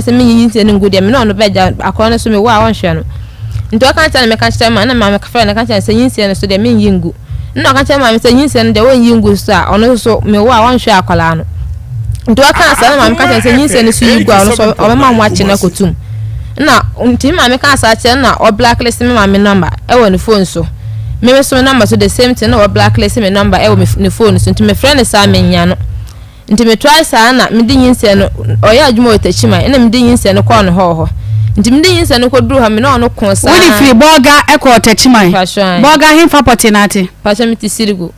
sɛ menyi nyinsɛn no ngu deɛ, me ne ɔno bɛgya akɔla no so, mewɔ a ɔnhwɛ no. Nti ɔka kyerɛ no, meka kyerɛ ma na maame frɛ no ka kyerɛ no sɛ nyinsɛn no so deɛ menyi ngu. Nna ɔka kyerɛ maame sɛ nyinsɛn no deɛ wɔnyi ngu so a, ɔno nso so mewɔ a ɔnhwɛ akwadaa no. Nti ɔkaa saa na maame ka kyerɛ no sɛ nyinsɛn no so yi gu a, ɔno nso ɔbɛma mo akye no akɔtum. Nna nti me maame kaa saa kyerɛ no na ɔblacklist me maame number ɛwɔ ne phone so. Me nso me number so the same thing na ɔblacklist me number ɛwɔ ne phone so, nti mefrɛ no saa menya no. Nti me try saa na mede nyinsɛn no, ɔyɛ adwuma wɔ Techiman, ɛna mede nyinsɛn no kɔɔ ne hɔ wɔ hɔ. Nti mede nyinsɛn no kɔduru hɔ, me ne ɔno koo saa. Wode firi Bolga kɔɔ Techiman? Pacho ae. Bolga henfa pɔtee na ate? Pacho mete Sirigu.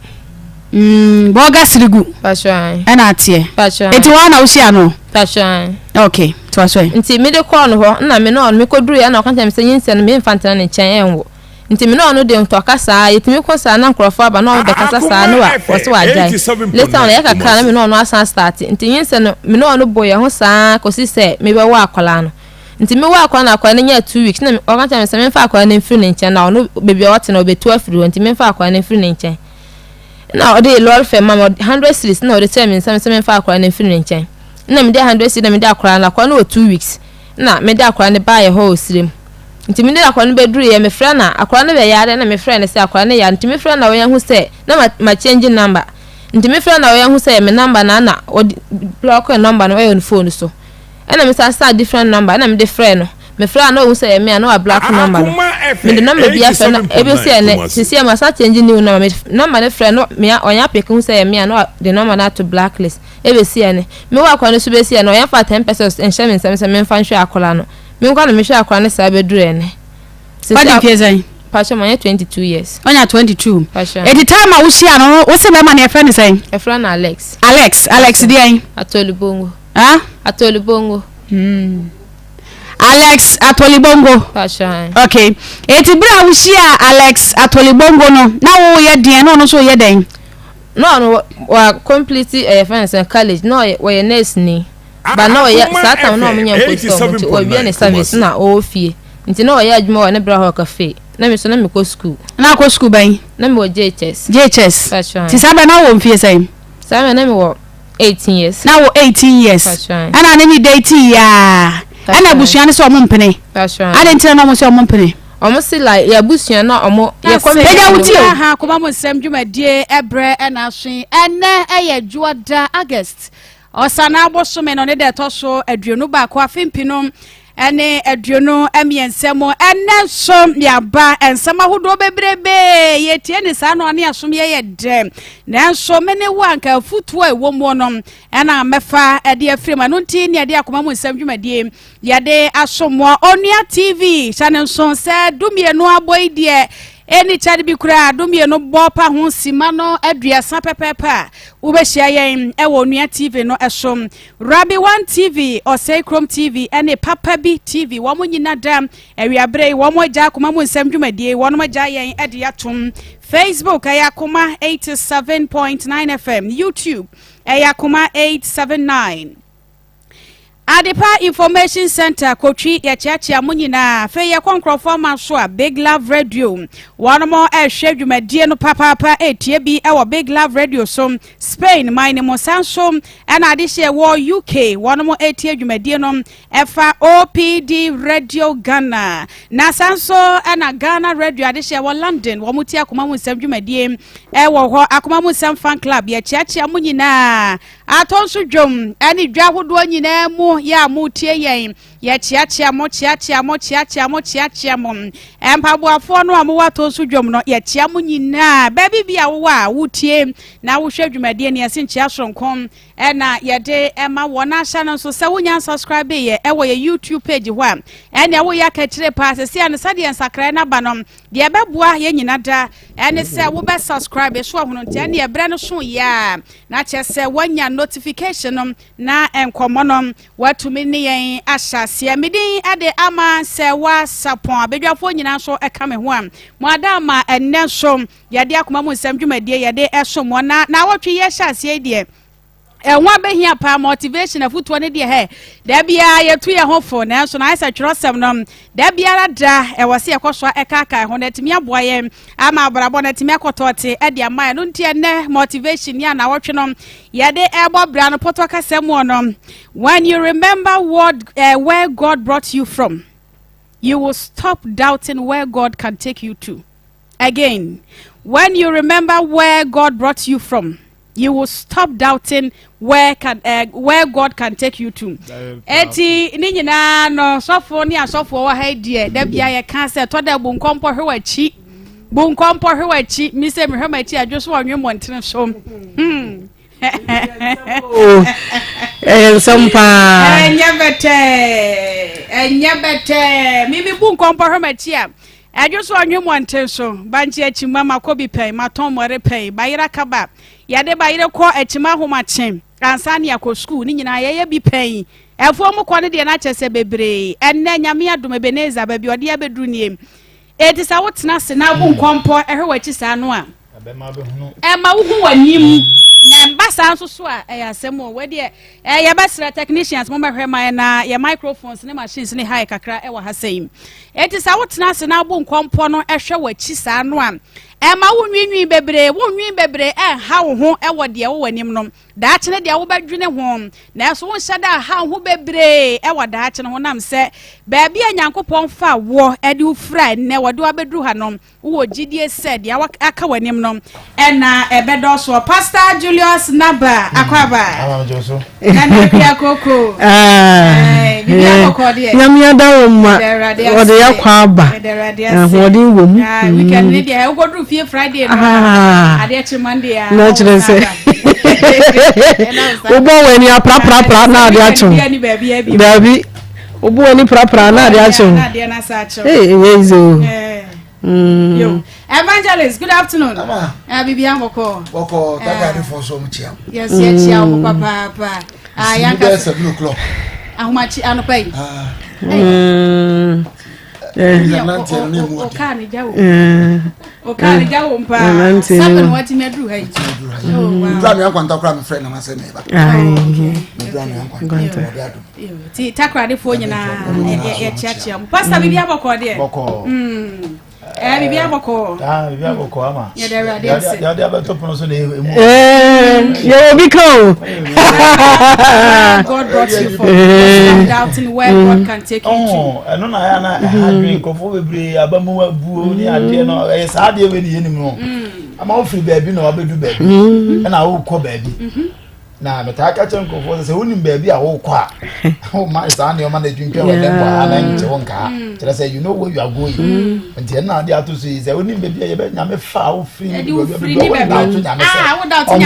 Mm, Bolga Sirigu. Pacho ae. Ɛna ateɛ. Pacho ae. Eti hɔ na wohyia no? Pacho ae. Okay, toa so ɛ. Nti mede kɔɔ no hɔ, ɛna me ne ɔno mekɔduru yɛ, ɛna ɔka kyerɛ me sɛ nyinsɛn no memfa ntena ne nkyɛn ɛnwo. Nti me ne ɔno de ntɔka saa, yɛtumi ko saa na nkorɔfoɔ aba na ɔmo bɛkasa saa na wa ɔse wagyae. Later on ɛyɛ kakra na me ne ɔno asan start, nti nyinsɛn no me ne ɔno bɔ yɛn ho saa kɔsi sɛ mebɛwo akwadaa no. Nti mewoo akwadaa no akwadaa no nyaa 2 weeks na ɔka kyerɛ me sɛ memfa akwadaa no mfiri ne nkyɛn na ɔno baabi a ɔte no ɔbɛtu afiri hɔ nti memfa akwadaa no mfiri ne nkyɛn. Na ɔde lorry fare ma me, 100 cedis na ɔde kyerɛ me nsam sɛ memfa akwadaa no mfiri ne nkyɛn. Na mede 100 cedis na mede akwadaa no, akwadaa no wɔ 2 weeks na mede akwadaa no baeɛ hɔ wɔ Sirem. Nti mede akwadaa no bɛduruiɛ, mefrɛ no a, akwadaa no bɛyare na mefrɛ no sɛ akwadaa no yare, nti mefrɛ no a ɔyɛ hu sɛ na ma ma change number. Nti mefrɛ no a ɔyɛ hu sɛ me number na na ɔde block number no ɛwɔ ne phone so. Ɛna me san saa different number ɛna mede frɛ no. Mefrɛ a na ɔhu sɛ ɛyɛ me a na wa block number no. Mede number bi afrɛ no ebesi ɛnɛ sisi a ma san change new number, me number no frɛ no me ɔnyɛ apeke hu sɛ ɛyɛ me a na ɔde number no ato blacklist ebesi ɛnɛ. Me wɔ akwadaa no so besi ɛnɛ ɔyɛ fa 10 pesewas nhyɛ me nsam sɛ memfa nhwɛ akwadaa no. Me nkwa na mehwɛ akwadaa no saa bɛduru ɛnɛ. Wadi mfie sɛn? Pacho manyɛ 22 years. Ɔnya 22. Pacho. Eti time a wohyia no, wo se bɛrima no yɛfrɛ no sɛn? Yɛfrɛ no Alex. Alex, Alex deɛn? Atolibongo. Ah? Atolibongo. Alex Atolibongo. Pacho. Okay. Eti bere a wohyia Alex Atolibongo no, na woyɛ deɛn na ɔno nso yɛ dɛn? Na ɔno wa complete ɛyɛ fɛn sɛ college na ɔyɛ wɔyɛ nurse ni. Ba na ɔyɛ saa time na ɔmo nya mpost ɔmo nti ɔwie ne service na ɔwɔ fie. Nti na ɔyɛ adwuma wɔ ne bra hɔ cafe. Na me so na mekɔ school. Na akɔ school bɛn? Na mewɔ JHS. JHS. Pacho. Ti saa bɛ na wɔ mfie sɛn? Saa bɛ na mewɔ 18 years. Na wɔ 18 years. Pacho. Ɛna ne ne date yaa. Ɛna abusua no sɛ ɔmo mpene. Pacho. Ade ntina na ɔmo sɛ ɔmo mpene? Ɔmo si like yɛ abusua na ɔmo yɛ kɔ Pagya wo ti o. Ha koma mu nsɛm dwumadie ɛbrɛ ɛna aso yi. Ɛnɛ ɛyɛ Dwoada, August Ɔsanaa bosome no ne da ɛtɔ so 21, afe 2023 mu. Ɛnɛ nso yɛaba nsɛm ahodoɔ bebrebe. Yɛtie ne saa no ane asom yɛyɛ dɛ, nanso me ne wo anka afutuo a ɛwɔ mu no ɛna mɛfa ɛde afiri mu. Ɛno nti ne ɛde akoma mu nsɛm dwumadie yɛde asommoɔ. Onua TV, hyɛ ne nso sɛ 12 abɔ yi deɛ ɛni kyɛde bi koraa, 12 bɔ pa ho sima no 30 pɛpɛɛpɛ a wobɛhyia yɛn ɛwɔ Onua TV no ɛso. Rabi One TV, Ɔsɛe Kurom TV ɛne Papa Bi TV, wɔn nyina da awiabere yi wɔn agya akoma mu nsɛm dwumadie wɔn agya yɛn ɛde atom. Facebook ɛyɛ Akoma 87.9 FM, YouTube ɛyɛ Akoma 879. Adepa Information Center Kotwi, yɛkyeakyea mo nyinaa. Afei yɛkɔ nkurɔfoɔ ama so a, Big Love Radio, wɔn mo ɛrehwɛ dwumadie no papaapa, ɛretie bi ɛwɔ Big Love Radio so Spain man ne mu. San so ɛna adehyɛ wɔ UK, wɔn mo ɛretie dwumadie no ɛfa OPD Radio Ghana. Na san so ɛna Ghana Radio adehyɛ wɔ London, wɔn tie akoma mu nsɛm dwumadie ɛwɔ hɔ. Akoma mu nsɛm fan club, yɛkyeakyea mo nyinaa. Atɔ nso dwom ɛne dwa ahodoɔ nyinaa mu yɛ a motie yɛn, yɛkyeakyea mo, kyeakyea mo, kyeakyea mo, kyeakyea mo. Mpaboafoɔ no a mowɔ atɔ nso dwom no, yɛkyea mo nyinaa. Baabi bi a wowɔ a wotie na wohwɛ dwumadie no, yɛse nkyea soronko ɛna yɛde ɛma wɔn. Ahyɛ no nso sɛ wonya subscribe yɛ ɛwɔ yɛ YouTube page hɔ a, ɛnea woyɛ akakyire paa sɛsi a no sɛdeɛ nsakrae no aba no deɛ ɛbɛboa yɛn nyina da ɛne sɛ wobɛ subscribe so ahono. Nti ɛne ɛberɛ no so yɛ a na kyerɛ sɛ woanya notification no na nkɔmmɔ no watumi ne yɛn ahyɛ aseɛ. Medin de ama sɛ woasapɔn abadwafoɔ nyinaa nso ɛka me ho a mo ada ama. Ɛnnɛ nso yɛde akoma mu nsɛm dwumadie yɛde ɛsom wɔ na awɔtwe yɛhyɛ aseɛ yi deɛ. Ɛho abɛhia paa motivation afutuo no deɛ hɛ da biara yɛtu yɛn ho fo nanso na ayɛ sɛ twerɛsɛm no da biara da ɛwɔ sɛ yɛkɔ so ɛkaakae ho na atumi aboa yɛn ama abrabɔ no atumi akɔtɔɔte ɛde ama yɛn no nti ɛnɛ motivation ne anawɔtwe no yɛde ɛbɔ bra no pɔtɔ kasa mu no when you remember what uh, where God brought you from you will stop doubting where God can take you to again when you remember where God brought you from you will stop doubting where can uh, where God can take you to. Eti ne nyinaa no sɔfo ne asɔfoɔ wɔ ha deɛ da bia yɛka sɛ tɔ da bu nkɔmpɔ hwɛ w'akyi bu nkɔmpɔ hwɛ w'akyi mi sɛ mehwɛ m'akyi adwo so ɔnwe mmɔntene so. Ɛyɛ nsɛm paa. Ɛnyɛ bɛtɛɛ ɛnyɛ bɛtɛɛ mimi bu nkɔmpɔ hwɛ m'akyi a ɛdwo so ɔnwe mmɔnten so bankye akyima makɔ bi pɛn matɔn mmɔre pɛn bayera kaba yɛde bayere kɔ akyima ahomakye ansa ne akɔ sukuu ne nyinaa yɛyɛ bi pɛn ɛfoɔ mu kɔ no deɛ n'akyɛ sɛ bebree ɛnnɛ nyame adom ebeneza baabi ɔde abɛduru nie eti sɛ wotena ase na abu nkɔmpɔ ɛhwɛ w'akyi saa no a ɛma wohu w'anim na ɛmba saa nso so a ɛyɛ asɛm o wɔdeɛ ɛɛ yɛbɛsrɛ technicians mo mɛhwɛ ma na yɛ microphones ne machines ne ha yɛ kakra ɛwɔ ha sɛn eti sɛ wotena ase na abu nkɔmpɔ no ɛhwɛ w'akyi saa no a ɛma wo nwinwin bebree wo nwin bebree ɛnha wo ho ɛwɔ deɛ wowɔ anim no daakye no deɛ wobɛdwene ho nanso wonhyɛ da ha wo ho bebree ɛwɔ daakye no ho nam sɛ baabi a nyankopɔn fa wɔ ɛde wo fira nnɛ wɔde wo abɛduru ha no wowɔ gyidie sɛ deɛ aka w'anim no ɛna ɛbɛdɔɔsoɔ pastor julius naba akwaba nana akua koko biribi akɔkɔ deɛ nyame ada wo ma ɔde yɛkɔ aba ahoɔden wɔ mu weekend ne deɛ wokɔduru fie friday no adeɛ kye monday a na kyerɛ sɛ wobɔ w'ani aprapra na ade akyew daabi wobɔ w'ani prapra na ade akyew ee ɛyɛ easy o. Mm. Yo. Evangelist, good afternoon. Ama. Ah, bibi bɔkɔ. Bɔkɔ, taka ni fɔ so mu kyia. Yes, yɛ kyia wo papaapa. Ah, yanka. Bɛyɛ 7 o'clock. Ahomakyi anɔpa yi. Ah. Mm. Ɔkaa ne gya wo. Ɔkaa ne gya wo mpaa. 7 watumi aduru ha yi. Ndura mi ankwanta kora mi frɛ na ma sɛ mi ba. Ndura mi ankwanta. Ɔde adum. Ti takoradefoɔ nyinaa yɛkyeakyea mu. Pastor bibi abɔkɔ deɛ. Bɔkɔ. Ɛɛ bibi abɔkɔ. Ah, bibi abɔkɔ ama. Yɛde Awurade ase. Yɛde abɛto pono so na emu. Yɛwɔ bi ka o. God brought you from. Stop doubting where God can take you to. Ɛno na ayɛ na ɛha dwen nkurɔfoɔ bebree aba mu abuo ne adeɛ no ɛyɛ saa adeɛ wei ne yɛnim no ama wofiri baabi na wabɛdu baabi ɛna wokɔ baabi na metaa ka kyerɛ nkurɔfoɔ sɛ sɛ wonim baabi a wokɔ a woma saa nneɛma no adwintwa wɔ dɛm bɔ ha na nkyɛ wo nkaa kyerɛ sɛ you know where you are going nti ɛno na ade ato so yi sɛ wonim baabi a yɛbɛ nyame fa a wofiri baabi a wode nyame sɛ ɔma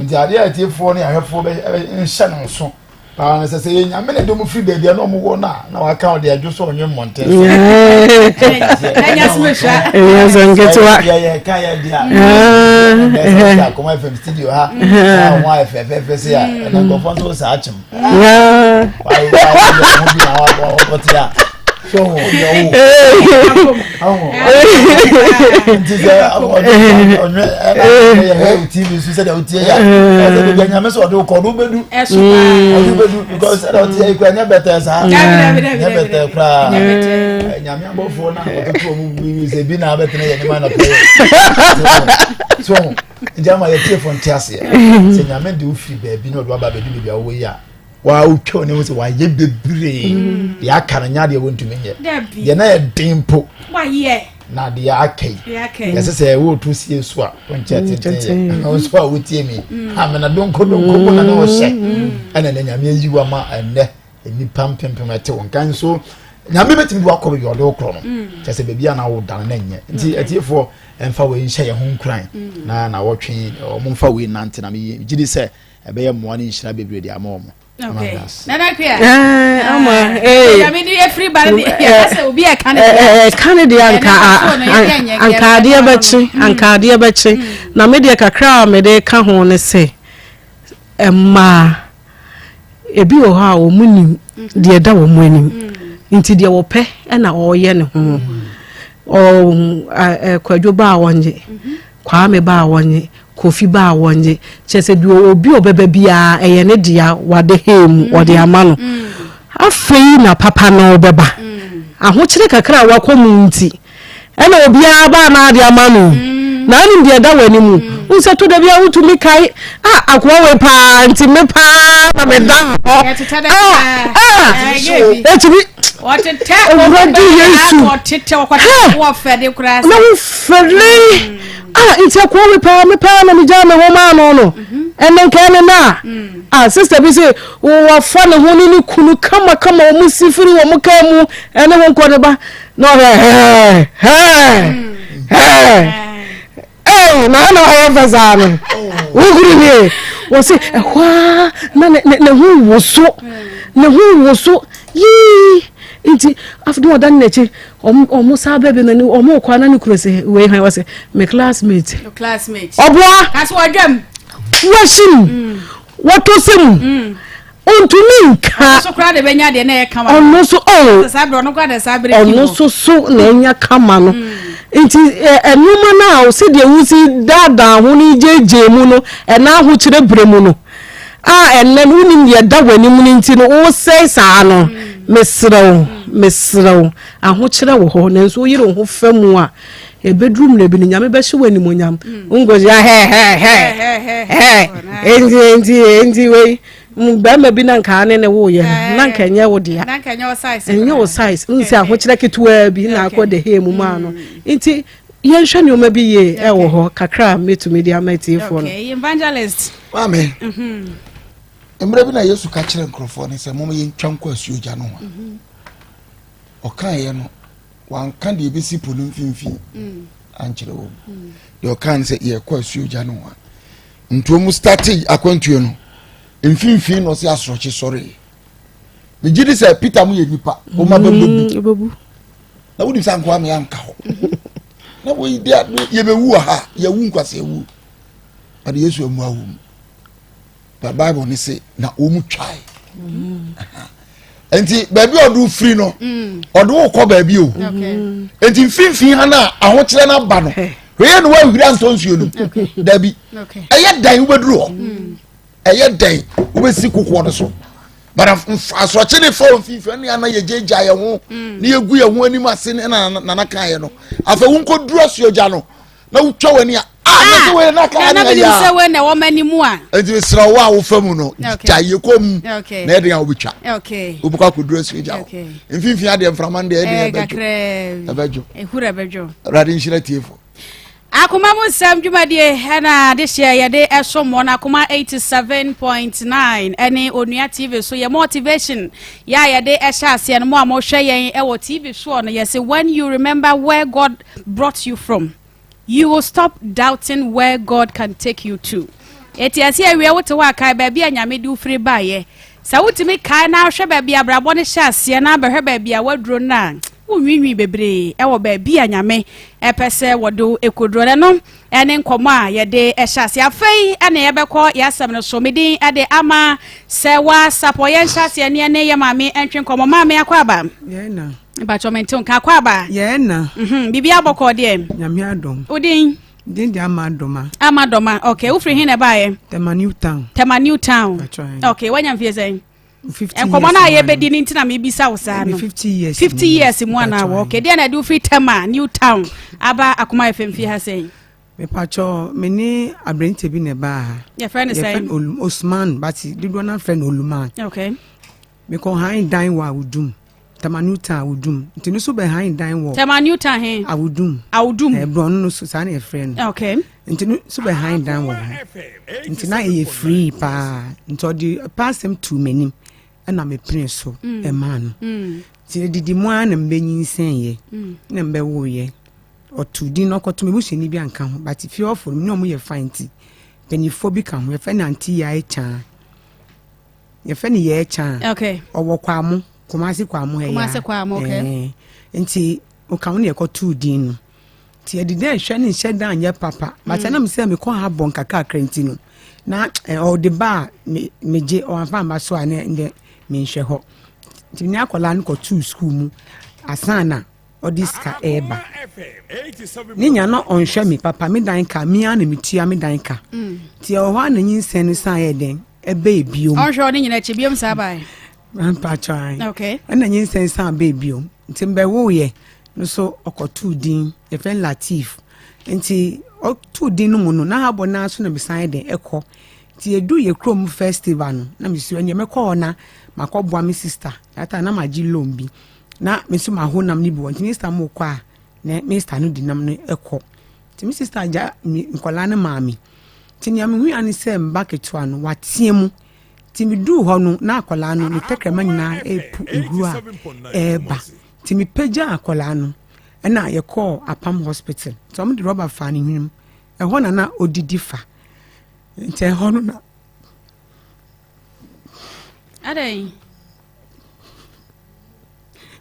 nti adeɛ a atiefoɔ ne ahwɛfoɔ bɛ nhyɛ no nso paa no sɛ sɛ yɛ nyame na de ɔmo firi baabi a na ɔmo wɔ no a na waka ɔde adwo so ɔnwe mmɔnten so ɛnyɛ sɛ nketewa yɛyɛ ka yɛ de a ɛbɛ sɛ akɔmɔ fm studio ha na ho ayɛ fɛfɛɛfɛ se a ɛna nkurɔfoɔ nso saa akyem wayɛ ho bi na wɔte a so ho yɛ wo nti sɛ ɔnwe ɛna yɛ hɛ tv so sɛdeɛ wotie yɛ ɛsɛ baabi a nyame sɛ ɔde wokɔ ɔde wobɛdu ɔde wobɛdu because sɛdeɛ wotie yɛ kura nyɛ bɛtɛ saa nyɛ bɛtɛ koraa nyame abɔfoɔ no a wɔtoto ɔmo wiwi sɛ bi na abɛtena yɛ nima nɔpɛ yɛ so nti ama yɛtiefoɔ nte aseɛ sɛ nyame de wo firi baabi na ɔde waba baabi baabi a wowɔ yi a waa wotwa w'ani ho sɛ wayɛ bebree deɛ aka no nyɛ adeɛ wɔntumi nyɛ deɛ na yɛ den mpo na deɛ aka yi yɛsɛ sɛ wɔreto sie so a wonkyɛ tenten yɛ nso a wotie mi amena donko donko mu na ne wɔhyɛ ɛna na nyame ayi wa ma ɛnnɛ nnipa mpempem ɛte wo nka nso nyame bɛtumi de wakɔ baabi ɔde wo korɔ no kyɛ sɛ baabi a na woda no na nyɛ nti atiefoɔ ɛmfa wei nhyɛ yɛn ho nkuran na na wɔtwe ɔmo mfa wei nante na megye di sɛ ɛbɛyɛ mmoa ne nhyira bebree de ama wɔn. Okay. Nana Kuya. Ama ee. Nyame de efiri ba ne yɛ sɛ obi ɛka ne deɛ. Ɛka ne deɛ anka anka adeɛ bɛkye anka adeɛ bɛkye na me deɛ kakra a mede ka ho ne sɛ mmaa ebi wɔ hɔ a wɔn nim deɛ ɛda wɔn anim nti deɛ wɔpɛ ɛna ɔreyɛ ne ho ɔɔ kwadwo ba a wɔnye kwame ba a wɔnye. Kofi ba a wɔnye kyerɛ sɛ deɛ obi a ɔbɛba biara ɛyɛ ne dea wade hee mu ɔde ama no afei na papa no bɛba ahokyere kakra a wakɔ mu nti ɛna obiara baa na ade ama no na anim deɛ ɛda w'anim wo sɛ to da bi a wotumi kae a akoa wei paa nti me paa na meda hɔ ɛtumi owurade Yesu na wofɛle Ah, nti akoa wei paa me paa na megyaa me ho maa no no mhm. ɛnɛ nka ɛne no a mm. ah sister bi sɛ wɔfa ne ho ne ne kunu kamakama wɔn si firi wɔn kaa mu ɛne ho nkɔ ne ba na ɔhwɛ hɛɛ hɛɛ mm. hɛɛ ɛɛ na ɛna ɔyɛ fɛ saa no wokuru nie wɔsi ɛhɔ a na ne ne ho woso ne ho woso yii nti afei de ɔda ne n'akyi. Ɔmo ɔmo saa bɛ bi na ni ɔmo kɔ ana ne kunu sɛ wei hwan wɔsɛ me classmate. Classmate. Ɔboa. Kasi wɔdwam. Wɔahyim. Mm. Wɔtɔ sɛ mu. Mm. Ntumi nka. Ɔno so koraa de bɛnya deɛ na ɛyɛ kama. Ɔno so oh. Saa bere ɔno koraa de saa bere. Ɔno so so na ɛnya kama no. Mm. Nti ɛ nneɛma no a sɛdeɛ wosi daadaa ho ne gyegye mu no ɛna ahokyerɛ bere mu no. a ɛnnɛ no wonim deɛ ɛda w'anim no nti no wosɛe saa no mesrɛ wo mesrɛ wo ahokyerɛ wɔ hɔ nanso woyere wo ho fa mu a ɛbɛduru mmerɛ bi no nyame bɛhyɛ wo animonyam wonkɔhyia hɛhɛhɛ enti enti enti wei bɛrima bi na nka ne ne woyɛ no na nka ɛnyɛ wo dea ɛnyɛ wo size nsi ahokyerɛ ketewaa bi na akɔ de hee mu maa no nti Yɛnhwɛ nneɛma bi yie ɛwɔ hɔ kakra a mɛtumi de ama atiefoɔ no. Okay, evangelist. Maame, mhm. mmerɛ bi na Yesu ka kyerɛ nkurɔfoɔ no sɛ moma yɛntwa nkɔ asuogya no ho a. Mhm. Ɔkaeɛ no, wanka deɛ ɛbɛsi po no mfimfini mm. ankyerɛ wɔn. Mm. Deɛ ɔkaa no sɛ yɛkɔ asuogya no ho a. Nti wɔn starte akwantuo no, mfimfini na ɔsɛ asorɔkye sɔree. Megye di sɛ Peter mo yɛ nipa, wɔn abɛbɛbu. Mm, na wonim sɛ ankoa me anka hɔ na wei deɛ yɛbɛwu wɔ ha yɛwu nkwasɛ wu ɔde yesu amu awu mu na bible ne se na wɔn mu twae mm. nti baabi a ɔde firi no mm. ɔde wo kɔ baabi o nti mfimfini ha no a ahokyerɛ no aba no hwee na woahwiri antɔ nsuo no dabi ɛyɛ dan wobɛduru hɔ mm. Ɛyɛ dɛn wobɛsi kokoɔ no so but asorɔkye ne fa mfimfini ne ana yɛgyagya yɛn ho mm. ne yɛgu yɛn ho anim ase ne na nana kaeɛ no afei wonkɔduru asuogya no na wotwa w'ani a ah na sɛ wei na kaa ne ɛyɛ a sɛ wei na ɛwɔ m'anim a nti mesrɛ wo a wofa mu no gya yɛ kɔ mu na ɛden a wobɛtwa wobɛkɔ akɔduru asuogya hɔ mfimfini adeɛ mframa no deɛ ɛden ɛbɛdwo ɛbɛdwo awurade nhyira tiefo Akoma mu nsɛm dwumadie ɛna adehyeɛ yɛde ɛsom wɔn Akoma 87.9 ɛne Onua TV so yɛ motivation yɛ a yɛde ɛhyɛ aseɛ no mo a mohwɛ yɛn ɛwɔ TV soɔ no yɛse when you remember where God brought you from you will stop doubting where God can take you to. Eti ɛsɛ awie wote hɔ a kae baabi a Nyame de wo firi baeɛ. Sɛ wotumi kae na ahwɛ baabi a abrabɔ no hyɛ aseɛ na abɛhwɛ baabi a waduro no a Wonwiinwii bebree wɔ baabi a Nyame pɛ sɛ wɔde wo kɔduro no. Ɛno ne nkɔmmɔ a yɛde hyɛ aseɛ. Afei na yɛbɛkɔ yɛn asɛm no so. Me din de Ama Sɛwa Sapɔ. Yɛnhyɛ aseɛ ne yɛne yɛ maame ntwe nkɔmmɔ. Maame akɔ aba. Yɛn na. Mpakyɛ mente wo nka akɔ aba. Yɛn na. Mhm, biribi abɔkɔ deɛ. Nyame adom. Wo din? Din de Ama Dɔma. Ama Dɔma. Okay, wofiri he na ɛbaeɛ? Tema New Town. Tema New Town. Okay, wanya mfie sɛn? nkɔmɔ no a yɛbɛdi no nti na mebisa wo saa no 50 years mu anaa wɔ okay deɛ na ɛde wofiri Tema New Town aba Akoma FM fie ha sɛn? Mepakyɛ me ne aberante bi na ɛbaa ha. Yɛfrɛ no sɛn? Yɛfrɛ no Osman but dodoɔ no afrɛ no Oluman. Okay. Mekɔ han dan wɔ Awudum. Tema New Town Awudum. Nti no so bɛ han dan wɔ. Tema New Town he? Awudum. Awudum. Eh, borɔno no so saa na yɛfrɛ no. Okay. Nti no so bɛ han dan wɔ hɔ. Nti na ɛyɛ free paa. Nti ɔde paa asɛm tuu m'anim ɛna mepene so mm. ɛmaa no. Mm. Nti ɛdidi mu ara na mbɛnyinsɛnyɛ mm. na mbɛwoyɛ. Ɔto din na ɔkɔto me busuani bi anka ho but fie ɔfo no ne ɔmo yɛ fine nti mpanimfoɔ bi ka ho yɛfrɛ no ante yae kyaa. Yɛfrɛ no Yɛɛ Kyan. Okay. Ɔwɔ Kwamo, Kumasi Kwamo ha Kumasi Kwamo, okay. Eh, nti ɔka ho na yɛkɔtoo din no. Nti yɛde dɛ hwɛ ne nhyɛ da nyɛ papa. But mm. ɛnam sɛ mekɔ ha bɔ nkakrakra nti no, na eh, ɔde ba a me megye ɔamfa amba so a ne ndɛ menhwɛ hɔ. Nti me ne akwadaa no kɔtoo sukuu mu asan na ɔde sika ɛreba. Ne nya na ɔnhwɛ me papa, me dan ka, me ara na metua me dan ka. Mm. Nti ɛwɔ hɔ a na nyinsɛn no san yɛ dɛn ɛbɛɛ biom. Ɔnhwɛ ɔne nyina akyi biom saa bae. Mpakyɛ ae. Okay. Ɛna nyinsɛn san bɛɛ biom. Nti mbɛwoeɛ no so ɔkɔtoo din, yɛfrɛ no Latif. Nti ɔtoo din no mu no, na habɔ no ara so na mesan yɛ dɛn ɛkɔ. Nti yɛduu yɛ kurom festival no, na mesua ɛneɛ mɛkɔ hɔ na makɔboa me sister. That time na magye loan bi. Na me nso maho nam no bi wɔ nti me sister mo kɔ a na me sister no di nam no kɔ. Nti me sister gya me nkwadaa no maa me. Nti nea mehu ya ne sɛ mba ketewa no wateɛ mu. Nti meduu hɔ no na akwadaa no ne tɛkrɛma nyinaa ɛrepu ehuro a ɛreba. Nti mepagya akwadaa no ɛna yɛkɔɔ Apam hospital. Nti wɔn de rɔba faa ne hwenem. Ɛhɔ na na odidi fa. Nti ɛhɔ no na. Adɛn?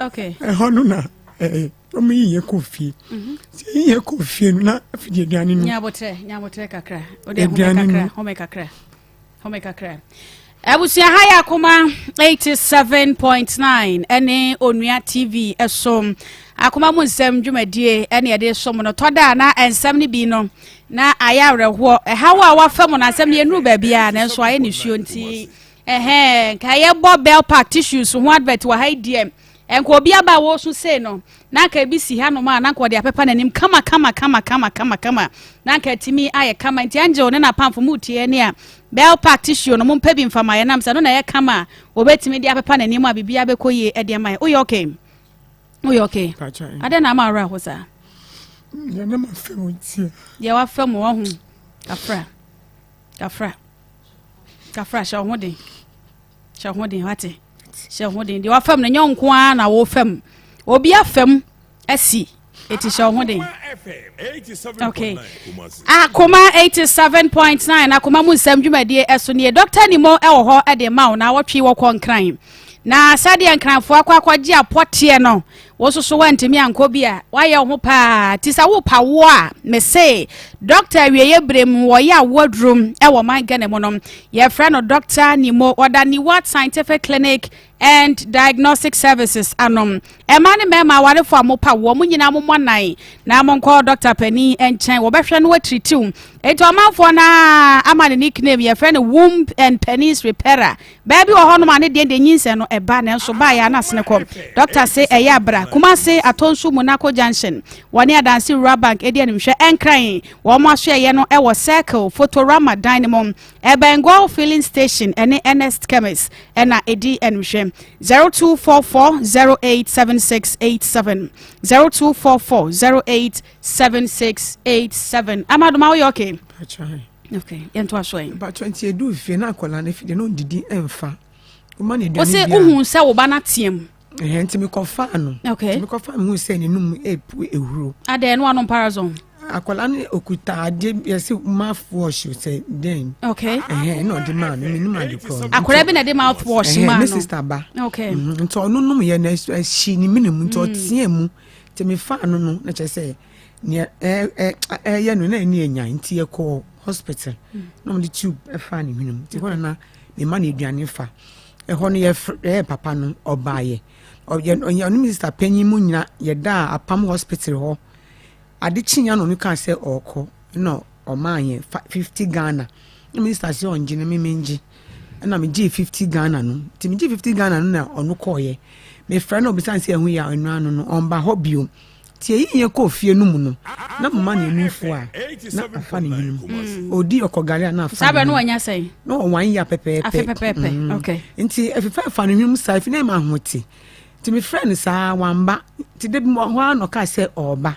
Okay. Ɛhɔ no na ɛɛ wɔn yi yɛ kɔ fie. Mhm. Sɛ yi yɛ kɔ fie no na afidi aduane no. Nyabotrɛ nyabotrɛ kakra. O de home kakra home kakra home kakra. Abusua ha yɛ akoma 87.9 ɛne Onua TV ɛso akoma mu nsɛm dwumadie ɛne ɛde som no tɔda na nsɛm no bi no na ayɛ awerɛhoɔ ɛhaw a wafa mu na asɛm no yɛnuru baabiara nanso ayɛ nisuo nti Ɛhɛɛ, nka yɛbɔ Bell Park tissues ho advert wɔ ha yi deɛ, nka obi aba a wɔresu sei no, na nka ebi si hanom a, na nka ɔde apepa n'anim kama kama kama kama kama kama, na nka atumi ayɛ kama. Nti Angel ne n'apamfo mo tie ne a, Bell Park tissue no, mompɛ bi mfa ma yɛn, nam sɛ ɛno na ɛyɛ kama a, wɔbɛtumi de apepa n'anim a biribiara bɛkɔ yie de ama yɛn. Woyɛ okay? Woyɛ okay? Adɛn na ama awerɛ aho saa? Deɛ na mafa mu nti. Deɛ wafa mu, wahu. Kafra. Kafra. Kafra, hyɛ wo ho den. Hyɛ wo ho den, wate? Hyɛ wo ho den. Deɛ wafam no, nyɛ wo nko ara na wofam. Obi afam asi. Eti hyɛ wo ho den. Okay. Akoma 87.9 Akoma mu nsɛm dwumadie ɛso nie. Dr. Nimo ɛwɔ hɔ ɛde ma wo na wɔtwe wɔkɔ nkran. Na sɛdeɛ nkranfoɔ akɔ akɔgye apɔteɛ no, Wo nso so woantumi ankɔ bi a, woayɛ wo ho paa. Nti sɛ worepa awoɔ a, mese dɔkta awieeɛ berɛ mu wɔyɛ awoɔ aduro wɔ ɔman Ghana mu no, yɛfrɛ no Dɔkta Nimo. Ɔda Niwat Scientific Clinic and Diagnostic Services ano. Mmaa ne mmarima awarefoɔ a mopa awoɔ, mo nyinaa mommɔ nan na monkɔ dɔkta panin nkyɛn. Wɔbɛhwɛ no atiritiw. Enti ɔmanfoɔ no ara ama ne nickname, yɛfrɛ no Womb and Penis Repairer. Baa bi wɔ hɔnom a ne deɛ deɛ nyinsɛn no ɛba nanso baeɛ a na asene kɔ. Dɔkta se ɛyɛ abra. Kumase, Atonsu, Monaco Junction. Wɔne Adanse Rural Bank ɛdi animhwɛ. Nkran, wɔn asoɛeɛ no ɛwɔ Circle, Photorama dan no mu. Ɛbɛn Goil Filling Station ɛne Ernest Chemist ɛna ɛdi animhwɛ. 0244 087687 0244 087687 Amadoma woyɛ okay? Okay, yɛntoa so ɛ. Mpatsɔ nti edu fie na akwadaa no fi deɛ na ɔndidi ɛnfa. Woma no aduane bi a. Ose wohu sɛ wo ba no ateɛ mu. Ɛhɛn nti mekɔfaa no. Okay. Nti mekɔfaa no hu sɛ n'anum epu ehuro. Adɛn no anom parazone. Akwadaa no okuta adeɛ yɛsi mouth wash sɛ dɛn. Okay. Ɛhɛn ɛna ɔde maa no menim ade korɔ no. Akwadaa bi na ɛde mouth wash maa no. Ɛhɛn ne sista ba. Okay. Mhm, nti ɔno nom yɛ na ɛhyi ne mene mu nti mm. ɔteɛ mu nti mefaa no no na kyerɛ sɛ nea ɛyɛ no na ɛni anya nti yɛkɔɔ hospital na wɔde tube ɛfaa ne hwene mu nti hɔ na mema no aduane fa ɛhɔ no yɛfrɛ papa no ɔbaayɛ ɔyɛ ɔne me sista panyin mu nyina yɛdaa apam hospital hɔ ade kyeeɛ na ɔno kaa sɛ ɔrekɔ na ɔmaa yɛn 50 Ghana na me sista sɛ ɔngye no me mengye ɛna megyee 50 Ghana no nti megyee 50 Ghana no na ɔno kɔɔyɛ mefrɛ no ɔbisa sɛ ɛho yɛ a ɛno ano no ɔmba hɔ bio Nti eyi yɛ kɔɔ fie no mu no, na moma no nufu a, na afa ne hwene mu. Mm. Odi ɔkɔ a na afa Saa bɛ no wanya sɛn? Na ɔwan ya pɛpɛɛpɛ. Afe pɛpɛɛpɛ. Mm. Okay. Nti efefa afa ne hwene mu saa, efi na ɛma ahote. Nti mefrɛ no saa, wamba. Nti da bi hɔ ara na ɔkaa sɛ ɔreba.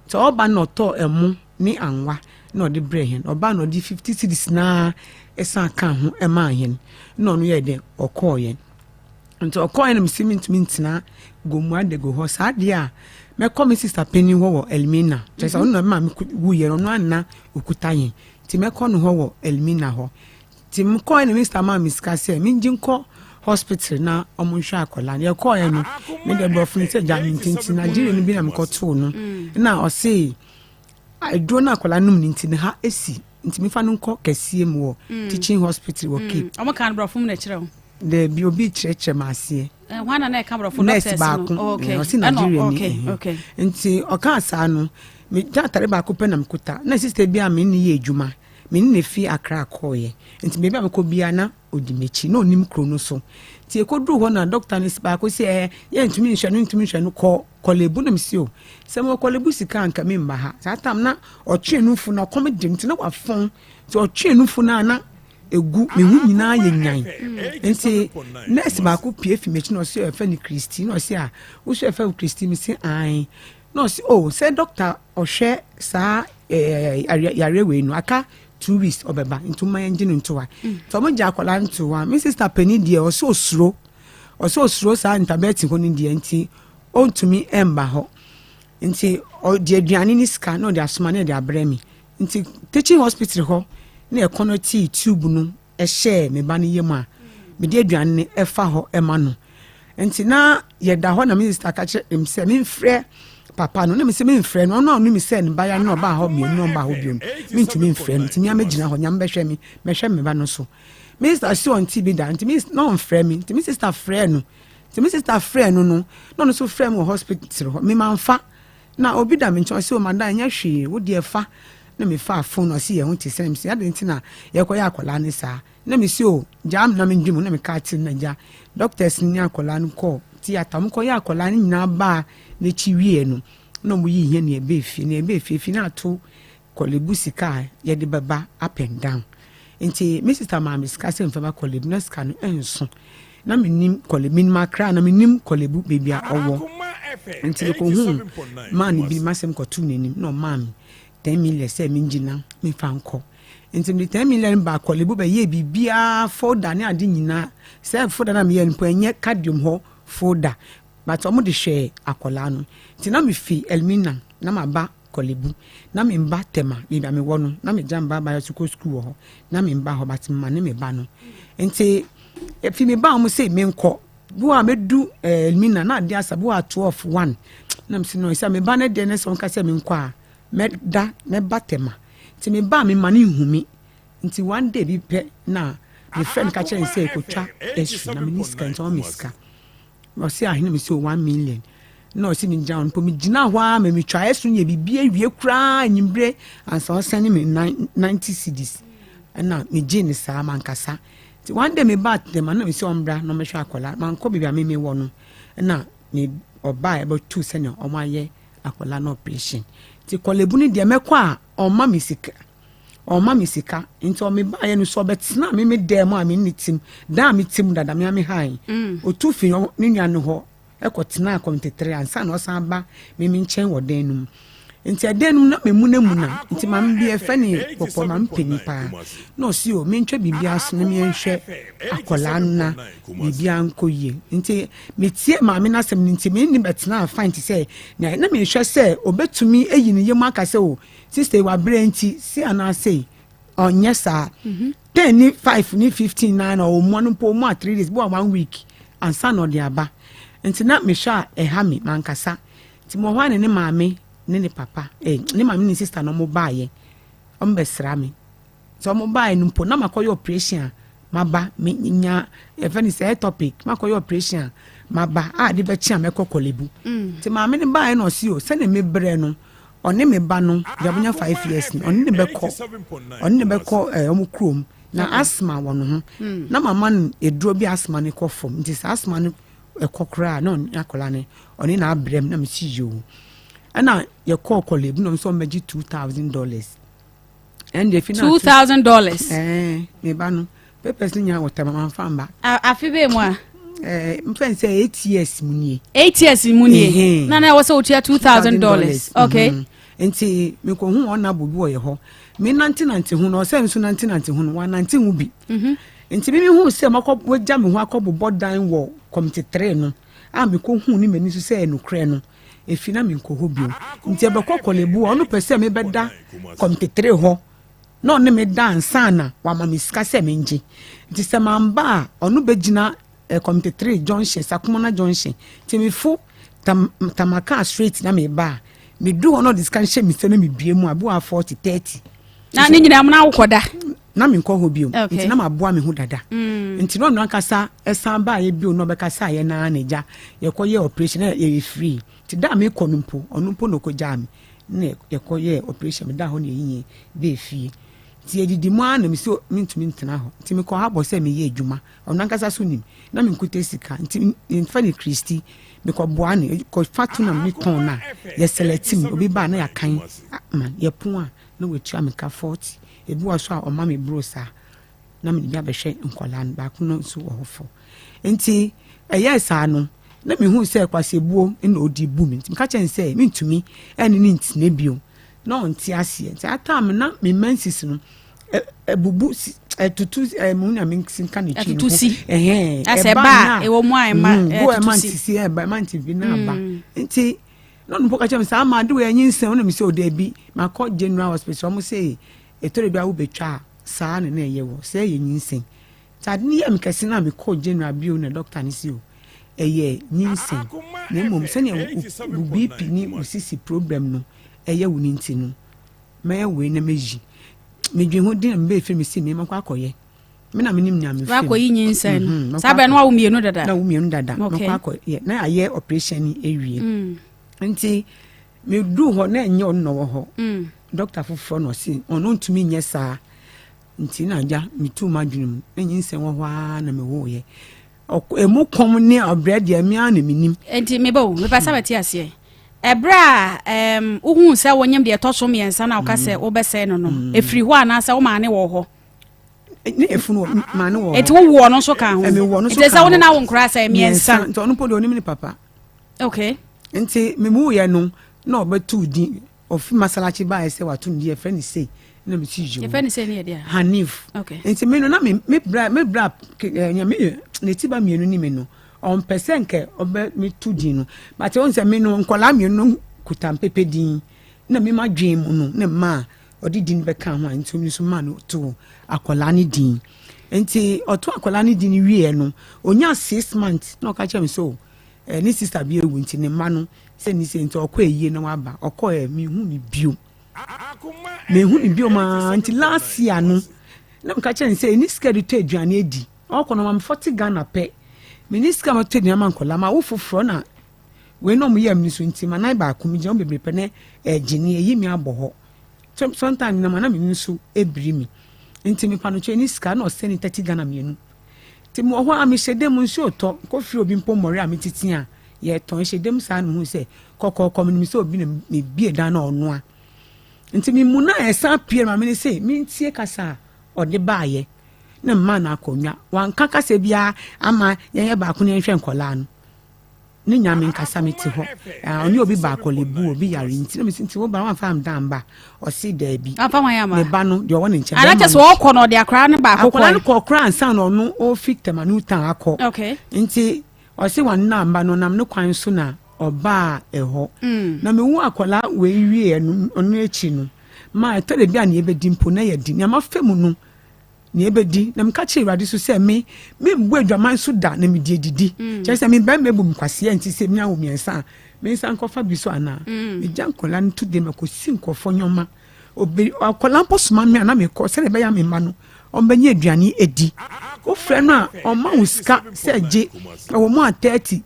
Nti ɔreba na ɔtɔɔ ɛmo ne anwa na ɔde brɛɛ hɛn. Ɔbaa na ɔde 50 cedis naa ɛsan kaa ho ɛmaa hɛn. Na ɔno yɛɛ dɛn? Ɔkɔɔ yɛn. Nti ɔkɔeɛ na mese mentumi ntena Gomoa Dago hɔ saa deɛ a mɛkɔ me sister panin hɔ wɔ Elmina kyerɛ sɛ ɔno na me maame wuiɛ no ɔno ara na ɔkuta yɛn nti mɛkɔ no hɔ wɔ Elmina hɔ nti mekɔeɛ na me sister maa me sika sɛ mengye nkɔ hospital na ɔmo nhwɛ akwadaa no yɛkɔeɛ no me deɛ borɔfo no sɛ gya me nti nti Nigeria no bi na mekɔtoo no na ɔse aduro no akwadaa nom no nti ne ha esi nti mefa no nkɔ kɛseɛ mu wɔ mm. teaching hospital wɔ mm. Cape. Ɔmo kan borɔfo mu na ɛkyerɛ wo. Daabi obi kyerɛkyerɛ me aseɛ. Eh, hwan na na ɛka borɔfo nurse doctors baako no oh, okay. Eh, ɔse Ɛna- Nigeria ni okay, eh. okay. nti ɔkaa saa no megya atare baako pɛ na mekuta na sister bi a me ne yɛ adwuma me ne na fi Accra kɔɔyɛ nti baabi a mekɔ biara na ɔdi m'akyi na ɔnim kuro no so nti ɛkɔduru hɔ na dɔkta no baako sɛ eh, yɛntumi nhwɛ no ntumi nhwɛ no kɔ Korle-Bu na mesi o sɛ mewɔ Korle-Bu sika a nka memma ha saa tam na ɔtwe nufu na ɔkɔm de nti na wafɔn nti ɔtwe nufu no a na egu me ho nyinaa yɛ nyan nti nurse baako pie fi m'akyi na ɔse ɛfɛ ne Kristi na ɔse a wosɛ ɛfɛ wo Kristi mese ae na ɔse o oh, sɛ dɔkta ɔhwɛ saa ɛɛ eh, yareɛ wei no aka 2 weeks ɔbɛba nti ɔma yɛn gye no ntoa nti ɔmo gye akwadaa ntoa me sister panin deɛ ɔse osuro ɔse osuro saa ntabɛti hɔ no deɛ nti ɔntumi mba hɔ nti ɔde aduane ne sika na ɔde asoma na ɔde abrɛ me nti teaching hospital hɔ na ɛkɔ no tii tube no ɛhyɛɛ me ba no yam a mede aduane no ɛfa hɔ ɛma no nti na yɛda hɔ na me sister ka kyerɛ me sɛ memfrɛ papa no na mesɛ memfrɛ no ɔno a ɔno me sɛ ne ba ya no ɔbaa hɔ mmienu na ɔbaa hɔ biom mentumi mfrɛ no nti mea mɛgyina hɔ nyame bɛhwɛ me mɛhwɛ me ba no so me sister si ɔnte bi da nti me na ɔmfrɛ me nti me sister frɛ no Nti me sister frɛɛ no no, na ɔno nso frɛɛ me wɔ hospital hɔ. Me manfa. Na obi da me nkyɛn, ɔse, oh madam, ɛnyɛ hwee, wo deɛ fa. Na me faa phone no, ɔse yɛn ho te sɛn? Mese, adɛn nti na yɛkɔyɛ akwadaa no saa? Na me se, oh, gyaa me na mendwe mu. Na me kaa tiri no na gya. Doctors no ne akwadaa no kɔɔ theatre. Wɔn kɔyɛ akwadaa no nyinaa baa n'akyi wieɛ no, na wɔn yii hɛn na yɛbɛɛ fie. Na yɛbɛɛ fie, fie no ato Korle-Bu sika a yɛde bɛba up and down nti me sister maa me sika sɛ mfa ba Korle-Bu na sika no ɛnso na menim Korle menim Accra na menim Korle-Bu baabi a ɔwɔ nti mekɔhuu maa no bi masɛm kɔtoo n'anim na ɔmaa me 10 million sɛ mengyina memfa nkɔ nti mede 10 million baa Korle-Bu bɛyɛɛ biribiara folder ne ade nyinaa sɛ folder na meyɛ no mpo ɛnyɛ cardium hɔ folder but wɔn de hwɛɛ akwadaa no nti na mefi Elmina na maba Korle-Bu. Na me mba Tema, beebi a mewɔ no, na megya me ba abaayewa so kɔ skuul wɔ hɔ. Na me mba hɔ but mema ne me ba no. Ntsi efi me ba a wɔse menkɔ, bi wɔ hɔ a medu eh, Elmina na ade asa, bi wɔ hɔ a 12, 1. Na mese no, sɛ me ba no deɛ ne sɛ ɔnka sɛ menkɔ a, mɛda, mɛba Tema. Ntsi me ba a mema no nhu me. Ntsi one day bi pɛ na mefrɛ no ka kyerɛ no sɛ kotwa x-ray na menni sika nti ɔma me sika. Ɔse ahe na mese o 1 million na ɔse megyina hɔ mpo megyina hɔ ara ma metwaeɛ so yɛ biribi awie koraa anwummerɛ ansa ɔsɛne me 90 cedis ɛna megye ne saa mankasa nti one day mebaa dɛm na mese ɔmbra na ɔmmɛhwɛ akwadaa mankɔ baabi a meme wɔ no ɛna me ɔbaa ɛbɛtu sɛnea ɔmo ayɛ akwadaa no operation nti Korle Bu no deɛ mɛkɔ a ɔmma me sika Ɔmma me sika nti ɔmebaeɛ no so ɔbɛtenaa me me dan mu a me ne tim dan a me tim dada me ame han mm. Ɔtu fi ne nua no hɔ ɛkɔ tenaa kɔmtetere ansa na ɔsan ba me me nkyɛn wɔ dan no mu nti ɛdan no mu na memunamuna nti maame bi ɛfɛ ne kɔkɔ maame panyin paa na ɔsi o mentwa biribi aso na menhwɛ akwadaa no na biribi ankɔ yie nti metie maame no asɛm no nti me ne bɛtenaa fine te sɛ na mehwɛ sɛ obetumi ayi ne yam aka sɛ o Sister yi wabrɛ nti sei anaa sei ɔnyɛ saa. 10 ne 5 ne 15 na na ɔwɔ mu no mpo ɔmu a 3 days bi wa 1 week ansa na ɔde aba. Nti na mehwɛ a ɛha me mankasa. Nti mewɔ hɔ a ne ne maame ne ne papa eh, ne maame ne sister na ɔmo baayɛ ɔmo bɛsra me. Sɛ ɔmo baeɛ no mpo na makɔyɛ operation a maba menya yɛfɛ no sɛ ectopic makɔyɛ operation a maba a ade bɛkye a mɛkɔ Korle Bu. Mm. Nti maame no baeɛ na ɔse o sɛdeɛ mebrɛ no ɔne me ba no deɛ ɔbɛnya 5 years no ɔne ne bɛkɔ ɔne ne bɛkɔ ɛɛ ɔmo kurom na asthma wɔ ne ho mm. na mama no eduro bi asthma no kɔ fam nti sɛ asthma no ɛkɔ koraa na ɔne akwadaa no ɔne na abrɛ mu na mesi yoo ɛna yɛkɔɔ Korle Bu na ɔmo sɛ ɔmo bɛgye $2,000. Ɛnde fi na $2,000. Ɛɛ me ba no papers no nyinaa wɔ tɛm ama nfa mba. Afe bɛɛ mu a. Ɛɛ nfɛn sɛ 8 years mu nie. 8 years mu nie. Na na ɛwɔ sɛ wotua $2,000. Okay. Nti mekɔhu wɔn na bobi wɔ yɛ hɔ. Me nante nante ho na ɔsɛ nso nante nante ho no wanante ho bi. Nti mi hu sɛ makɔ wagya me ho akɔ bobɔ dan wɔ committee 3 no a mekɔ hu ne m'ani so sɛ ɛnokorɛ no. Efi na menkɔ hɔ bio. Nti ɛbɛkɔ Korle Bu a, ɔno pɛ sɛ mebɛda kɔmtetere hɔ na ɔne me da ansa na wama me sika sɛ mengye. Nti sɛ mamba a, ɔno bɛgyina eh, kɔmtetere junction, Sakomana junction. Nti mefo tam, Tamaka straight na meba a, medu hɔ na ɔde sika no hyɛ me nsam na mebue mu a, bi wɔ ha 40, 30. Na ne nyinaa mu na wokɔda? Na menkɔ hɔ bio. Nti na maboa me ho dada. Mm. Nti na ɔno ankasa ɛsan baeɛ bio na ɔbɛkasaeɛ na na agya yɛkɔyɛ operation na yɛyɛ free. Nti da a mekɔ no mpo ɔno mpo na ɔkɔgyaa me na yɛkɔyɛɛ operation meda hɔ na yɛyiye bɛɛ fie. Nti yɛdidi mu ara na mesi mentumi ntena hɔ. Nti mekɔ ha bɔ sɛ meyɛ adwuma. Ɔno ankasa so nim na menkuta sika nti mfa ne Kristi mekɔboa no kɔfa tuna me tɔn no a yɛsɛlɛte mu obi ba a na yɛakan ma yɛpon a na watua me ka 40 ebi wɔ so a ɔma me boro saa na mede bi abɛhwɛ nkwadaa no baako no nso wɔ hɔ fo nti ɛyɛɛ saa no na mehu sɛ kwasebuo na ɔdi bu me nti meka kyerɛ no sɛ mentumi ɛne ne ntena bio na ɔnte aseɛ nti atam na me menses no ɛbubu si ɛtutu ɛmu na mi nka ne twi no ho ɛhɛn ɛba na ɛwɔ mu a ɛma mm, bo ɛma ntisi ɛba ɛma ntibi na aba mm. nti na ɔno mpo ka kyerɛ mi sɛ ama ade wɔ ɛnyi nsɛm na mi sɛ ɔda bi ma kɔ general hospital ɔmo sɛ ɛtɔrɔ bi awo betwa a saa na na ɛyɛ wɔ sɛ ɛyɛ nyinsɛn nti ade no yɛ mi kɛse na mi kɔ general bio na doctor ne si o ɛyɛ nyinsɛn na mmom sɛnea wo bp ne wo sisi problem no ɛyɛ wo ne nti no. Mɛyɛ wei na mɛyi. Medwen ho den na mebɛyɛ firi me si me mɛkɔ akɔyɛ. Me na menim nea mefiri. Wakɔyi nyinsɛn no. Mhm, Saa bɛrɛ no wawo mmienu dada. Na wo mmienu dada. Mɛkɔ akɔyɛ na ayɛ operation ni awie. Mm. Nti meduru hɔ na ɛnyɛ ɔno na ɔwɔ hɔ. Mm. Dɔkta foforɔ na ɔse ɔno ntumi nyɛ saa. Nti na agya metuu m'adwene mu na nyinsɛn wɔ hɔ ara na mewoeɛ. Emu kɔm ne ɔbrɛ deɛ me ara na menim. Enti meba o, mepɛ sɛ mete aseɛ. Ɛberɛ a um, wohuu sɛ wonyem deɛ ɛtɔ so mmiɛnsa na woka sɛ mm. wobɛsɛe no no, mm. ɛfiri hɔ anaasɛ wo maane wɔ hɔ? Ne efunu wɔ maane wɔ hɔ. Enti wowɔ no nso ka ho? Ɛmi wɔ no nso ka ho. Nti sɛ wo ne no awo nkoraa sɛ mmiɛnsa? Nti ɔno mpo deɛ ɔnim ne papa. Okay. Nti mewuiɛ no na ɔbɛtoo din Ɔfi Masalakyi baeɛ sɛ wato ne din yɛfrɛ no sei na me si yoo. Yɛfrɛ no sei ne yɛ deɛ. Hanif. Okay. Nti me no na me me bra me bra eh, nea me ne ti ba mmienu ni me no ɔmpɛ sɛ nkɛ ɔbɛ me to din no but ɔn sɛ me no nkɔlaa mmienu no kuta mpɛpɛ din na me ma dwen mu no na mmaa ɔde din bɛka ho a nti ɔno nso maa no to akɔlaa ne din nti ɔto akɔlaa ne din wieɛ no onya 6 months na ɔka kyerɛ me so eh, ne sister bi ewu nti ne mma no sɛ ne sɛ nti ɔkɔ ayie na waba ɔkɔ ɛ mehu ne bio mehu ne bio maa nti last year no na meka kyerɛ ne sɛ ɛni sika de tɔ aduane adi ɔkɔ no ma me 40 Ghana pɛ meni sika ma tɔ aduane ma nkɔla ma wo foforɔ na wei na ɔmo yɛ mi so nti ma nan baako mi gyina bebree pɛ na ɛgye ne ɛyi mi abɔ hɔ sometimes na ma na me nso ebiri mi nti mepa no kyɛ ɛni sika na ɔsɛ ne 30 Ghana mmienu Nti mewɔ hɔ a mehyɛ da mu nsuo tɔ kɔfiri obi mpo mmɔre a metete a yɛtɔn hyɛ da mu saa na mehu sɛ kɔkɔɔkɔ menim sɛ obi na mebie dan na ɔnoa nti memu no a ɛsan pie ma mene sɛ mentie kasa a ɔde baayɛ na mmaa no akonnwa wanka kasa biara ama yɛnyɛ baako na yɛnhwɛ nkɔlaa no Ne nya me nkasa me te hɔ ah, ɔne obi ba akɔlebu obi yare nti na mesi nti wo ba wamfa amda amba ɔse daabi ne ba no deɛ ɔwɔ ne nkyɛn bɛrima no sɛ ɔkɔ no ɔde akwaraa no baako kɔ akwaraa no kɔ koraa ansa na ɔno ɔfi Tema New Town akɔ okay. nti ɔse wanna amba no ɔnam ne kwan so na ɔbaa ɛhɔ mm. na mewu akwaraa wei wie ɛno ɔno akyi no ma ɛtɔ da bi a nea ɛbɛdi mpo na yɛdi nea mafa mu no Nea ebedi, na meka kyerɛɛ Awurade so sɛ, Me, meremmu adwaman so da na mede adidi. Mm. Kyerɛ sɛ, me barima abu me kwasea nti sɛ menya wo mmiɛnsa a, mensan nkɔfa bi so anaa? Mm. Megya nkwadaa no to dɛm akɔsi nkurɔfoɔ nneɛma. Obi, akwadaa mpo soma me a na mekɔ sɛdeɛ ɛbɛyɛ a me mma no ɔmbɛnya aduane adi. Wofrɛ no a, ɔma wo sika sɛ gye, ɛwɔ mu a 30,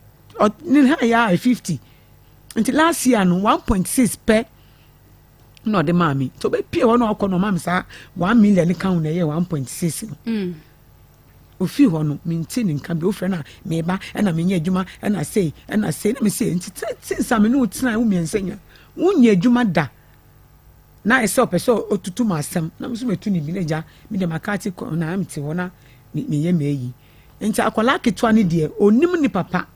ne ha yɛ a 50. Nti last year no, 1.6 pɛ na ɔde maa me nti ɔbɛpie hɔ na ɔkɔ na ɔma me saa 1 million ka ho na ɛyɛ 1.6 no. Ofii hɔ no mente ne nka bi wofrɛ no a meba ɛna menyɛ adwuma ɛna sei ɛna sei na mesei nti since a me ne wo tena wo mmiɛnsa nya wonyɛ adwuma da na ɛsɛ ɔpɛ sɛ ɔtutu ma asɛm na me nso matu ne bi na gya me deɛ maka ate kɔ na mete hɔ na meyɛ m'ayi nti akwadaa ketewa no deɛ onim ne papa.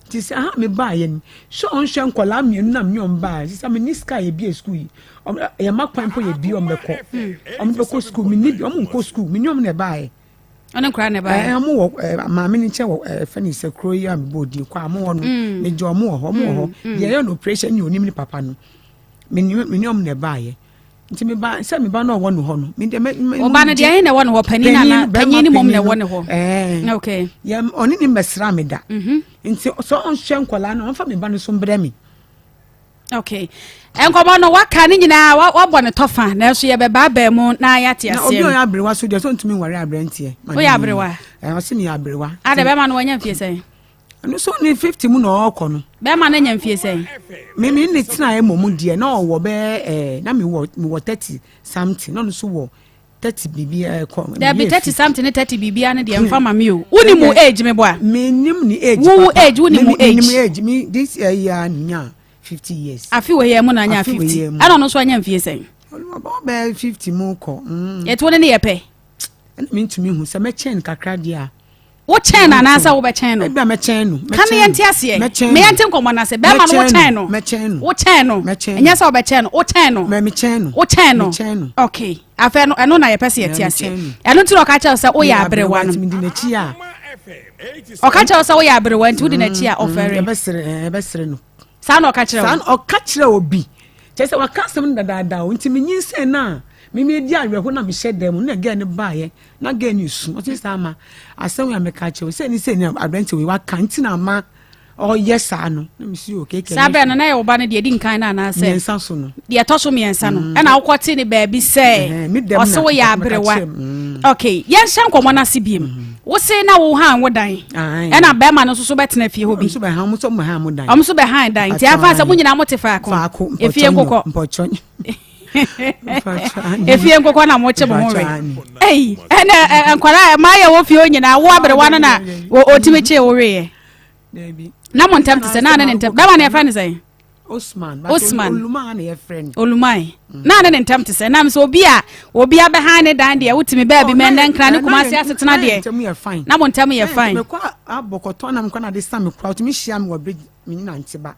Nti sɛ ha me baayɛ ni sɛ ɔnhwɛ nkwadaa mmienu na me ɔmo baayɛ sɛ me ni sika yɛ bie sukuu yi yɛ ma kwan mpo yɛ bie ɔmo bɛkɔ ɔmo bɛkɔ sukuu me ni bi ɔmo nkɔ sukuu me ni ɔmo na ɛbaayɛ. Ɔne nkwadaa na ɛbaayɛ. Ɛɛ ɔmo wɔ ɛɛ maame ne nkyɛn wɔ ɛɛ fɛn sɛ kuro yi a me bɔ odin kɔ a ɔmo wɔ no me gye ɔmo wɔ hɔ ɔmo wɔ hɔ deɛ ɛyɛ no operation ni onim ne papa no me ni me ni ɔmo na ɛbaayɛ. Nti me ba sɛ me ba no ɔwɔ ne hɔ no me deɛ me me. Ɔba no deɛ ɛhe na ɛwɔ ne hɔ panin ana panyin ne mom na ɛwɔ ne hɔ. Ɛɛ okay. Yɛ ɔne ne mbɛsra me da. Mhm. Nti sɛ ɔnhwɛ nkɔlaa no ɔnfa me ba no so mbrɛ me. Okay. Nkɔmɔ no waka ne nyinaa wabɔ ne tɔfa nanso yɛbɛbaabaa mu na yɛate aseɛ. Na obi a ɔyɛ aberewa so deɛ sɛ ɔntumi nware aberanteɛ. Woyɛ aberewa? Ɛɛ ɔse meyɛ aberewa. Ada bɛrima no wanya mfie sɛn? Ɛno so ne 50 mu na ɔrekɔ no. Bɛrima no anya mfie sɛn? Me me ne tenaeɛ mmom deɛ na ɔwɔ bɛɛ ɛɛ na mewɔ mewɔ 30 something na ɔno nso wɔ 30 biribi ɛkɔ. Dabi 30 something ne 30 biribi ne deɛ nfa ma mi o. Wuni mu age mi bɔ a. Mi nim ni age. Wo age wuni mu age. Mi nim age mi this year nya 50 years. Afi wɔ yɛ mu na nya 50. Ɛna ɔno nso anya mfie sɛn. Ɔbɔ bɛɛ 50 mu kɔ. Yɛte wo ne ne yɛ pɛ. Ɛna mi ntumi hu sɛ mɛkyɛn kakra deɛ a. Wokyɛn no anaasɛ wobɛkyɛn no? Ebi a mɛkyɛn no. Ka ne yɛnte aseɛ. Mɛkyɛn no. Meyɛnte nkɔmmɔ no ase. Bɛrima no wokyɛn no. Mɛkyɛn no. Wokyɛn no. Mɛkyɛn no. Ɛnyɛ sɛ wobɛkyɛn no. Wokyɛn no. Mɛkyɛn no. Wokyɛn no. Mɛkyɛn no. Okay. Afei no ɛno na yɛpɛ sɛ yɛte aseɛ. Ɛno nti na ɔka kyerɛ sɛ woyɛ aberewa no. Medi n'akyi a. Ɔka kyerɛ sɛ woyɛ aberewa nti wodi n'akyi a ɔfɛre. Ɛbɛsere ɛbɛsere no. Saa na ɔka kyerɛ wo. Saa na ɔka kyerɛ obi. Kyerɛ sɛ waka asɛm no dadaada o nti menyinsɛn no a mimi di awerɛho na mehyɛ dan mu na gɛɛ no baeɛ na gɛɛ no esu ɔte saa ma asɛm wei a meka kyerɛ wo sɛ ne sɛ ne aberante wei waka nti na ama ɔyɛ saa no na mesi o keke saa bɛrɛ no na yɛ wo ba no deɛ di nkan no anaasɛ mmiɛnsa so no deɛ ɛtɔ so mmiɛnsa no mm. ɛna wokɔte ne baabi sɛ ɔse woyɛ aberewa mm. ok yɛnhyɛ nkɔmmɔ no ase biem mm. wo se na wo han wo dan ɛna bɛrima no nso so bɛtena fie hɔ bi ɔmo nso bɛhan dan nti afa sɛ mo nyinaa mote faako efie nkokɔ efie nkokɔ na mokye mo ho we ei ɛna nkwadaa mmaa yɛ wɔ fie hɔ nyinaa wo aberewa no na ɔtumi kyee wo weeɛ na mo ntɛm te sɛ na ne ne ntɛm bɛrima no yɛfrɛ no sɛn Osman. Osman. Oluman na yɛfrɛ no. Oluman. Mm. Na ne ne ntam te sɛ nam sɛ obi a obi abɛhan ne dan deɛ wotumi baabi oh, mɛ ndɛ nkra ne kumase asetena deɛ. Na mo ntam yɛ fine. Mekɔ abɔkɔtɔ na mekɔ na de sa me kora otumi hyia me wɔ bridge me nante ba.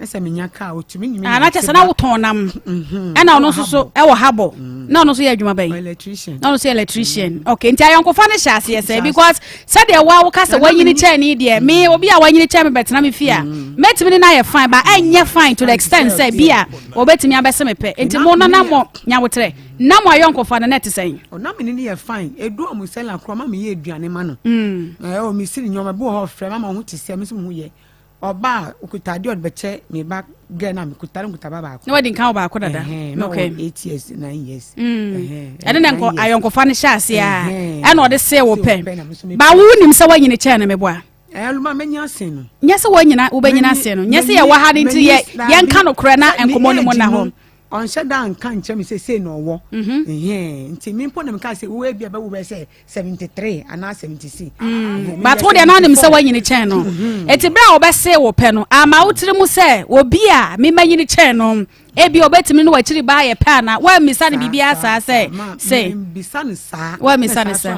Ɛsɛ menya kaa otumi ne me nante ba. Anakyɛ sɛ na wotɔn nam. Mhm. Ɛna ɔno nso so ɛwɔ habɔ. Mm. Na ɔno nso yɛ adwuma bɛyi. Electrician. Na ɔno nso yɛ electrician. Mm. Okay nti ayɔnkofa no hyɛ aseɛ sɛ because sɛdeɛ wo a woka sɛ woanyini kyɛn ne deɛ me obi a wanyini kyɛn me bɛtena me fie a mɛtumi ne no ayɛ fine but ɛnyɛ fine to the extent sɛ bi a wɔbɛtumi abɛse me pɛ nti mo no na mo nyawotrɛ na mo ayɔnkofa no na ɛte sɛn. Ɔna me ne no yɛ fine edu ɔmo sɛla korɔ ma meyɛ aduane ma no ɛɛ mesi ne nneɛma bi wɔ hɔ ɔfrɛ ma ma ho te sɛ me nso me ho yɛ Ɔba a, okuta adeɛ ɔde bɛkyɛ me ba girl na mekuta no nkuta ba baako. Na wadi nka wɔ baako dada. Ɛhɛn, okay. na wɔ 8 years, 9 years. Mm. Ɛne na nkɔ ayɔnkofa no hyɛ aseɛ a, ɛna ɔde see wo pɛ. Ba wo nim sɛ woanyini kyɛn no meboa. Ɛluma mɛnyi asen no. Nyɛ sɛ woanyina wobɛnyina asen no. Nyɛ sɛ yɛwɔ ha no nti yɛ yɛnka nokorɛ na nkɔmmɔ no mu na hɔ. Ɔnhyɛ da nka nkyerɛ me sɛ sei na ɔwɔ. Mhm. Nti me mpo na meka sɛ wo ebi a bɛwo bɛyɛ sɛ 73 anaa 76. Mm. But wo deɛ na ɔnim sɛ woanyini kyɛn no. Mhm. Eti berɛ a wɔbɛsee wo pɛ no, ama wo tiri mu sɛ obi a memanyini kyɛn no, ebi ɔbɛtumi ne wakyiri ba ayɛ pɛ ana woammisa no biribiara saa sɛ sɛ woammisa no saa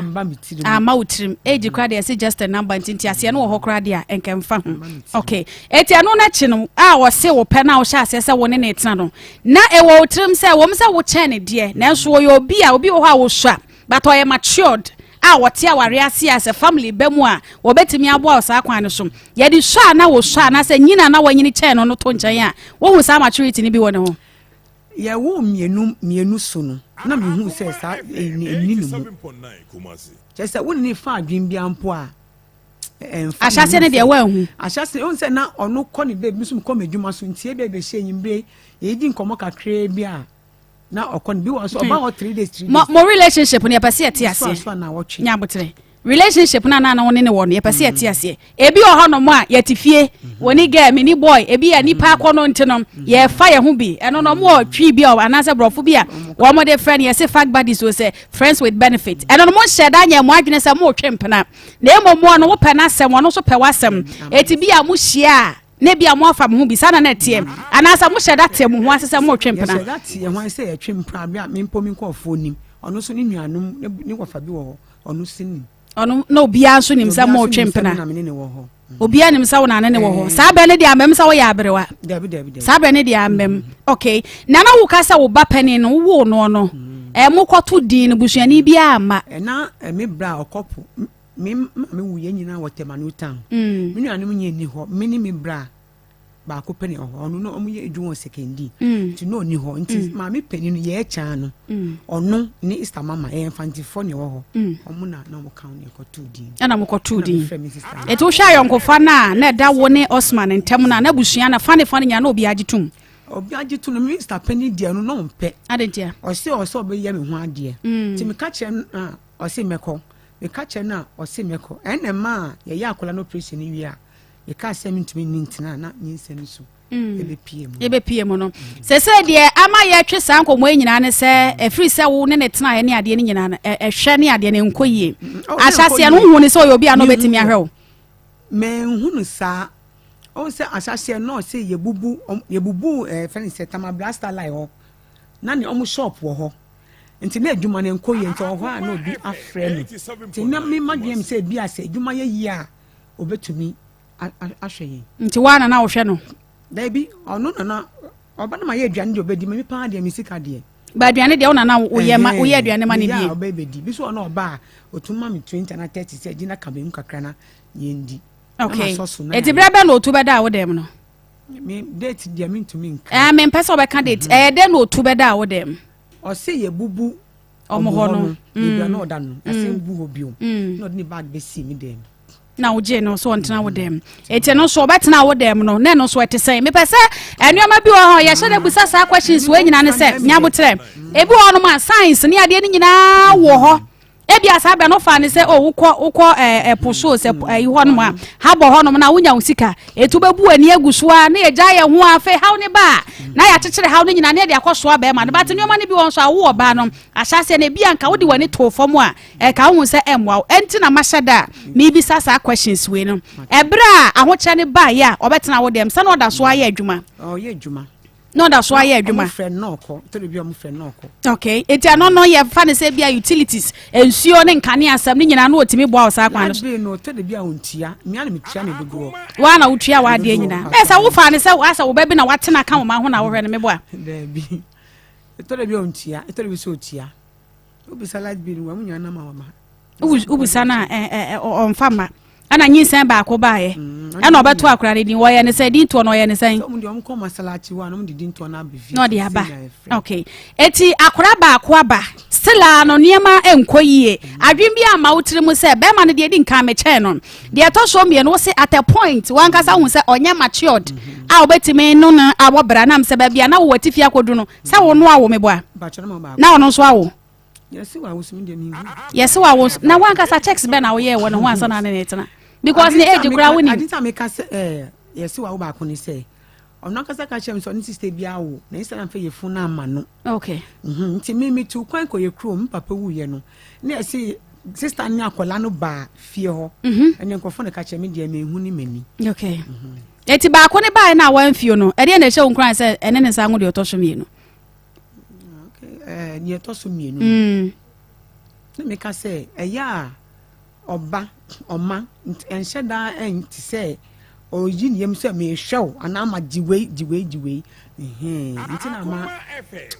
ama wo tirim age koraa deɛ ɛsɛ just a number nti nteaseɛ no wɔ hɔ koraa deɛ a ɛnkɛmfa ho okay eti ɛno no akyi no a wɔse wo pɛ no a wohyɛ aseɛ sɛ wo ne ne tena no na ɛwɔ wo tirim sɛ wɔm sɛ wokyɛn ne deɛ nanso wɔyɛ obi a obi wɔ hɔ a wɔsua but ɔyɛ matured a wɔte aware ase a sɛ family ba mu a wɔbɛtumi aboa wɔ saa kwan no so yɛde sɔ a na wɔsɔ anaasɛ nyina na wɔnyini kyɛn no no to nkyɛn a wohu saa maturity no bi wɔ ne ho. Yɛwoo mmienu mmienu so no na mehu sɛ saa ɛnni ne mu kyerɛ sɛ wo ne ne fa adwene biara mpo a ɛmfa ahyɛseɛ no deɛ woanhu ahyɛseɛ wohu sɛ na ɔno kɔ ne baabi nso mekɔ m'adwuma so nti ebia bɛhyɛ anwummere yɛdi nkɔmmɔ kakraa bi a na ɔkɔ no bi wɔ so ɔba hɔ 3 days 3 days mo relationship no yɛpɛ sɛ yɛte aseɛ nya aboterɛ relationship no anaa na wo ne ne wɔ no yɛpɛ sɛ yɛte mm. aseɛ ebi wɔ hɔ nom a yɛte fie mm-hmm. wɔ ne girl me ne boy ebi yɛ nipa akɔ no nti no mm-hmm. yɛfa yɛn ho bi ɛno no ɔmo wɔ twi bi a anaasɛ borɔfo bi a wɔn de frɛ no yɛse fuck buddies o sɛ friends with benefit ɛno no mo nhyɛ da nyɛ mo adwene sɛ mo retwe mpena na emu mo no wopɛ n'asɛm ɔno nso pɛ w'asɛm mm-hmm. eti bi a mo hyia a na ebi a mo afa mo ho bi saa na na ɛteɛ anaasɛ mo hyɛ da te mo ho ase sɛ mo retwe mpena. Yɛhyɛ da te yɛn ho ase sɛ yɛtwe mpena bi a me mpo me nkurɔfoɔ nim ɔno nso ne nuanom ne wɔfa bi wɔ hɔ. Ɔno nso nim. Ɔno na obiara nso nim sɛ mo retwe mpena. Obiara nim sɛ wo na ne ne wɔ hɔ. Saa bɛn ne deɛ amam sɛ woyɛ aberewa. Saa bɛn ne deɛ amam. Okay. Na na woka sɛ wo ba panin no wowoo noɔ no. Ɛɛ mo kɔto din no busuani biara amma. Ɛna me bra ɔkɔpo me maame wu yɛn nyinaa wɔ Tema New Town. Me nuanom nyɛ nni hɔ me ne me bra. baako pɛ na ɛwɔ hɔ ɔno na wɔn yɛ adwuma wɔ sekɛndi mm. nti na ɔni hɔ nti mm. maame panyin no yɛ ɛkyan no mm. ɔno ne Easter mama ɛyɛ mfantefoɔ na ɛwɔ hɔ wɔn na na wɔn kan na ɛkɔtoo din ɛna wɔn kɔtoo din ètò wohwɛ ayɔnkofa no a na ɛda wo ne Osman ntam no a na abusua na fa ne fa no nyinaa na obi agye tom. Obi agye to no minista panyin deɛ no na ɔmpɛ. Adɛn ntia? Ɔse ɔsɛ ɔbɛyɛ me ho adeɛ. Nti meka kyerɛ no a ɔse mɛkɔ. Meka kyerɛ no a ɔse mɛkɔ. Ɛna ɛma a yɛyɛ akwadaa no operation no wie a yɛkaa sɛ mentumi nni ntena a na nyinsɛn no so ɛbɛpie mu. Ɛbɛpie mu no. Sɛsɛ deɛ ama yɛtwe saa nkɔmmɔ yi nyinaa ne sɛ ɛfiri sɛ wo ne ne tenaeɛ ne adeɛ no nyinaa no ɛhwɛ ne adeɛ no nkɔ yie. Ahyɛaseɛ no wohu ne sɛ ɔyɛ obi a na ɔbɛtumi ahwɛ wo. Manhu no saa. Ɔhu sɛ ahyɛaseɛ no na ɔse yɛbubu yɛbubu ɛɛ fɛn sɛ Tama Blaster line hɔ na ne ɔmo shop wɔ hɔ nti na adwuma no nkɔ yie nti ɔwɔ hɔ a na obi afrɛ no nti na me ma dwene sɛ ebi a sɛ adwuma yɛ yie a obetumi ahwɛ yɛn. Nti woa na na wohwɛ no? Daabi ɔno na na ɔba na ma yɛ aduane deɛ ɔbɛdi ma mi paa deɛ me sika deɛ. Ba aduane deɛ wo na na woyɛ ma woyɛ aduane ma ne die. Meyɛ a ɔbɛbɛdi bi so ɔno ɔba a otum ma me 20 ana 30 sɛ gyina ka bɛmu kakra na yɛn di. Okay. Eti berɛ bɛn na otu bɛdaa wo dɛm no? Me date deɛ mentumi nka. Ɛɛ mempɛ sɛ ɔbɛka date. Mhm. Ɛyɛ dɛn na otu bɛdaa wo dɛm? Ɔse yɛbubu ɔmo hɔ no. Baabi a na ɔda no. Yɛsɛ mm. bu hɔ bio. Mm. Na ɔde ne bag bɛsii me dɛm. Na wogyee no so ɔntena wo dɛm. Eti no so ɔbɛtena wo dɛm no na ɛno nso ɛte sɛn? Mepɛ sɛ nneɛma bi wɔ hɔ yɛhyɛ dɛ busa saa questions wɔ nyinaa ne sɛ nyabotrɛ. Ebi wɔ hɔnom a science ne adeɛ no nyinaa wɔ hɔ. Ebia saa bɛ no fa ne sɛ o oh, wokɔ wokɔ ɛɛ ɛpo so sɛ ɛyi hɔ nom a habɔ hɔ nom na wonya wo sika etu bɛbu ani agu so a na yɛgya yɛn ho a afei haw ne ba a na yɛakyekyere haw no nyinaa na yɛde akɔ soa bɛrima no bate nneɛma no bi wɔ nso a wowɔ baa no ahyɛaseɛ no ebi anka wode w'ani too fam a ɛka wohu sɛ ɛmmoa wo ɛnti na mahyɛ da a mebisa saa questions wei no ɛberɛ a ahokyɛ no baeɛ a ɔbɛtena wo dɛm sɛ na ɔda so ayɛ adwuma ɔyɛ adwuma na ɔda so ayɛ adwuma. Ɔmo frɛ no ɔkɔ tɛrɛ bi ɔmo frɛ no ɔkɔ. Okay eti ɛno no yɛ fa ne sɛ bi a utilities nsuo ne nkanea asɛm ne nyinaa no otumi boa wɔ saa kwan no so. Light bill no tɛrɛ bi a ontua mia na metua ne dodoɔ. Waa na wotua w'adeɛ nyinaa ɛ sɛ wofa ne sɛ asɛ wo ba bi na watena ka wo ma ho na wohwɛ no meboa. Daabi tɛrɛ bi a ontua tɛrɛ bi sɛ otua wobisa light bill wɔn nyinaa nam a wɔma. Wobisa no a ɔmfa ma. Ɛna nyinsɛn baako baeɛ. Mm, ɛna ɔbɛto akora no din. Wɔyɛ ne sɛn? Din toɔ no ɔyɛ ne sɛn? Na ɔde aba. Okay. Eti akora baako aba. Still a no nneɛma nkɔ yie. Mm. Adwene bi ama wo tiri mu sɛ bɛrima no deɛ di nkan mekyɛn no. Deɛ ɛtɔ so mmienu wo se at a point wankasa hu sɛ ɔnyɛ matured mm-hmm. a wobɛtumi no no awɔ bra nam sɛ baabi a na wowɔ atifi akɔdu no sɛ wo no awo meboa. Na ɔno nso awo. Yɛse wa wosu deɛ menhu. Yɛse wa wosu na wankasa checks bɛn na woyɛɛ wɔ ne ho ansa na ne ne tena because ne age koraa wonim. Ade nti a meka sɛ ɛɛ yɛse wa wo baako ne sɛ ɔno ankasa ka kyerɛ me sɛ ɔne sista bi awo na sista no amfa yɛfunu no ama no. Okay. Mhm nti me metu kwan kɔ yɛ kurom me papa wuyɛ no na yɛse sista ne akwadaa no baa fie hɔ. Mhm. Ɛne nkurɔfoɔ na ka kyerɛ me deɛ menhu ne m'ani. Okay. Mhm. Eti baako ne baeɛ no a wamfio no ɛdeɛ na ɛhyɛ wo nkuran sɛ ɛne ne nsa ho deɛ ɔtɔ so mmienu. Eh, nea ɛtɔ so mmienu mm. na meka sɛ ɛyɛ a ɔba ɔma ɛnhyɛ daa ɛnte sɛ ɔyi ne yam sɛ mehwɛ wo anaa ma gye wei gye wei gye wei nti na ma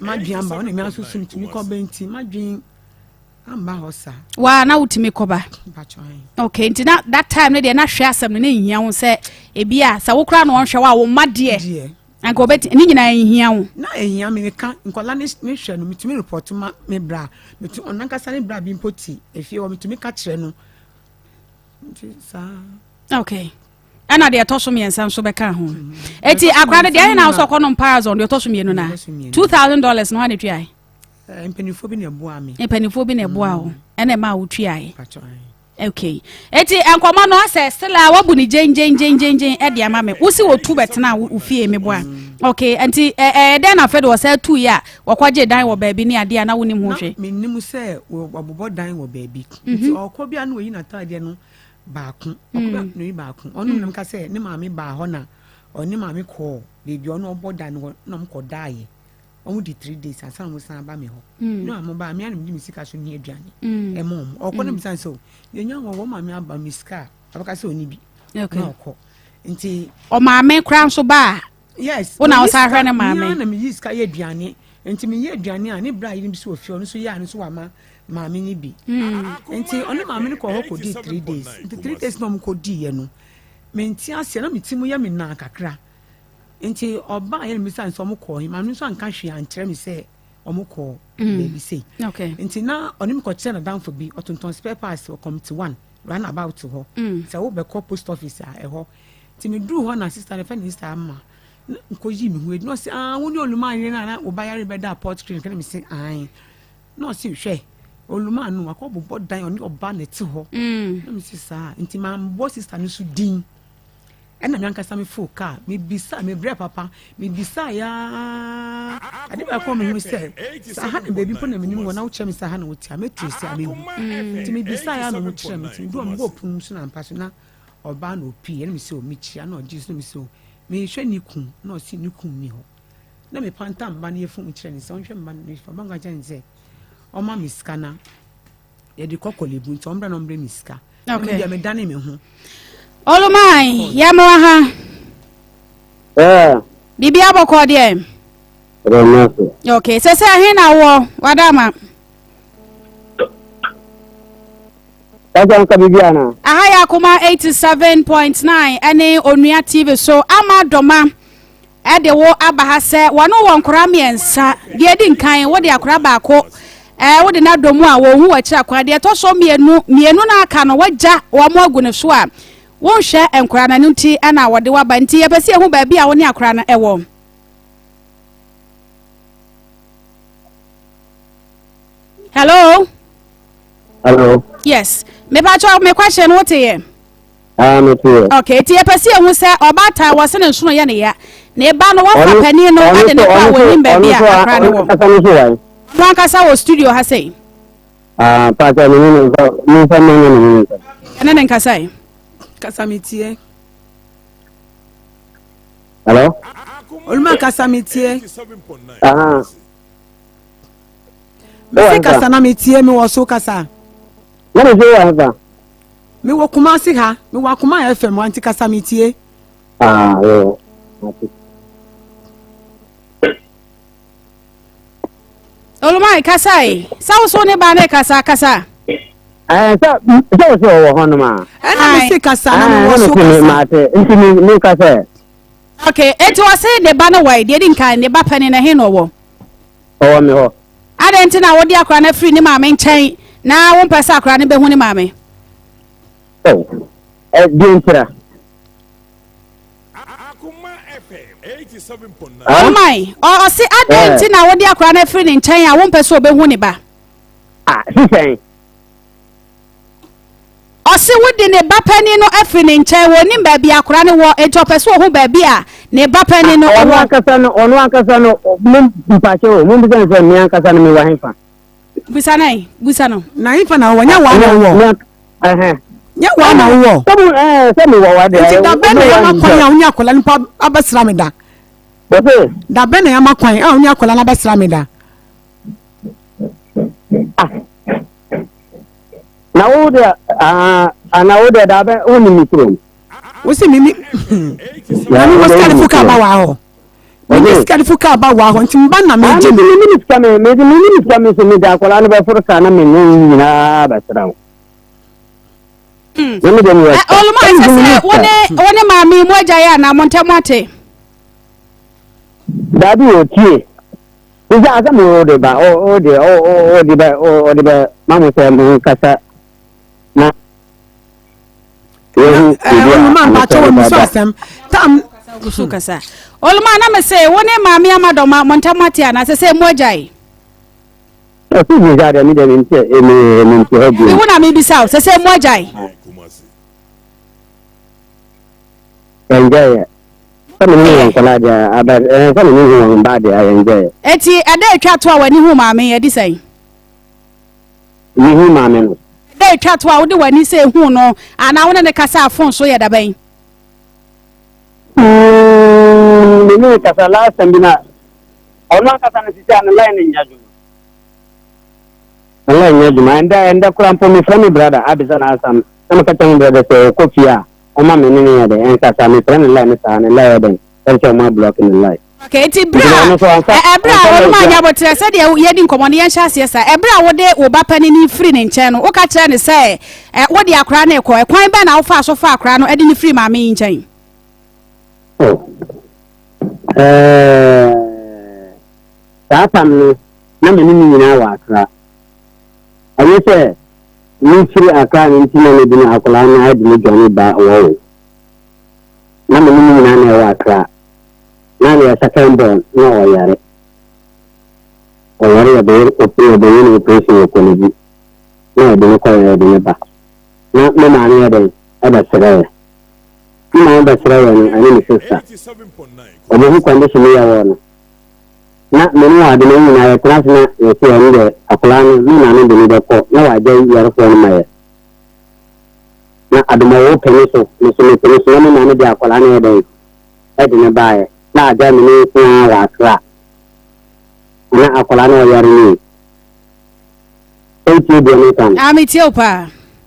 madwen aba ɔna mi aso so ntumi kɔba nti madwen amba hɔ saa. Waa na wotumi kɔba. Okay nti na that time no deɛ na hwɛ asɛm no na nhia wo sɛ ebi a sɛ wo koraa na ɔnhwɛ wo a wo mma deɛ anka ɔbɛti ne nyinaa nhia wo. Na ehia me meka nkɔla ne ne hwɛ no metumi report ma me bra metu ɔno ankasa ne bra bi mpo te efie hɔ metumi ka kyerɛ no nti saa. Okay ɛna deɛ ɛtɔ so mmiɛnsa nso bɛka ho eti akora no deɛ ɛyɛ na awosɔ kɔ nom parazon deɛ ɛtɔ so mmienu na $2,000 no hɔ na etua. Eh, mpanimfoɔ bi na ɛboa me. Mpanimfoɔ bi na ɛboa wo. Mm. Ɛna ɛma wo tuaeɛ. Okay. Eti nkɔmɔ no asɛ still a wabu ne gyengyengyengyen ɛde ama me. Wosi wɔtu bɛtena wo fie me boa. Mm. Okay. Nti ɛɛ dɛn na afɛ de wɔsɛ tu yi a wɔkɔgye dan wɔ baabi ne adeɛ a na wonim ho hwee. Menim sɛ wɔbobɔ dan wɔ baabi. Mhm. Nti ɔkɔ bi a na wɔyi n'ataadeɛ no baako. Ɔkɔ bi a mm. na oyi baako. Ɔno nam ka sɛ ne maame baa hɔ na ɔne maame kɔɔ baabi ɔno ɔbɔ dan no hɔ na ɔmo kɔ daeɛ. Wɔn di 3 days ansa na wɔn san ba mi hɔ. Mm. Na wɔn ba mi anam di mi sika so ni aduane. Mm. Ɛma wɔn. Ɔkɔ na mi san sɛ o. Yɛnya wɔn wɔn maame aba mi sika a ɔbɛka sɛ ɔni bi. Okay. Na ɔkɔ. Nti. Ɔmaame kora nso ba a. Yes. Wo na ɔsan hwɛ ne maame. Mi na mi yi sika yɛ aduane. Nti mi yɛ aduane a ne bra yi bi so wɔ fie ɔno nso yɛ a no nso wama maame ni bi. Mm. Nti ɔne maame no kɔ hɔ kɔ di 3 days. Nti 3 days na wɔn kɔ di yɛ no. Mɛ nti aseɛ na mi ti mu yɛ mi nan kakra. Nti ɔbaeɛ na mebisa no sɛ ɔmo kɔɔ he, maame no nso anka hwee ankyerɛ me sɛ ɔmo kɔɔ mm. baabi sei. Nti na ɔne me kɔkyerɛ n'adamfo bi, ɔtontɔn spare parts wɔ Committee One run about hɔ. Mm. Sɛ wobɛkɔ post office a ɛhɔ. Nti meduru hɔ na sister no fɛ ne sister ama. Na mekɔyii me ho adi na ɔse ah wo ne Olumaa yere no a na wo ba yare bɛdaa port clinic na mese ae na ɔse hwɛ Olumaa no wakɔ bobɔ dan ɔne ɔba na ɛte hɔ mm. na mese saa nti mambɔ sister no so din ɛna me ankasa me foo kaa mebisa mebrɛ papa mebisa yaa ade baako a mehu sɛ sɛ aha na baabi mpo na menim wɔ na wokyerɛ me sɛ aha na wote a mɛtiri sɛ a mehu mm. nti mebisa yaa na ɔmo kyerɛ me nti medu ɔmo bɔ pono so na mpa so na ɔbaa na opii ɛna mesɛ o mekyia na ɔgye so na mesɛ o Mehwɛ ne kun na ɔse ne kun nni hɔ. Na me pantam ba no yɛfom kyerɛ no sɛ ɔnhwɛ me ba no yɛfom ba no ka kyerɛ no sɛ ɔma me sika na yɛde kɔ kɔlebu nti ɔmbrɛ na ɔmbrɛ me sika. Na me deɛ medane me ho. Olumai, yɛmmoa ha. Yeah. Biribi abɔkɔ deɛ. Okay, sɛ sɛ ɛhe na wɔ wadama. Pàṣẹ nka biribi ana. Aha yɛ Akoma 87.9 ɛne Onua TV so ama dɔma ɛde wo aba ha sɛ wɔne wɔ nkora mmiɛnsa deɛ edi nkan wode akora baako ɛɛ wode n'adɔ mu a wɔn ho wɔ akyiri akora deɛ ɛtɔ so mmienu mmienu na aka no wagya wɔn agu ne so a wonhwɛ nkora no ɛno nti ɛna wɔde waba nti yɛpɛ sɛ yɛhu baabi a wo ne akora no ɛwɔ. Hello. Hello. Yes. Me pa cho me question wo te ye. Ah, me te ye. Okay, ti ye pese ehu se obata wo se ne nsono ye ne ya. Ne ba no wa fa pani no ade ne kwa wo nim ba bi a akra ne wo. No ankasa wo studio ha sei. Ah, pa cho me ne me fa me ne ne. Ene ne nkasa yi. Kasa me tie. Hello. Oluma kasa me tie. Ah. Mese kasa na metie mewɔ so kasa. Na mese wɔ hefa? Mewɔ Kumasi ha, mewɔ Akoma FM wa nti kasa metie. Ah, yɛ. Mate. Olumai kasa yi, sɛ wo so ne ba ne kasa kasa. Ɛɛ sɛ sɛ wo sɛ ɔwɔ hɔ nom a. Ɛna mese kasa na mewɔ so kasa. Mate nti mi mi kasa. Okay, eti wɔse ne ba no wɔ deɛ di nkan ne ba panin na ɛhe na ɔwɔ? Ɔwɔ me hɔ. Adɛn nti na wode akwadaa no afiri ne maame nkyɛn na wompɛ sɛ akwadaa no bɛhu ne maame? Oh, deɛ ntira. Ɔman, ɔse adɛn nti na wode akwadaa no afiri ne nkyɛn a wompɛ sɛ ɔbɛhu ne ba? Ah, sisɛn. Ɔse wode ne ba panin no afiri ne nkyɛn, wɔnnim baabi a akwadaa no wɔ, enti ɔpɛ sɛ ɔhu baabi a ne ba panin no wɔ. Ɔno ankasa no, ɔno ankasa no, mo mpakyɛ o, mombisa no sɛ me ankasa no mewɔ hefa? Bisa no ɛ, bisa no. Na hefa na wowɔ? Nyɛ wo na wowɔ? Nyɛ wo na wowɔ? Sɛ mewɔ wa deɛ. Nti da bɛn na yɛama kwan a wo ne akwadaa no mpo abɛsra me da? Da bɛn na yɛama kwan a wo ne akwadaa no abɛsra me da? Ah. Na wo deɛ ah, na wo deɛ daa bɛ wo ni mi kurom. Wo si mi mi na mi wɔ sika de fo kaa ba wɔ hɔ. Mi ni sika de fo kaa ba wɔ hɔ nti mba na mi gye mi. Mi ni sika mi mi mi ni sika mi so mi de akwadaa no bɛ foro kaa na mi ne nyinaa bɛ sra wo. Na mi de mi wɔ sika. Oluma ɛsɛ sɛ wo ne wo ne maame mu agya yɛ anaa mo ntɛm ate. Daabi wɔ tie. Sisi asɛm wo de ba o de o de bɛ o de bɛ ma mo sɛ mo nkasa na yehu biribi a oluma mpakyɛ wɔ musu asɛm tam gusu kasa oluma na me se wo ne maame amadɔma mo ntam ate ana sɛ sɛ mo agyae ɛsi bi sa deɛ mi deɛ mi nti emi emi nti hɔ bi wo na mi bisa o sɛ sɛ mo agyae Yɛngyaeɛ. Sɛ me ne wɔn nkwadaa deɛ abɛ ɛɛ sɛ me ne wɔn mba deɛ yɛngyaeɛ. Eti ɛda etwa to a w'ani hu maame yi ɛdi sɛn? Me hu maame no. Ɛda etwa to a wode w'ani sɛ ehu no anaa wo ne ne kasa fon so yɛ dabɛn? Mm, me ne kasa last time bi na ɔno ankasa no sisi a ne line nyɛ adwuma. Ne line nyɛ adwuma. Ɛndɛ ɛndɛ koraa mpo mefrɛ me brother abisa no asɛm na meka kyerɛ me brother sɛ ɔkɔ fie a Ɔma me ne no yɛ dɛn ɛnkasa mefrɛ no line no saa ne line yɛ dɛn ɛne sɛ ɔmo ablɔke ne line. Okay, nti bere a ɛberɛ a wɔn anya aboterɛ sɛdeɛ yɛdi nkɔmmɔ no yɛnhyɛ aseɛ saa ɛberɛ a wode wo ba panin no firi ne nkyɛn no woka kyerɛ no sɛ wode akwadaa no rekɔ ɛkwan bɛn na wofaa so faa akwadaa no de no firi maame yi nkyɛn? Oh, ɛɛ, saa tam no na me ne ne nyinaa wɔ Accra. Ɛnyɛ sɛ Mefiri Accra no nti na mede no akwadaa no de no dwane ba hɔ o. Na me ne no nyinaa na ɛwɔ Accra. second born na ɔyare. Ɔyare yɛbɛyɛ yɛbɛyɛ no operation wɔ Korle-Bu na yɛde no kɔeɛ yɛde no ba. Na me maame yɛ dɛn ɛbɛsrɛ yɛ. Me maame bɛsrɛ yɛ no ɛne me sister. Ɔbɛhu condition yɛ wɔ no. Na me ne wɔ ade no nyinaa yɛtena ase na yɛse ɛno deɛ akwadaa no me maame de no bɛkɔ na wagya yarefoɔ no ma yɛ. Na adomɔwo pene so me so me pene so na me maame de akwadaa no yɛ dɛn ɛde no baeɛ na agya me ne nko ara wɔ Accra. Ana akwadaa no ɔyare no yi. Wotie deɛ meka no? Ah, metie wo paa.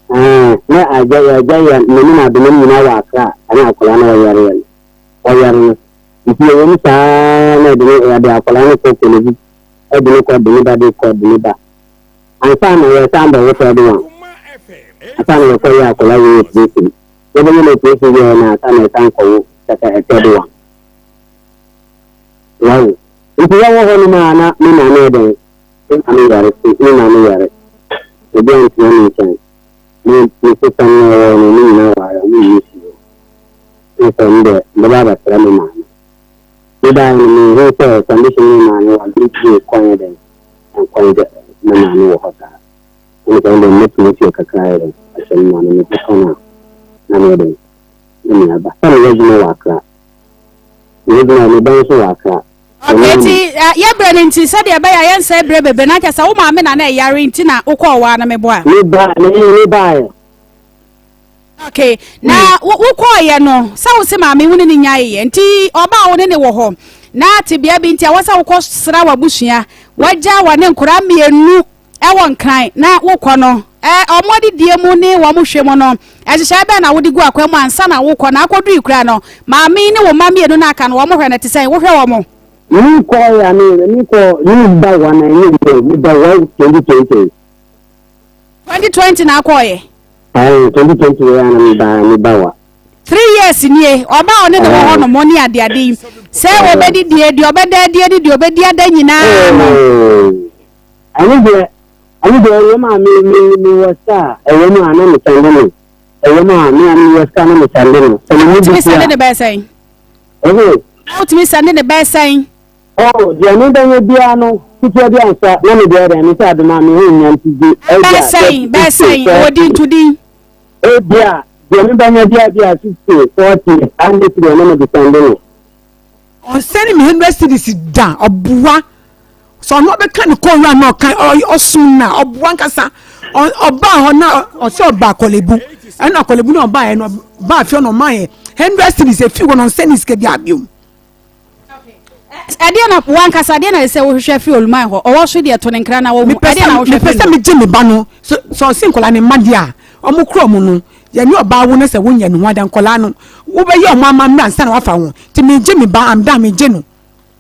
Ɛɛ, na agya agya yɛ me ne n'adoma nyinaa wɔ Accra ɛna akwadaa no ɔyare no. Ɔyare no. Nti yɛwɔ mu saa na ɛde no yɛde akwadaa no kɔ Korle-Bu ɛde no kɔ de ne ba de kɔ de ne ba. Ansa na yɛsan bɛwo third one. Ansa na yɛkɔ yɛ akwadaa wei operation. Yɛbɛyɛ no operation yɛ na ansa na yɛsan kɔwo third one. Wawo. Nti yɛwɔ hɔ nom a na me maame yɛ dɛn? Me maame yare, me maame yare. Obi antena ne nkyɛn. Me me sista no na ɔwɔ no, ne nyinaa ware, ɔmo nni fie hɔ. Na sɛ ɔno deɛ, mɛba abɛsra me maame. Me baeɛ no, mehu sɛ condition me maame wɔ no, mentumi nkɔ nyɛ dɛn, nkɔ ngya me maame wɔ hɔ saa. Ɛne sɛ ɔno deɛ mɛtumi atua kakra ayɛ dɛn, ahyɛ me maame, mekɔtɔn a, na meyɛ dɛn, na meaba. Sɛ meyɛ adwuma wɔ Accra. Megyina me dan so wɔ Accra. Okay, nti eh, yɛ berɛ no nti sɛdeɛ ɛbɛyɛ a yɛnsɛe berɛ bebree na kyɛ sɛ wo maame na na ɛyare nti na wokɔɔ waa no meboa. Me ba, me me baeɛ. Okay, na mm. wokɔɔyɛ no sɛ wo se maame wo ne ne nyaeɛ nti ɔbaa wo ne ne wɔ hɔ na tebea bi nti a wɔ sɛ wokɔ sra w'abusua wagya wɔ ne nkora mmienu Ɛwɔ Nkran na wokɔ no, ɛ, wɔn adidie mu ne wɔn hwɛ mu no, nhyehyɛeɛ bɛn na wode gu akwan mu ansa na wokɔ? Na akɔdui koraa no, maame yi ne wo mma mmienu no a aka no, wɔn hwɛ no te sɛn? Wohwɛ wɔn? Me kɔ ya me me kɔ me ba wa na ɛnyɛ mbɔ me ba wa 2020. 2020 na akɔɔyɛ. Ɛɛ 2020 wɔ ya na me ba me ba wa. 3 years nie ɔba a ɔne ne wɔ hɔ nom ne adeade yi sɛ wɔbɛdidie deɛ ɔbɛda adie ne deɛ ɔbɛdi ada nyinaa no. Ɛno deɛ, ɛno deɛ ɛwɔ mu a me me me wɔ sika a ɛwɔ mu a na me sɛnde no ɛwɔ mu a me a me wɔ sika na me sɛnde no. Sɛ me mu bi Wotumi sɛnde ne bɛyɛ sɛn? Ɛhe? Wotumi sɛnde ne bɛyɛ sɛn? Oh, deɛ me bɛnyɛ biara no ketewa bi ansa na me deɛ deɛ me sɛ adoma me ho nya nti gye. Bɛyɛ sɛn? Bɛyɛ sɛn? Ɛwɔ din to din. Ebia deɛ me bɛnyɛ biara bi a 60, 40, saa ne ti deɛ na me de sɛnde no. Ɔnsɛne me 100 cedis da, ɔboa. Sɛ ɔno ɔbɛka ne kɔn wura na ɔka ɔsom no a, ɔboa ankasa. Ɔbaa hɔ na ɔsɛ ɔba akɔlebu. Ɛna akɔlebu na ɔbaeɛ no, ɔbaa fie na ɔmaa yɛ 100 cedis efi hɔ na ɔnsɛne sika bi abiom. Ɛdeɛ na wankasa ɛdeɛ na ɛsɛ wohwehwɛ firi Oluman hɔ ɔwɔ so deɛ to ne nkra na wɔhu ɛdeɛ na wohwɛ firi. Mepɛ sɛ megye me ba no sɛ ɔse nkɔla ne mma deɛ a ɔmo kura ɔmo no yɛne ɔbaa wo no sɛ wonyɛ ne ho ada nkɔla no wobɛyɛ ɔmo amammerɛ ansa na wafa ho nti megye me ba I'm done megye no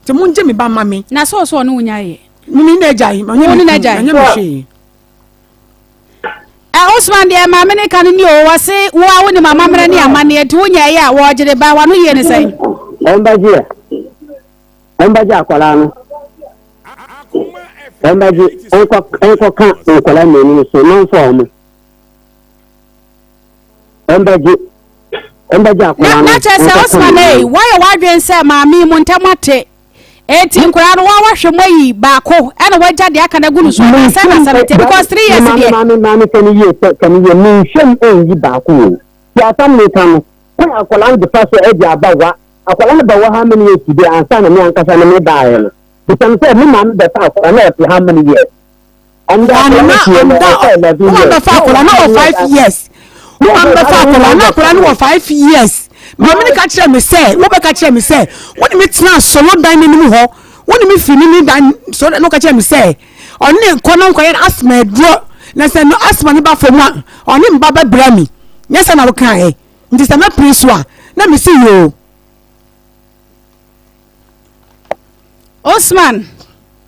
nti mongye me ba mma me. Na sɛ ɔsɛ ɔne wo nya yɛ. Me ne n'agya yi ɔnyɛ me ɔnyɛ me hwee. Ɛ Osman deɛ maame ne ka no ni o wɔse wo a wonim amammerɛ ne amanneɛ nti wonyɛ ɛyɛ a wɔgyere ba wano yie ne sɛn. Ɔmbɛgye ɔmbɛgye akwadaa no ɔmbɛgye ɔnkɔ ɔnkɔka nkwadaa mmienu no so na ɔmfa wɔn ɔmbɛgye ɔmbɛgye akwadaa no. Na kyerɛ sɛ Osman ei woayɛ w'adwene sɛ maame mu ntam ate. Eti nkwadaa no wɔn wahwɛ mu ayi baako ɛna wagya deɛ aka no agu no so anaa sɛ na sɛ no te because 3 years deɛ. Maame maame sɛ no yie sɛ sɛ no yie menhwɛ mu ɛnyi baako o ti asam meka no kwan akwadaa no de fa so ɛde aba wa akwadaa no ba wɔ how many years today ansa na me ankasa no me baeɛ no bisa no sɛ me maame bɛfa akwadaa no ɔte how many years ɛnda akwadaa no fie no ɔsɛ 11 years wọ́n bɛfa akwadaa no wɔ 5 years wọ́n bɛfa akwadaa no akwadaa no wɔ 5 years maame no ka kyerɛ me sɛ wobɛka kyerɛ me sɛ wone me tena solo dan no anim hɔ wone me firi ne ne dan solo no ka kyerɛ me sɛ ɔne nkɔ no nkɔyɛ asma aduro na sɛ no asma no ba fam a ɔne mba bɛbrɛ me nyɛ sɛ na wokaeɛ nti sɛ mɛpere so a na mesi yoo. Osman.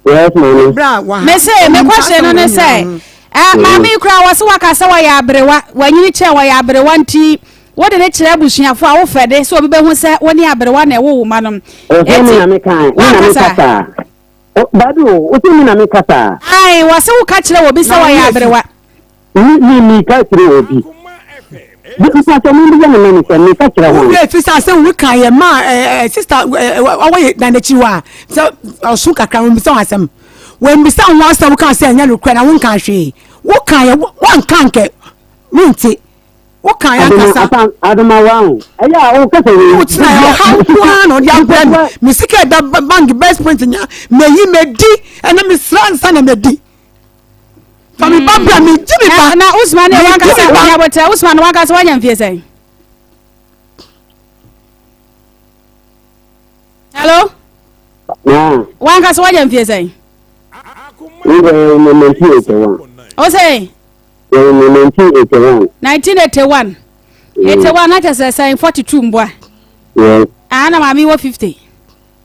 Yes, maame. Mese me question no ne sɛ eh, maame yi koraa wɔse waka sɛ wɔyɛ aberewa wanyini kyɛn wɔyɛ aberewa nti wode ne kyerɛ abusuafo a wofɛ de sɛ obi bɛhu sɛ wo ne aberewa na ɛwo wo ma nom. Ɛsɛ mi na mi kan mi na mi kasa. Dabi o, o sɛ mi na mi kasa. Ayi wɔse woka kyerɛ obi sɛ wɔyɛ aberewa. Mi mi mi ka kyerɛ obi. Mpatsɔ mo mbisa me ma me sɛ meka kyerɛ hɔn. Wo werɛ fi sɛ asɛm wo kan yɛ ma ɛɛ sista ɛɛ ɔwɔ yɛ dan n'akyi hɔ a sɛ ɔso kakra wɔn bisa wɔn asɛm wɔn bisa wɔn asɛm kan sɛ ɛnyɛ nokorɛ na wɔn nka hwee wo kan yɛ wɔn nka nkɛ mo nti wo kan yɛ ankasa. Adoma wa o ɛyɛ a o kasa wei. Wo tena yɛ ɔhaw nko ara na ɔde abrɛ me me sika ɛda bank best point nya mɛ yi mɛ di ɛna mɛ sra nsa na mɛ di. fa me ba bra me gye me ba. Na Usman ne wankasa nyabotrɛ Usman ne wankasa wanya mfie sɛn? Hello? Wankasa wanya mfie sɛn? O sɛ? 1981. 1981. 81 na kyɛ sɛ sɛn 42 mboa. Yes. Ah na maame wɔ 50.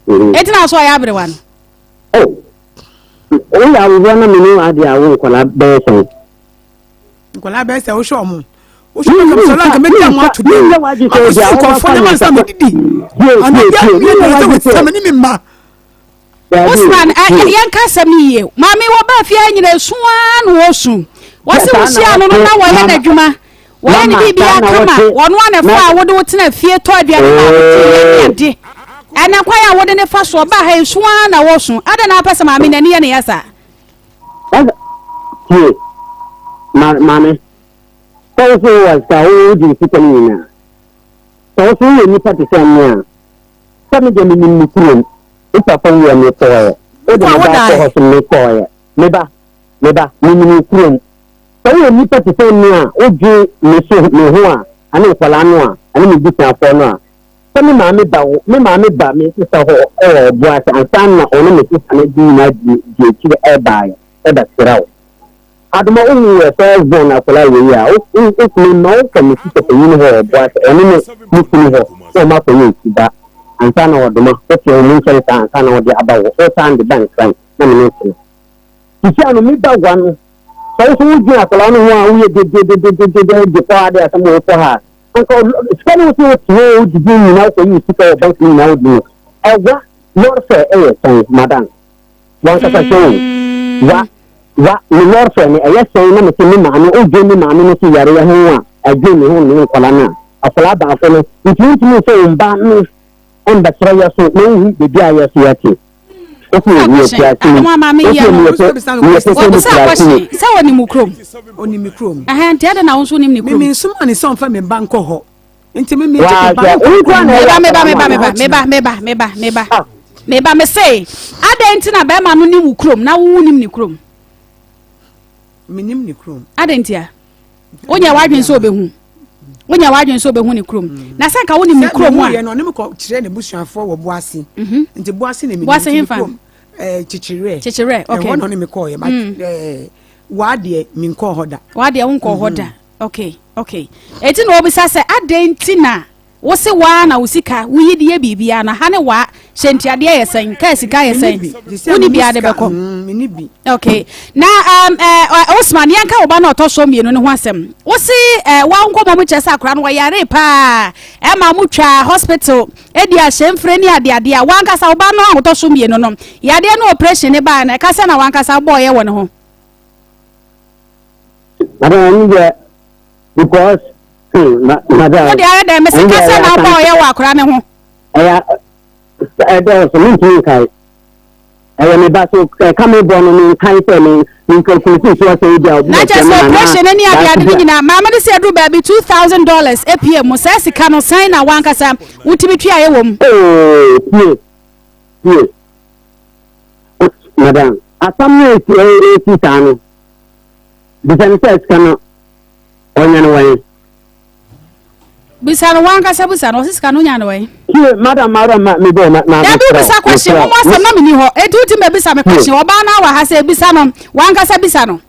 Eti na so ɔyɛ aberewa no. Oh, woyɛ awofoɔ na mene adeɛ a wo nkwadaa bɛyɛ sɛn? Nkwadaa bɛyɛ sɛ wohwɛ ɔmo. Wohwɛ ɔmo kama sɔlɔ nka mɛdi ɔmo ato dɛm. Akɔsi nkɔfoɔ ne mansa mɛ didi. Ɔno yɛ yɛ yɛ sɛ wɔsɛ mɛ ne mi mma. Usman, yɛnka asɛm no yie. Maame wɔbaa fie ha nyina esu ara na wɔsu. Wɔse wohyia no no na wɔyɛ n'adwuma. Wɔyɛ ne biribiara kama. Wɔno ara na ɛfa a wode wo tena fie tɔ aduane ma wo ti yɛ ne ade. Ɛnɛ kwan a wode ne fa so ɔbaa ha esu ara na wɔsu. Adɛn na wopɛ sɛ maame n'ani yɛ ne ya saa? Tie, maame, sɛ wo so wowɔ sika a wogye wo sika no nyinaa. Sɛ wo so woyɛ nipa te sɛ me a, sɛ me deɛ menim me kurom, wo papa wuiɛ mekɔɔɛ, wode me ba kɔ hɔ so mekɔɔɛ, me ba, me ba, menim wo kurom. Sɛ woyɛ nipa te sɛ me a wodwen me so, me ho a, ɛne nkwadaa no a, ɛne me busuafoɔ no a, sɛ me maame ba wo, me maame ba me sesa hɔ wɔ ɔbo ase ansa na ɔne me sesa no de nyinaa di di akyire ɛbaeɛ ɛbɛsra wo. Adoma wohu wɔ first born akwadaa wei a, wo wo wotumi ma wokɔ me sista panyin hɔ wɔ ɔbo ase, ɔne ne ne kunu hɔ na wɔn akɔyɛ nsuba ansa na ɔdoma wote wɔn nkyɛn saa ansa na wɔde aba wo, wosan de ba nkran na me ne wo tena. Sisi ano me ba wa no Sɛ wo nso wodwen akwadaa no ho a woyɛ dededededede de kɔ ha de asɛm wɔ kɔ ha a, anka sika no wo sɛ wote hɔ wodidi nyinaa wokɔyi wo sika wɔ bank no nyinaa wodi no ɛwa lɔre fɛ ɛyɛ sɛn madam wankasa hwɛ o wa wa ne lɔre fɛ no ɛyɛ sɛn na mese me maame wodwen me maame no so yareɛ ho a ɛdwen me ho ne nkwadaa no a akwadaa baako no nti wontumi mfa wo mba no ɛmbɛkyerɛ yɛ so na wohu baabi a yɛ so yɛte. Wɔbisa question sɛ wɔnim wo kurom. Onim me kurom. Ɛhɛn nti ɛdɛ na wo nso nim ne kurom. Mimi nsoma ne sɛ ɔmfa me ba nkɔ hɔ. Nti mimi gye me ba nkɔ kurom. Meba meba meba meba meba meba meba meba meba me se adɛn nti na bɛrima no nim wo kurom na wo nim ne kurom. Menim ne kurom. Adɛn nti a? Wonyɛ w'adwene sɛ obehu. Wonyɛ w'adwene sɛ obehu ne kurom. Mm. Na sɛ nka wonim ne kurom a. Sɛ no ɔne me kɔ kyerɛ ne busuafoɔ wɔ Boase. Mhm. Nti Boase na menim. Boase hefa? Eh, Kyekyerɛ. Kyekyerɛ, okay. Ɛhɔ na ɔne me kɔɔyɛ. But mm. eh, waadeɛ menkɔɔ hɔ da. Waadeɛ wonkɔɔ hɔ da. Mm-hmm. Okay, okay. Eti na obisa sɛ adɛn nti na Wo se waa na wo sika wo yi de yɛ biribiara na ha ne waa hyɛ ntiadeɛ yɛ sɛn kaa sika yɛ sɛn wo ni biara de bɛkɔ okay na um, uh, Osman yɛnka wo ba na ɔtɔ so mmienu no ho asɛm wo se uh, wa nkɔmmɔ mu kyerɛ sɛ akora no wɔyare paa ɛma mo twa hospital ɛdi ahyɛmfire ne adeadeɛ a wankasa wo ba no a ɔtɔ so mmienu no yadeɛ no operation ne baa no ɛka sɛ na wankasa wobɔɔyɛ wɔ ne ho Madam, ɛno deɛ because hmm, madam. Wo deɛ ayɛ dɛ mesi kasa na ɔbɔ ɔyɛ wɔ akora ne ho. Ɛyɛ ɛdɔɔso mi ntumi nkae. Ɛyɛ me ba so ɛka me bɔ no me nkae sɛ me nkakulisi so ɔsɛ ebi a obi Na kyerɛ sɛ operation ne ade ade ne nyinaa maame de sɛ ɛduru baabi $2,000 epie mu saa sika no sɛn na wankasa wotumi tua yɛ wɔ mu. Oo tie tie madam asam no esi esi saa no. Bisa no sɛ sika no ɔnya no wɛn. Bisa no wankasa bisa no ɔsi sika no ɔnya no wɛn. Tie madam madam ma mi bɔ ma ma. Dabi wobisa question mo mo asɛm na mi ni hɔ eti wuti ma bisa mi question ɔbaa na wɔ ha sɛ ebisa no wankasa bisa no.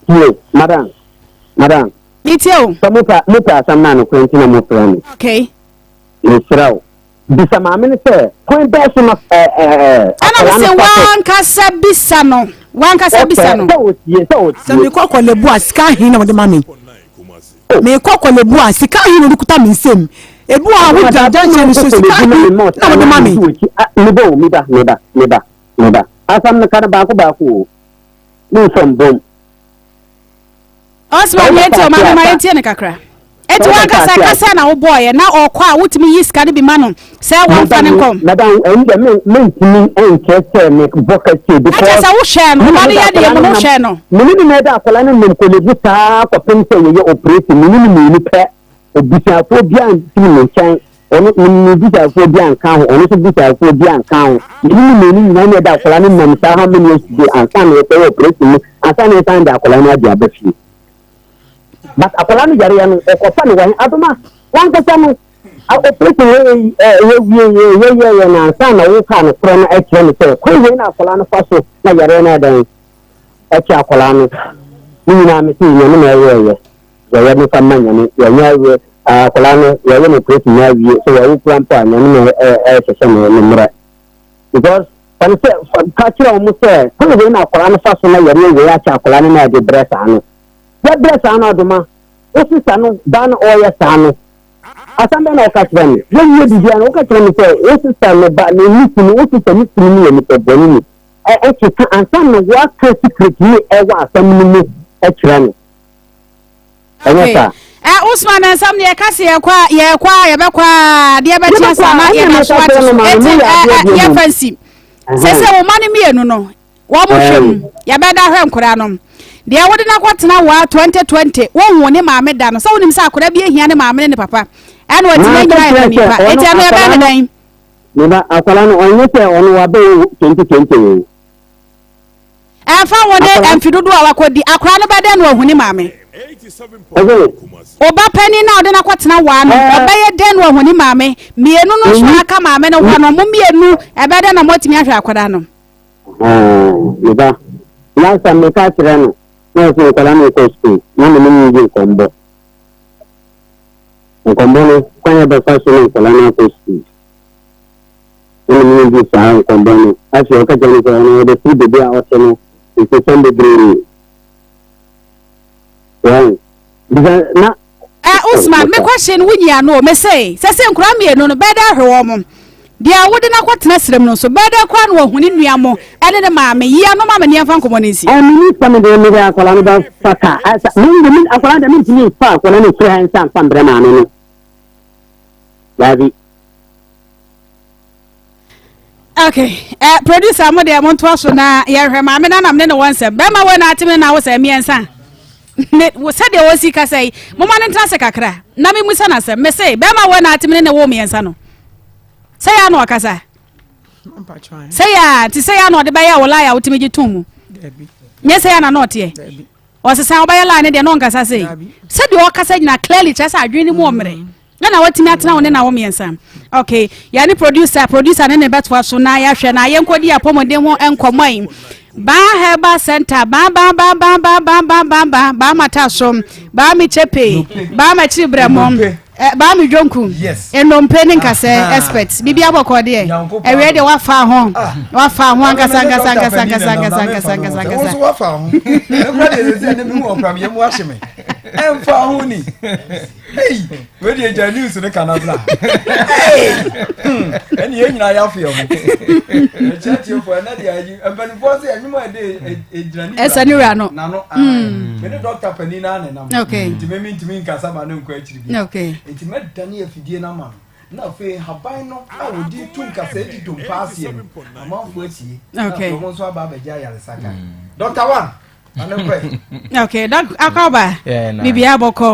Tie madam madam. Mi tie o. Sɛ mo pa mo pɛ asɛm na anokora nti na mo frɛ mi. Okay. Mesrɛ wo bisa maame no sɛ kwan bɛɛ so na ɛɛ ɛna mo sɛ wankasa bisa no wankasa bisa no. Sɛ otie sɛ otie. Sɛ mekɔ kɔlɛbu a sika ahe na wɔde ma me mekɔ kɔlɛbu a sika ahe na wɔde kuta me nsam ebi wɔ hɔ a wogyina junction no so sika ahe na wɔde ma me. Meba o meba meba meba meba asam no ka no baako baako o me nfa mbom. Ɔsoma mi etie o maame ma yɛntie no kakra. Eti wankasa kasa na wobɔɔyɛ na ɔkɔ a wotumi yi sika no bi ma no sɛ wɔmfa no nkɔ. Madam, ɛyi dɛ me mentumi nkyerɛ sɛ me bɔ kɛseɛ because. Ɛkyɛ sɛ wohwɛɛ no, ɔba no yɛ deɛ mu no wohwɛɛ no. Me ne ne na ɛda akwadaa no nam Korle-Bu saa kɔpem sɛ yɛyɛ operation, me ne no mmienu pɛ, obusuafoɔ biara mfiri me nkyɛn, ɔno me me busuafoɔ biara nka ho, ɔno nso busuafoɔ biara nka ho, me ne no mmienu nyinaa na ɛda akwadaa no nam saa how many years today ansa na yɛkɔyɛ operation no, ansa na yɛsan de akwadaa no ade aba fie. But akwadaa no yareɛ no ɔkɔfa no wɔ he adoma wankasa no operation yɛ yɛwie yɛyɛyɛ no ansa na woka no korɛ no kyerɛ no sɛ kwan wei na akwadaa no fa so na yareɛ no ɛdɛn ɛkyɛ akwadaa no ne nyinaa me sɛ nyame na ɛyɛɛyɛ yɛyɛ no fa ma nyame yɛnyɛ awie akwadaa no yɛyɛ no operation na awie sɛ wɔwo kura mpo a nyame na ɛhyehyɛ no ne mmerɛ because fa no sɛ ka kyerɛ wɔn sɛ kwan wei na akwadaa no fa so na yareɛ wei akyɛ akwadaa no na ɛde brɛ saa no Yɛbrɛ saa no adoma, wo sista no ba na ɔreyɛ saa no, asɛm bɛn na woka kyerɛ no? Yɛnwie biribiara no, woka kyerɛ no sɛ wo sista no ba ne ne kunu, wo sista ne kunu no yɛ nipa bɔne ni. Ɛkeka ansa na woaka secret ne ɛwɔ asɛm no mu kyerɛ no. Ɛnyɛ saa. Ɛ Usman na nsɛm no yɛka se yɛkɔ a yɛkɔ a yɛbɛkɔ a adeɛ bɛkye asa na yɛda so ate so. Eti ɛ ɛ yɛfa nsi. Sɛ sɛ wo ma no mmienu no Wɔn hwɛ mu, yɛbɛda hwɛ nkwadaa no. Deɛ wode no akɔtena waa 2020, wonhu ne maame da no. Sɛ wonim sɛ akwadaa bi ahia ne maame ne ne papa, ɛna ɔtumi anyina yɛ nipa. Eti ɛno yɛbɛyɛ ne dɛn? Ne ba akwadaa no ɔnyɛ sɛ ɔno wabɛwo 2020 o. Ɛmfa ho ne mfe dodoɔ a wakɔdi, akwadaa no bɛdɛn na wahu ne maame? Ɔba panin no a ɔde no akɔtena waa no, ɔbɛyɛ dɛn na wahu ne maame? Mmienu no nso a aka maame no hɔ no, mo mmienu ɛbɛyɛ dɛn na moatumi ahwɛ akwadaa no? Me ba, last time meka kyerɛ no na ɔsɛ nkwadaa no kɔ sukuu na me ne no di nkɔmmɔ. Nkɔmmɔ no kwan a bɛfa so ne nkwadaa no akɔ sukuu. Na me ne no di saa nkɔmmɔ no. Afei ɔka kyerɛ me sɛ ɔno ɔbɛfiri baabi a ɔte no nsesɛm bebree. Wɔn. Bisa na Eh, Usman, me question wo nyi ano o, me se, sɛ sɛ nkura mmienu no, bɛyɛ dɛ ahwɛ wɔn mo. Deɛ wode no akɔtena serem no nso, bɛyɛ dɛ koraa na wahu ne nua mo ɛne ne maame. Yi ano ma me ne yɛmfa nkɔmmɔ no nsi. Eh, me ni sɛ me de me de akwadaa no bɛ fa ka. Ɛsɛ me de me akwadaa de me ntumi nfa akwadaa no firi ha nsa nfa mbrɛ maame no. Daabi. Okay, eh, producer mo deɛ montoa so na yɛhwɛ maame no anam ne ne wɔ nsɛm. Bɛrima wei na atem ne na wo sɛ mmiɛnsa. Ne sɛdeɛ wɔsi kasa yi, moma no ntena ase kakra na memusa no asɛm. Mese bɛrima wei na atem ne ne wo mmiɛnsa no. Sɛ yɛ ano ɔkasa. Sɛ yɛ a, nti sɛ yɛ ano ɔde bɛyɛ wo lie a wotumi gye tom mu. Nyɛ sɛ yɛ na na ɔteɛ. Ɔsesa wobɛyɛ lie ne deɛ na ɔnkasa sei. Sɛdeɛ ɔkasa nyina clearly kyerɛ sɛ adwene no mu ɔmmerɛ. Na watumi atena wo ne na wo mmiɛnsa. Okay, yɛne producer, producer ne ne bɛtoa so na yɛahwɛ na yɛnkɔdi apɔmuden ho nkɔmmɔ yi. Baa Herbal Center, baa baa baa baa baa baa baa baa baa baa mata so, baa me chepe, baa m'akyiri brɛmo, eh, baa me dwonku, nnompe ne nkasɛ expert. Biribi abɔkɔ deɛ, ɛwɛ deɛ wafa ho, wafa ho ankasa ankasa ankasa ankasa ankasa ankasa ankasa ankasa. Wafa ho. Ɛkura deɛ sɛ sɛ ne mi hu ɔkura mi yɛ mu ahye me. Ɛnfa ho ni. Hey, wei deɛ gya news no ka na bra. Ɛne yɛn nyinaa yɛafo yɛn ho. Ɛkyɛ tiefoɔ ɛnɛ deɛ ayi mpanimfoɔ sɛ ɛnwom a ɛde ɛgyina ne ɛsɛ ne wura no. N'ano me ne dɔkta panin naa ne nam. Nti me mentumi nkasa ma no nkɔ akyiri bi. Nti mɛdane afidie no ama no. Na afei haban no a wɔde tu nkasa di dompa aseɛ no amanfoɔ atie. Na afei wɔn nso aba abɛgye ayaresa kan. Dɔkta one. okay dɔk akɔba biribiara bɔkɔ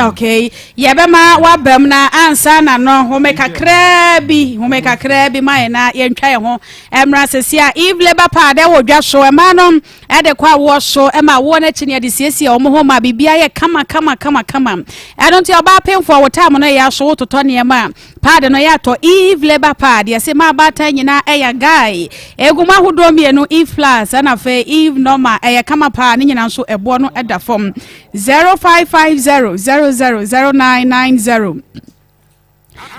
okay yɛbɛma wabam na ansa na no home kakraa bi home kakraa bi ma yɛn na yɛntwa yɛn ho mmra sɛsi a eve labour pad ɛwɔ dwa so ɛmaa no ɛde kɔ awoɔ so ɛma awoɔ no akyi no yɛde siesie wɔn ho ma biribiara yɛ kama kama kama kama ɛno nti ɔbaa pemfoɔ wo tam no yɛ aso wototɔ nneɛma a Pad no yɛatɔ Eve labour pad yɛse ma abaatan nyinaa ɛyɛ guy egu mu ahodoɔ mmienu Eve plus ɛna afei Eve normal ɛyɛ kama paa ne nyinaa nso ɛboɔ no ɛda fam 0550 000990.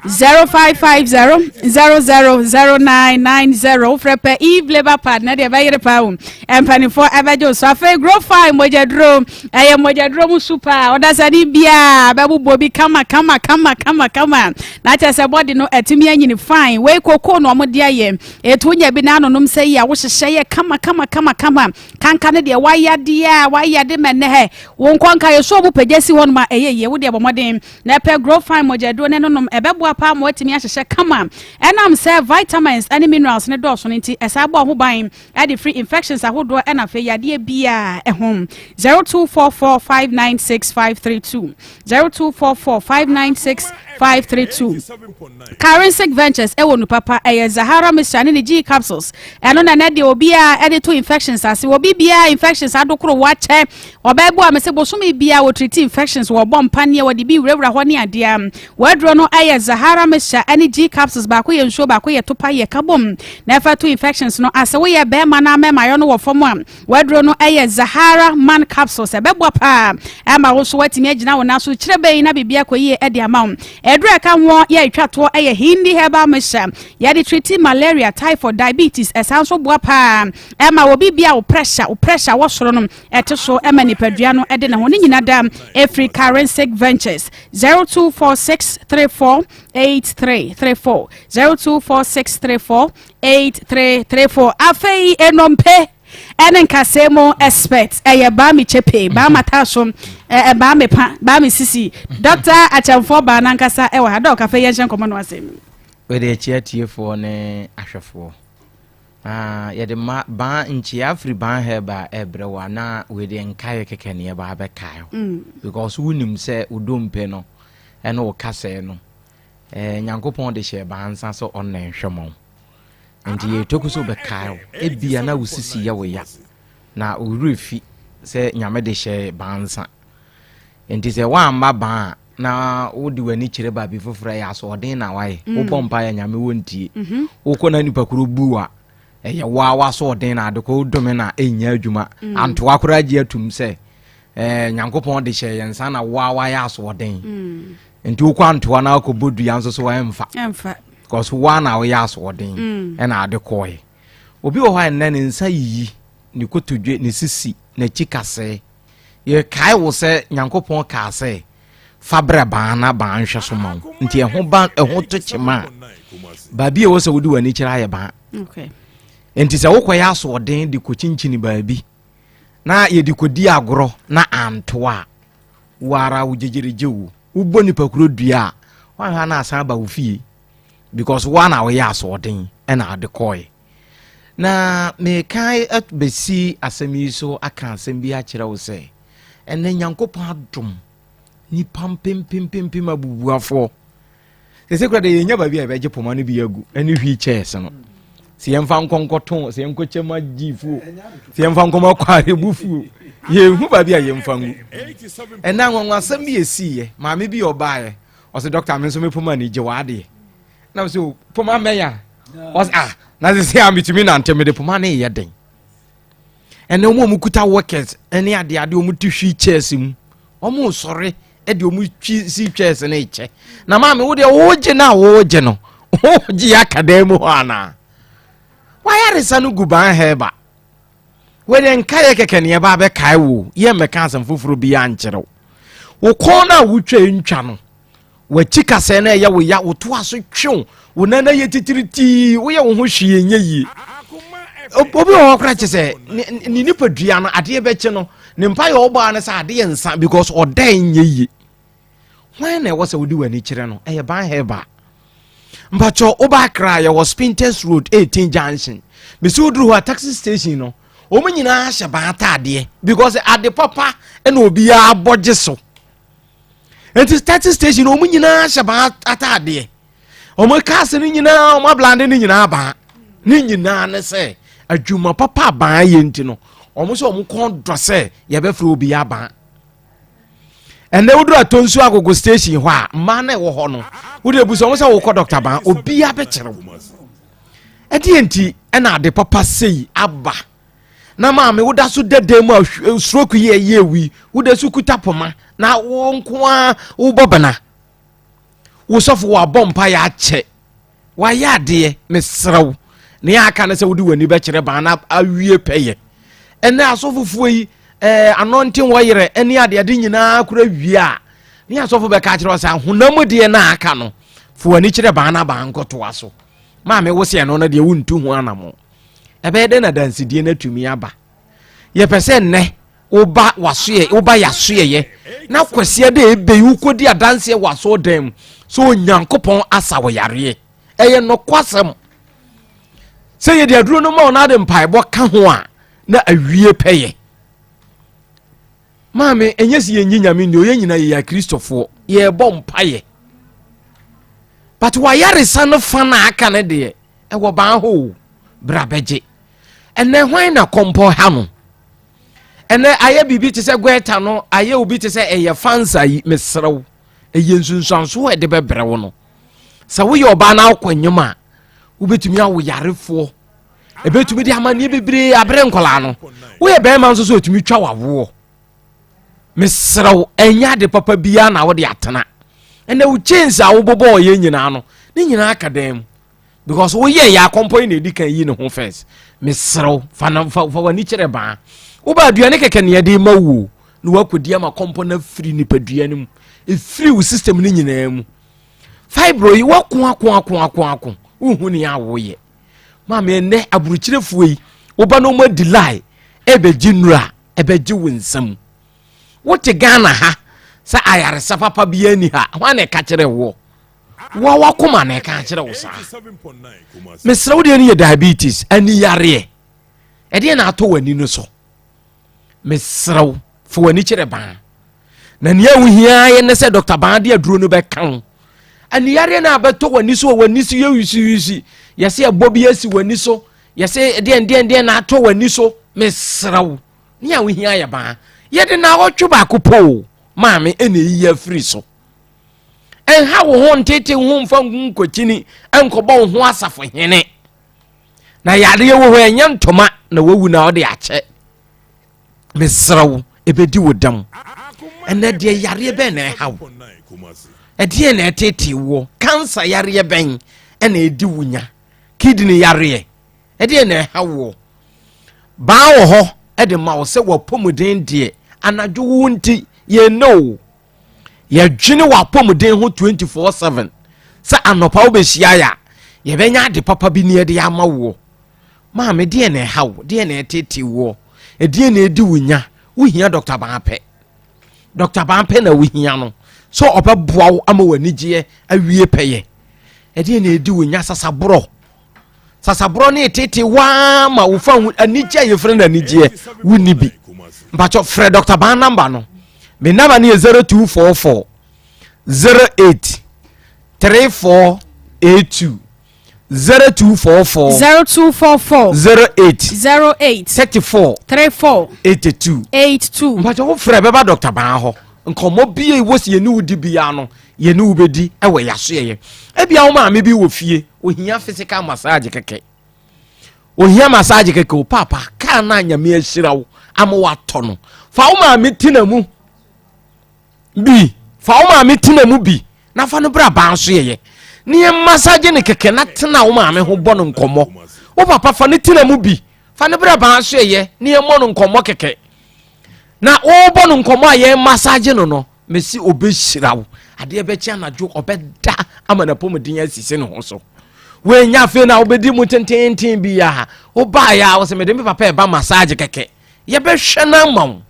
0550 000990 wofrɛ pɛ Eve Labour Pad na deɛ ɛbɛyere paa o. Mpanimfoɔ ɛbɛgye wo so. Afei Grow Fine mogyaduro ɛyɛ mogyaduro mu su paa. Ɔdasani biara bɛbobɔ bi kama kama kama kama kama. Na kyerɛ sɛ bɔde no atumi anyini fine. Wei koko na wɔde ayɛ. Etu nya bi na anonom sɛ yi a wohyehyɛ yɛ kama kama kama kama. Kanka no deɛ wayɛ adeɛ a wayɛ ade ma nnɛ hɛ. Wo nkɔnka yɛ so ɔmo pagya si hɔnom a ɛyɛ yie. Wo deɛ bɔ mmɔden na ɛpɛ Grow Fine mogyaduro ne nonom. Ɛbɛboa paa ma watumi ahyehyɛ kama. Ɛnam sɛ vitamins ne minerals no dɔɔso no nti ɛsan bɔ ho ban de firi infections ahodoɔ ɛna afei yadeɛ biara ɛho. 0244596532 0244596532 Karensic Ventures ɛwɔ nu papa ɛyɛ Zahara mixture ne ne G capsules ɛno na ɛnɛ deɛ obiara ɛde to infections ase obi biara infections adokoro wakyɛ ɔbaa bi a mese bosome biara wɔtreat infections wɔbɔ mpaneɛ wɔde bi wurawura hɔ ne adeɛ. Waduro no ɛyɛ Zahara mixture ɛne G capsules, baako yɛ nsuo, baako yɛ topa yɛ kabom na ɛfa to infections no ase. Woyɛ bɛrima na mɛma yɛ no wɔ fam a, waduro no ɛyɛ Zahara Man capsules, ɛbɛboa paa ɛma wo so watumi agyina wo nan so kyerɛ bɛyi na biribi akɔ yie ɛde ama wo. Ɛduro a ɛka ho yɛ atwa toɔ ɛyɛ Hindi herbal mixture, yɛde treat malaria, typhoid, diabetes. Ɛsan so boa paa ɛma obi bia wo pressure wɔ soro no ɛte so ɛma nipadua no ɛde ne ho ne nyina da ɛfiri Karensic Ventures. 0246 34 8334, 0246 34 8334. Afei enompe ɛne nkasɛɛ mu expert ɛyɛ Baami Kyepe, Baama ta so ɛ Baami pa Baami sisi Dr. Akyɛnfoɔ baa nankasa ɛwɔ ha. Dɔɔ kafe yɛnhyɛ nkɔmɔ no ase. Wede akyi atiefoɔ ne ahwɛfoɔ. Ah, yɛde ma ban nkyia afiri Ban Herb a ɛbrɛ wo anaa wede nkaeɛ kɛkɛ ne yɛba abɛkae wo because wonim sɛ wo dompe no ɛne wo kasɛɛ no Nyankopɔn de hyɛ baa nsa sɛ ɔnna nhwɛ ma wo, nti yɛtɔku sɛ wobɛkae wo. Ebia na wo sisi yɛ wo ya na wo werɛ fi sɛ Nyame de hyɛ baa nsa, nti sɛ woamma baa a na wode w'ani kyerɛ baabi foforɔ, ɛyɛ asoɔden na wayɛ. Wobɔ mpa yɛ Nyame wɔntie. Wokɔ na nipa koro bu a, ɛyɛ woa w'asoɔden na ade kɔ wodome na ɛnya adwuma. Antoa koraa gye atum sɛ Nyankopɔn de hyɛ yɛn nsa na woa wayɛ asoɔden, nti wokɔ antoa na akɔbɔ dua nso so ɛmfa ɛmfa because woa na woyɛ asoɔden ɛna ade kɔɔɛ. Obi wɔ hɔ a ɛnnɛ ne nsa yiyi, ne kotodwe, ne sisi, n'akyi kasɛɛ. Yɛkae wo sɛ Nyankopɔn kaa sɛ fa brɛ baa na baa nhwɛ so ma wo, nti ɛho ba ɛho to kyema a, baabi a ɛwɔ sɛ wode w'ani kyerɛ ayɛ baa. Nti sɛ wokɔyɛ asoɔden de kɔkyinkyini baabi na yɛde kɔdi agorɔ na antoa a, wo ara wo gyegyeregye wo wobɔ nipa kuro dua a woanhwɛ na asan aba wo fie because woa na woyɛ asoɔden ɛna ade kɔɔɛ. Na meka bɛsi asɛm yi so aka asɛm bi akyerɛ wo sɛ ɛnɛ Nyankopɔn adom nipa mpempempempem abubuafoɔ sɛ kora de yɛnya baabi a yɛbɛgye poma no bi agu ɛne wheel chairs no sɛ yɛmfa nkɔnkɔtɔn, sɛ yɛnkɔkyɛ ma gyifuo, sɛ yɛmfa nkɔma kwarebufuo, yɛnhu baabi a yɛmfa ngu. Ɛnɛ anwanwasɛm bi ɛsiiɛ, maame bi ɔbaeɛ, ɔsɛ, "Doctor, me nso me poma ni gye w'adeɛ." Na sɛ poma mɛya, ɔsɛ, "Ah, na sɛ sɛ a metumi nante, mede poma ne yɛ den." Ɛnɛ wɔn a wɔkuta workers ne adeade, wɔn te wheel chairs mu, wɔn sɔre ɛde wɔn twi si chairs ne kyɛ. Na maame, wo deɛ wogye no a wogye no wogye yɛ aka dan mu hɔ anaa wayaresa no gu Ban Herba. Wɔde nkaeɛ kɛkɛ ne yɛba abɛkae wo, yɛ mmɛka asɛm foforɔ bi ankyerɛ wo. Wo kɔn no a wotwa ntwa no, w'akyi kasɛɛ no ɛyɛ wo ya, wotoa so twew wo nan yɛ titiritii, woyɛ wo ho hwee nyɛ yie. Obi wɔ hɔ koraa kyɛ sɛ ne nipadua no adeɛ bɛkye no ne mpa yɛ ɔbaa no sɛ adeɛ nsa because ɔda nyɛ yie. Hwan na ɛwɔ sɛ wode w'ani kyerɛ no? Ɛyɛ Ban Herba. Mpakyɛ woba Akra, yɛwɔ Spintex Road 18 junction. Mesi woduru hɔ a, taxi station no, wɔn nyinaa hyɛ ban ataadeɛ because ade papa ɛna obiara bɔ gye so, nti taxi station no wɔn nyinaa hyɛ ban ataadeɛ. Wɔn cars no nyinaa wɔn abrand no nyinaa ban ne nyinaa ne sɛ adwuma papa ban yɛ, nti no wɔn sɛ wɔn kɔn dɔ sɛ yɛbɛfrɛ obi aban. Ɛnɛ woduru Atonsu Agogo station hɔ a, mmaa na ɛwɔ hɔ no, wode ebu sɛ wɔn sɛ wokɔ Doctor Ban, obiara bɛkyerɛ wo. Ɛdeɛ nti ɛna ade papa sei aba na maame woda so dada mu a stroke yi ɛyɛ ewi, woda so kuta poma na wo nko ara wobɔ bena. Wo sɔfo wabɔ mpaeɛ akyɛ. Wayɛ adeɛ, mesrɛ wo. Nea aka ne sɛ wode w'ani bɛkyerɛ baa na awie pɛyɛ. Ɛnɛ asɔfofoɔ yi, ɛɛ anɔnten wɔyerɛ ɛne adeade nyinaa kora wie a, ne asɔfo bɛka akyerɛ wo sɛ ahonam deɛ na aka no, fo w'ani kyerɛ baa na baa nkɔtoa so. Maame wo sɛ ɛno no deɛ wontu ho anamo. Ɛbɛyɛ dɛn na dansedie no atumi aba? Yɛpɛ sɛ nnɛ woba wasoɛ woba yasoɛyɛ na kwasia dɛ ebe yi wokɔdi adanseɛ wɔ asɔɔdan mu sɛ Onyankopɔn asa wo yareɛ. Ɛyɛ nɔkwasɛm sɛ yɛde aduro no ma wo na ade mpaebɔ ka ho a na awie pɛyɛ. Maame, ɛnyɛ sɛ yɛnyi nyame nni o, yɛn nyinaa yɛyɛ akristofoɔ, yɛrebɔ mpaeɛ. But wayaresa no fa na aka no deɛ, ɛwɔ ban hɔ o, bra bɛgye. Ɛnɛ hwan na kɔmpɔ ha no? Ɛnɛ ayɛ biribi te sɛ gwɛta no, ayɛ obi te sɛ ɛyɛ fansa yi, mesrɛ wo, ɛyɛ nsunsuansoɔ a ɛde bɛbrɛ wo no. Sɛ woyɛ ɔbaa na wokɔ nnwom a, wobɛtumi awo yarefoɔ. Ɛbɛtumi de amanneɛ bebree abrɛ nkwadaa no. Woyɛ bɛrima nso so ɛtumi twa wawoɔ. Mesrɛ wo, ɛnyɛ ade papa biara na wode atena. Ɛnɛ wo chains a wobobɔɔ yɛ nyinaa no, ne nyinaa ka dan mu. Because woyɛ yɛ akɔmpɔ yi na ɛdi kan yi ne ho first. Mesrɛ wo, fa na fa fa w'ani kyerɛ baa. Woba aduane kɛkɛ ne yɛde ma wo na woakɔdi ama kɔmpɔ no afiri nipadua no mu. Ɛfiri wo system no nyinaa mu. Fibro yi woako ako ako ako ako. Wohu nea woyɛ. Maame ɛnnɛ aburukyirefoɔ yi woba na wɔn adi lie ɛbɛgye nnura ɛbɛgye wo nsam. Wote Ghana ha sɛ ayaresa papa biara ni ha hwan na ɛka kyerɛ woɔ? Woa wakoma na ɛka kyerɛ wo saa. Mesrɛ wo deɛ no yɛ diabetes ani yareɛ ɛdeɛ na atɔ w'ani no so. Mesrɛ wo fa w'ani kyerɛ baa na nea wohia yɛ ne sɛ dɔkta baa de aduro no bɛka wo aniyareɛ no abɛtɔ w'ani so w'ani so yɛ wisiwisi yɛsɛ ɛbɔ bi asi w'ani so yɛsɛ deɛn deɛn deɛn na atɔ w'ani so mesrɛ wo nea wohia yɛ baa yɛde na awɔtwe baako poo maame ɛna ɛyi afiri so ɛnha wo ho ntete ho mfa nkɔkyini ɛnkɔbɔ wo ho asafo hene na yareɛ wɔ hɔ ɛnyɛ ntoma na wawu na ɔde akyɛ mesrɛ wo ɛbɛdi wo dam ɛnɛ deɛ yareɛ bɛn na ɛha wo ɛdeɛ na ɛtete woɔ kansa yareɛ bɛn ɛna ɛdi wo nya kidney yareɛ ɛdeɛ na ɛha woɔ baa wɔ hɔ ɛde ma wo sɛ wapɔmuden deɛ anadwo wo nti yɛn no Yɛdwene w'apɔmuden ho 24/7 sɛ anɔpa wobɛhyia yɛ a, yɛbɛnya ade papa bi ne yɛde ama woɔ. Maame, deɛ na ɛha wo? Deɛ na ɛtete woɔ? Ɛdeɛ na ɛdi wo nya? Wohia Dr. Baapɛ. Dr. Baapɛ na wohia no sɛ ɔbɛboa wo ama w'anigyeɛ awie pɛyɛ. Ɛdeɛ na ɛdi wo nya sasaborɔ. Sasaborɔ ne ɛtete waa ma wofa ho anigyeɛ a yɛfrɛ no anigyeɛ wonni bi. Mpakyɛ frɛ Dr. Baa namba no. Me namba no yɛ 0244 08 3482 0244 0244 08 08 34 34 82 82. Mpakyɛ wo frɛ bɛba Dr. Baa hɔ. Nkɔmmɔ bia ɛwɔ sɛ yɛne wo di biara no yɛne wo bɛdi wɔ yɛasoɛyɛ. Ebia wo maame bi wɔ fie ohia physical massage kɛkɛ. Ohia massage kɛkɛ o paapa kaa no a nyame ahyira wo ama watɔ no. Fa wo maame tena mu bi. Fa wo maame tena mu bi na fa no bra ban so yɛyɛ. Ne yɛ massage no kɛkɛ na tena wo maame ho bɔ no nkɔmmɔ. Wo papa fa no tena mu bi. Fa no bra ban so yɛyɛ ne yɛ mmɔ no nkɔmmɔ kɛkɛ. Na wobɔ no nkɔmmɔ a yɛn massage no no mesi ɔbɛhyira wo adeɛ bɛkye anadwo ɔbɛda ama n'apɔmuden asisi ne ho so woanya afei na wobɛdi mu tententen bi a wobaeɛ a wo sɛ mede me papa ɛba massage kɛkɛ yɛbɛhwɛ no ama wo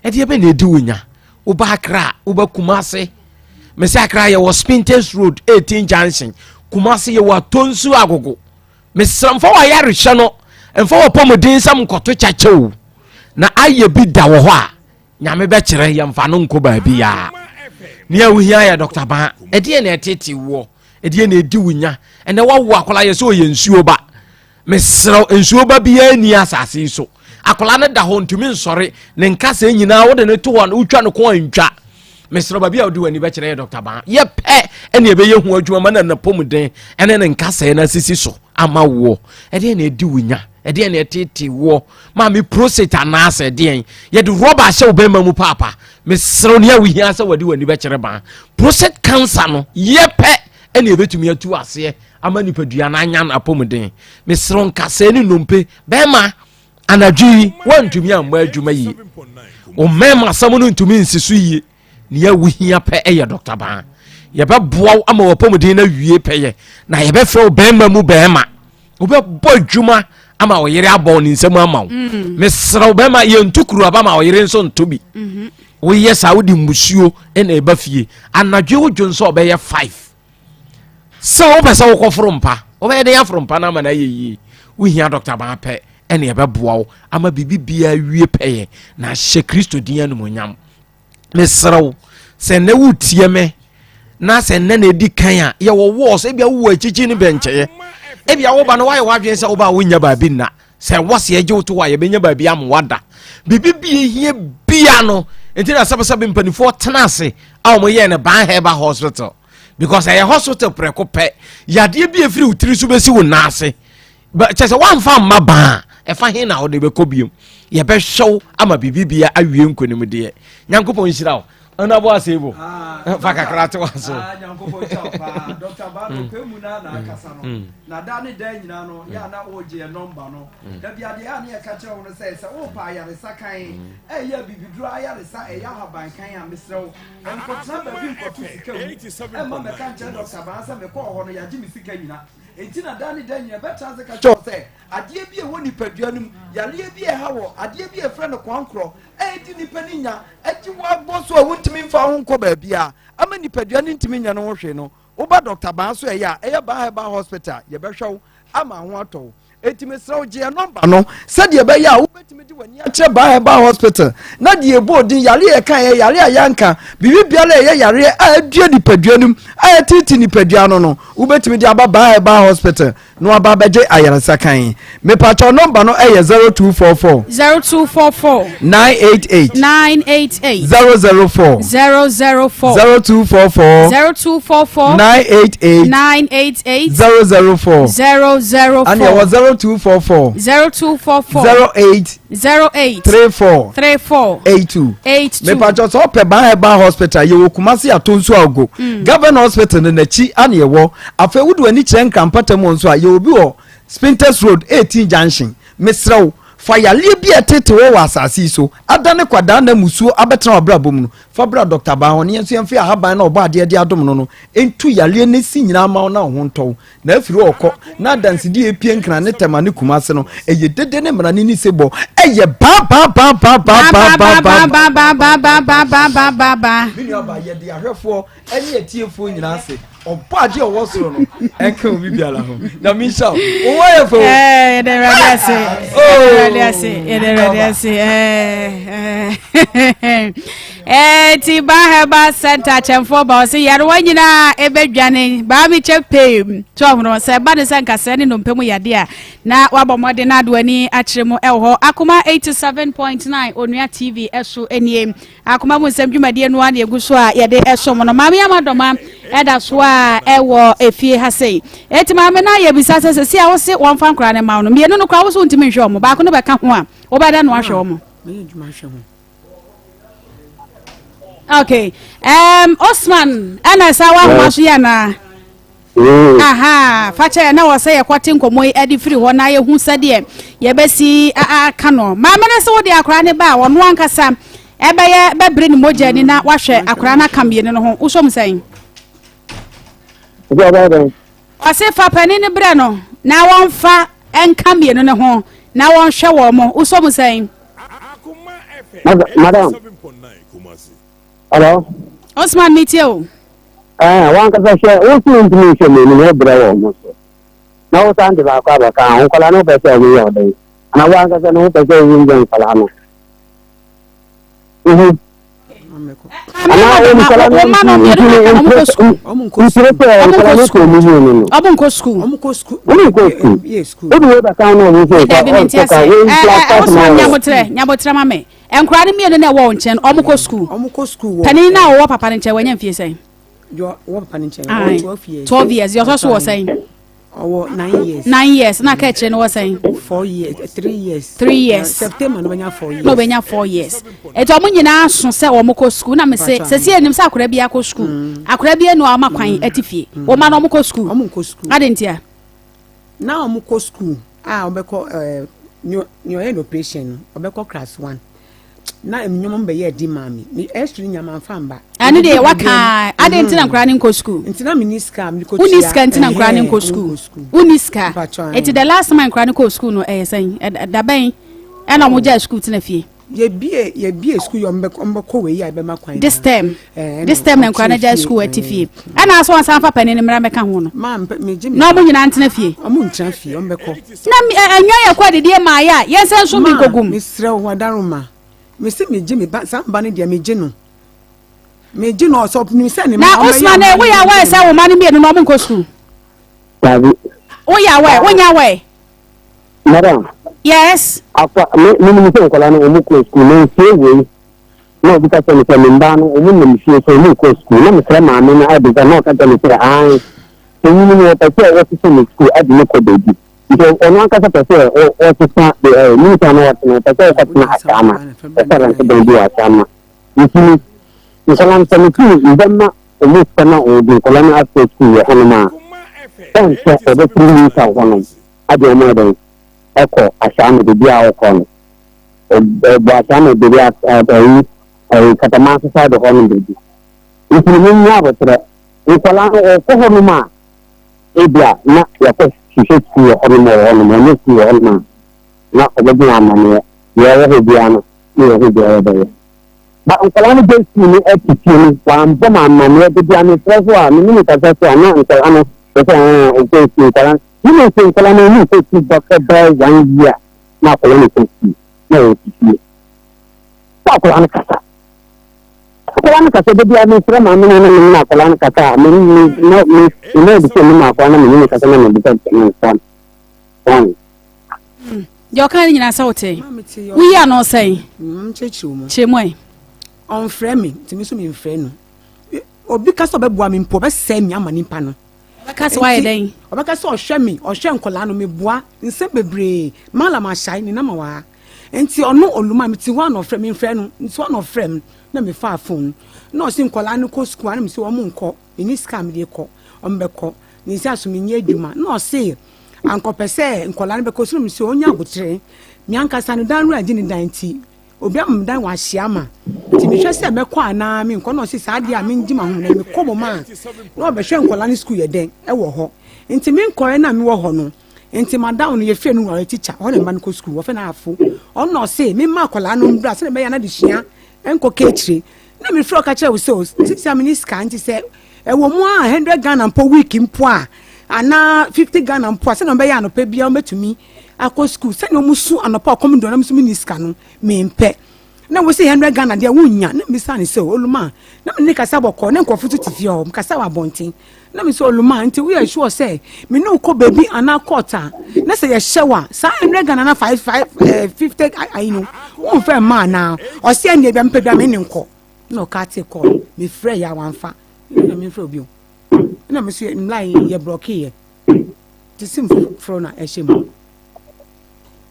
ɛdeɛ bɛ na ɛdi wo nya woba akra woba kumase mese akra yɛwɔ spintex road 18 junction kumase yɛwɔ atonsu agogo Mesrɛ mfa w'ayarehwɛ no mfa w'apɔmuden nsɛm nkɔto kyɛkyɛ o na ayɛ bi da wɔ hɔ a nyame bɛkyerɛ yɛmfa no nkɔ baabi a nea wohia yɛ dɔkta baa ɛdeɛ na ɛtete woɔ ɛdeɛ na ɛdi wo nya ɛnɛ wawo akwadaa yɛ sɛ ɔyɛ nsuo ba mesrɛ nsuo ba biara ni asase yi so akwadaa no da hɔ ntumi nsɔre ne nkasɛɛ nyinaa wode no to hɔ wotwa no ko antwa Mesrɛ baabi a wode w'ani bɛkyerɛ yɛ Dr. Baa. Yɛpɛ ɛne ɛbɛyɛ ho adwuma ma na napɔmuden ɛne ne nkasɛɛ no asisi so ama woɔ. Ɛdeɛn na ɛdi wo nya? Ɛdeɛn na ɛtete woɔ? Maame prostate anaasɛ ɛdeɛn? Yɛde rɔba ahyɛ wo bɛrima mu paapa. Mesrɛ wo nea wohia sɛ wɔde w'ani bɛkyerɛ baa. Prostate cancer no yɛpɛ ɛne ɛbɛtumi atu aseɛ ama nipadua no anya n'apɔmuden. Mesrɛ wo nkasɛɛ ne nnompe bɛrima anadwo yi woantumi ammɔ adwuma yie. Wo mmarima asɛm no ntumi nsi so yie. Nea wohia pɛ yɛ Dɔkta Baa. Yɛbɛboa wo ama w'apɔmuden no awie pɛyɛ, na yɛbɛfrɛ wo bɛrima mu bɛrima. Wobɛbɔ adwuma ama wo yere abɔ ne nsam ama wo. Mm. Mesrɛ wo bɛrima, yɛnto kuruaba ma wo yere nso nto bi. Mm-hmm. Woyɛ saa wode mmusuo na ɛba fie. Anadwo wodwo nso ɔbɛyɛ 5. Sɛ wopɛ sɛ wokɔforo mpa, wobɛyɛ den aforo mpa no ama no ayɛ yie. Wohia Dɔkta Baa pɛ ɛne ɛbɛboa wo ama biribi biara wie pɛyɛ na ahyɛ Kristo din animuonyam. Mesrɛ wo sɛ nnɛ wotie me na sɛ nnɛ na ɛdi kan a yɛwɔ wɔɔs ebia wowɔ akyikyi ne bɛnkyɛeɛ ebia woba no woayɛ w'adwene sɛ woba a wonnya baabi nna sɛ ɛwɔ sɛ yɛgye wo to hɔ a yɛbɛnya baabi ama wada biribi bi ɛhia bia no nti na sɛbesɛbe mpanimfoɔ tena ase a wɔyɛɛ no Ban Herbal Hospital because ɛyɛ hospital prɛko pɛ yadeɛ bi ɛfiri wo tiri so bɛsi wo nan ase kyɛ sɛ woamfa mma baa ɛfa he na wode bɛkɔ biom yɛbɛhwɛ wo ama biribibia awie nkonimdeɛ nyankopɔn nhyira wo ɔnabɔ asɛbo ah, fa kakra te wa so ah, mm. na da ne da nyinaa no yɛ ana wogye yɛ nɔmba no mm. da bi adeɛ a ne yɛka kyerɛ wo no sɛ sɛ wopa ayaresa kan mm. ɛyɛ bibiduro ayaresa ɛyɛ ahaban kan a mesrɛ wo nkɔtena baabi nkɔto sika mu ɛma mɛka nkyerɛ dɔkta baa sɛ mekɔɔ hɔ no yɛagye me sika nyina Enti na daa ne daa nyinaa bɛtra ase ka kyerɛ wo sɛ, adeɛ bi a ɛwɔ nipadua no mu, yareɛ bi a ɛha wɔ, adeɛ bi a ɛfrɛ no koankorɔ, a ɛdi nipa no nya, agye wo abɔ so a wontumi mfa wo ho nkɔ baabiara, ama nipadua no ntumi nyɛ no ho hwee no, woba Dɔkta Baa so ɛyɛ a, ɛyɛ Baa Herbal Hospital a, yɛbɛhwɛ wo ama ho atɔ wo. Enti mesrɛ wo, gye yɛn nɔmba no sɛdeɛ ɛbɛyɛ a wobɛtumi de w'ani akyerɛ Baa Herbal Hospital na deɛ ɛbɔɔ din, yareɛ a yɛkaeɛ, yareɛ a yɛanka, biribi biara a ɛyɛ yareɛ a adua nipadua no mu, a ɛteete nipadua no no, Wobɛtumi de aba Baa Herbal Hospital na waba abɛgye ayaresa kan. Mepakyɛw nɔmba no yɛ 0244. 0244. 988. 988. 004. 004. 0244. 0244. 988. 988. 004. 004. Ɛna ɛwɔ 0244. 0244. 08. 08. 34. 34. 82. 82. Mepatwɔ sɛ ɔpɛ Ban Herbal Hospital yɛwɔ Kumasi Atonsu Agogo. Mm. Government Hospital no n'akyi ana yɛwɔ. Afei wode w'ani kyerɛ Nkran mpata mu nso a yɛwɔ bi wɔ Spintex Road 18 Junction. Mesrɛ wo fa yareɛ bi a ɛtete wɔ wɔ asase yi so adane kwadaa na musuo abɛtena w'abrabɔ mu no fa bra Dr. Ban hɔ ne yɛn nso yɛmfa ahaban na ɔbɔ adeɛ de adom no no ntu yareɛ no si nyinaa ma wo na wo ho ntɔ wo. Na afiri hɔ kɔ, na adansedie a epie Nkran ne Tema ne Kumase no, ɛyɛ dede ne mmara ne ne sebɔ, ɛyɛ baa baa baa baa baa baa baa baa baa baa baa baa baa baa baa baa baa. Me nua baa, yɛde ahwɛfoɔ ne atiefoɔ nyinaa ase. Ɔbɔ adeɛ ɔwɔ soro no ɛnka obi biara ho. Nyame nhyira wo. Wo ho ayɛ fɛ o. Ɛɛ, yɛda Awurade ase. Yɛda Awurade ase. Yɛda Awurade ase. Ɛɛ, ɛɛ. Eti ba herbal center akyɛmfoɔ ba ɔse yarewa nyinaa ɛbɛdwane baa me kyɛ pee to ahono sɛ ɛba ne sɛ nkasɛɛ ne nnompe mu yadeɛ a na wabɔ mmɔden na ade w'ani akyerɛ mu ɛwɔ hɔ akoma 87.9 onua tv ɛso nie akoma mu nsɛm dwumadie no a na ɛgu so a yɛde ɛsom no maame ama dɔma ɛda so a ɛwɔ efie ha sei eti maame na yɛbisa sɛ sɛsi a wose wɔmfa nkora ne ma wo no mmienu no koraa wo so wontumi nhwɛ wɔn baako no bɛka ho a wobɛda no ahwɛ wɔn. Okay. Um, Osman, ɛna ɛsa wahoma so yɛ anaa? Mm. Aha, fakyɛ na wɔ sɛ yɛkɔte nkɔmmɔ yi de firi hɔ na yɛhu sɛdeɛ yɛbɛsi aka no. Maame no sɛ wode akwaraa ne ba a ɔno ankasa ɛbɛyɛ bɛbere ne mogya ani na wahwɛ akwaraa no aka mmienu no ho. Wosom sɛn? Ɔse fa panin no brɛ no na wɔmfa nka mmienu no ho na wɔnhwɛ wɔn mo. Wosɔ mu sɛn? Madam. Hello. Osman mi tie o. Ɛɛ wankasa hwɛ wosi ntumi nhwɛ mmienu na ɛbrɛ wɔn mo so. Na wosan de baako abɛka ho nkwadaa no wopɛ sɛ wɔn yɛ ɔdɛn. Ana wankasa no wopɛ sɛ wɔn yɛ nkwadaa no. Nyabotrɛ ma me. Nkwadaa no mmienu na ɛwɔ wo nkyɛn, wɔn kɔ sukuu. Wɔn kɔ sukuu wɔ. Panin na ɔwɔ papa no nkyɛn wɔnyɛ mfie sɛn? Deɛ ɔwɔ papa no nkyɛn ɔwɔ 12 years. 12 years deɛ ɔsɔ so wɔ sɛn? Ɔwɔ 9 years. 9 years na aka akyire no wɔ sɛn? 4 years 3 years. 3 years. September na ɔbɛnya 4 years. Na ɔbɛnya 4 years. Eti wɔn nyinaa so sɛ wɔn kɔ sukuu na mese sɛsi enim sɛ akwadaa bi akɔ sukuu. Akwadaa bi enu a ɔma kwan ɛte fie. Wɔn ma na wɔn kɔ sukuu. Wɔn nkɔ sukuu. Adi ntia. Na wɔn kɔ sukuu a wɔbɛkɔ ɛɛ nea ɔyɛ no operation no ɔbɛkɔ class one na nneɛma mu bɛyɛ ɛdi maa mi mi ɛsiri nyama nfa mba. Ɛno deɛ waka adi nti na nkwadaa ne nkɔ sukuu. Nti na mi ni sika mi kɔ tua. Wuni sika nti na nkwadaa ne nkɔ sukuu. Wuni sika. Eti the last time nkwadaa ne kɔ sukuu no ɛyɛ sɛn dabɛn ɛna wɔn gya sukuu tena fie. Yɛbie yɛbie sukuu yɛ ɔmbɛkɔ ɔmbɛkɔ wei a ɛbɛma kwan. This term this term na nkwadaa no gya sukuu ɛte fie ɛna aso wɔn san fa panin no mmara mɛka ho no. Maa mpɛ megye mi. Na ɔmo nyinaa ntena fie. Ɔmo ntena fie ɔmo bɛkɔ. Na ɛnwa yɛ kɔ adidie maa yɛ a yɛn nsa nso bi nkogum. Maa mesrɛ wo adaroma mese megye me ba saa mba no deɛ megye no megye no ɔsɛ ɔnim sɛ ne ma Na Usman ɛ woyɛ aware sɛ wo ma no mmienu no ɔmo nkɔ sukuu. Dabi. Woyɛ aware wonyɛ aware. Madam. Yes. Afa me me nim sɛ nkwadaa no wɔn kɔ sukuu na nsie wei na obi ka kyerɛ me sɛ me mba no wɔn nam fie sɛ wɔn kɔ sukuu na mesrɛ maame no abisa na ɔka kyerɛ me sɛ ae panyin no wɔpɛ sɛ wɔsesa ne sukuu ade no kɔ baabi nti ɔno ankasa pɛ sɛ ɔsesa de ɛ minta no ɔte no ɔpɛ sɛ ɔkɔtena asaama ɔsɛ rɛnte dan bi wɔ asaama nti no nkwadaa no sɛ metu mbɛma wɔn sika na wɔde nkwadaa no akɔ sukuu wɔ hɔnom a ɛnkyɛ ɔbɛfiri minta hɔnom Ade ɔmo ayɛ dɛn ɛkɔ ahyɛano beebi a ɔkɔ no ɔbɔ ahyɛano beebi a ɛyi ɛyi katamanso side hɔ nom beebi nti no mo nya abotrɛ nkɔla no ɔkɔ hɔ nom a ebi a na yɛkɔ hwehwɛ sukuu wɔ hɔ nom wɔ hɔ nom ɔnyɛ sukuu wɔ hɔ nom a na ɔbɛgye yɛn amaneɛ deɛ ɛwɔ hɔ biara no ne yɛn ho deɛ yɛbɛyɛ ba nkɔla no gye sukuu no ɛte fie no wambɔ ma amaneɛ de bi a mefrɛ so a mene ne kasa so a na nkɔla no yɛsɛ ɛɛ ɔkɔ sukuu nkɔla no Wonim sɛ nkwadaa no wɔn nkɔ sukuu bɛkɔ bɛyɛ one year na akwadaa no kɔ sukuu na wɔn ti fie. Sɛ akwadaa no kasa. Akwadaa no kasa de bi a mesrɛ maame no na me ne akwadaa no kasa a me me me me me na ebi sɛ me ma akwadaa na me ne no kasa na me bisa bisa me nsa. Wɔn. Deɛ ɔka no nyinaa sɛ wote woyi ano sɛn kyerɛ mu ɛ. Ɔmfrɛ me nti me nso memfrɛ no. Obi ka sɛ ɔbɛboa me mpo ɔbɛsɛe me ama nipa no. Ɔbɛka sɛ wayɛ dɛn? Ɔbɛka sɛ ɔhwɛ me, ɔhwɛ nkwadaa no, meboa nsɛm bebree. Malam Ahyai, ne nama wɔ ha. Nti ɔno Oluma, mete hɔ a na ɔfrɛ me, mfrɛ no. Nti hɔ na ɔfrɛ me, na mefaa phone. Na ɔse nkwadaa no kɔ sukuu a, na mese wɔn nkɔ, menni sika a mede kɔ, wɔn bɛkɔ. Ne nsa so menyɛ adwuma. Na ɔse anka ɔpɛ sɛ nkwadaa no bɛkɔ sukuu, na mese ɔnya abotere. Me ankasa no, dan wura gye ne dan nti, Obi ama me dan wɔ ahyia ma nti mehwɛ sɛ mɛkɔ anaa menkɔ na ɔse saa deɛ a mengye m'ahome na mekɔ mmom a na ɔbɛhwɛ nkɔla no sukuu yɛ dɛn ɛwɔ hɔ nti menkɔɛ na mewɔ hɔ no nti madam no yɛfie no ɔyɛ tikya hɔ na mma no kɔ sukuu wɔfɛ no afo ɔno na ɔse memma akɔla no mbra sɛdeɛ mɛyɛ na de sua nkɔ kɛkyire na mefrɛ ɔka kyerɛ wo sɛ sisi a mene sika nti sɛ ɛwɔ mu a 100 Ghana mpo week mpo a anaa 50 Ghana mpo a sɛdeɛ ɔbɛyɛ anɔpa biara ɔbɛtumi akɔ sukuu sɛnea wɔn su anɔpa ɔkɔm dɔn na nso menni sika no mempɛ na wɔsi hundred Ghana deɛ wonya na mbisa ne sɛ oluma na me ne kasa bɔkɔ na nkurɔfo nso te fie hɔ kasa wɔ abɔnten na me sɛ oluma nti woyɛ sure sɛ me ne wokɔ baabi anaa court a na sɛ yɛhyɛ wo a saa hundred Ghana na five five eh, 50 ayi no womfɛ mma anaa ɔsɛ ɛnneɛ bia mepɛ bia me ne nkɔ na ɔka te kɔ mefrɛ yɛ a wamfa na memfrɛ obi o na me so mmla yɛ blɔke yɛ Te sim foforɔ na ɛhyɛ mu.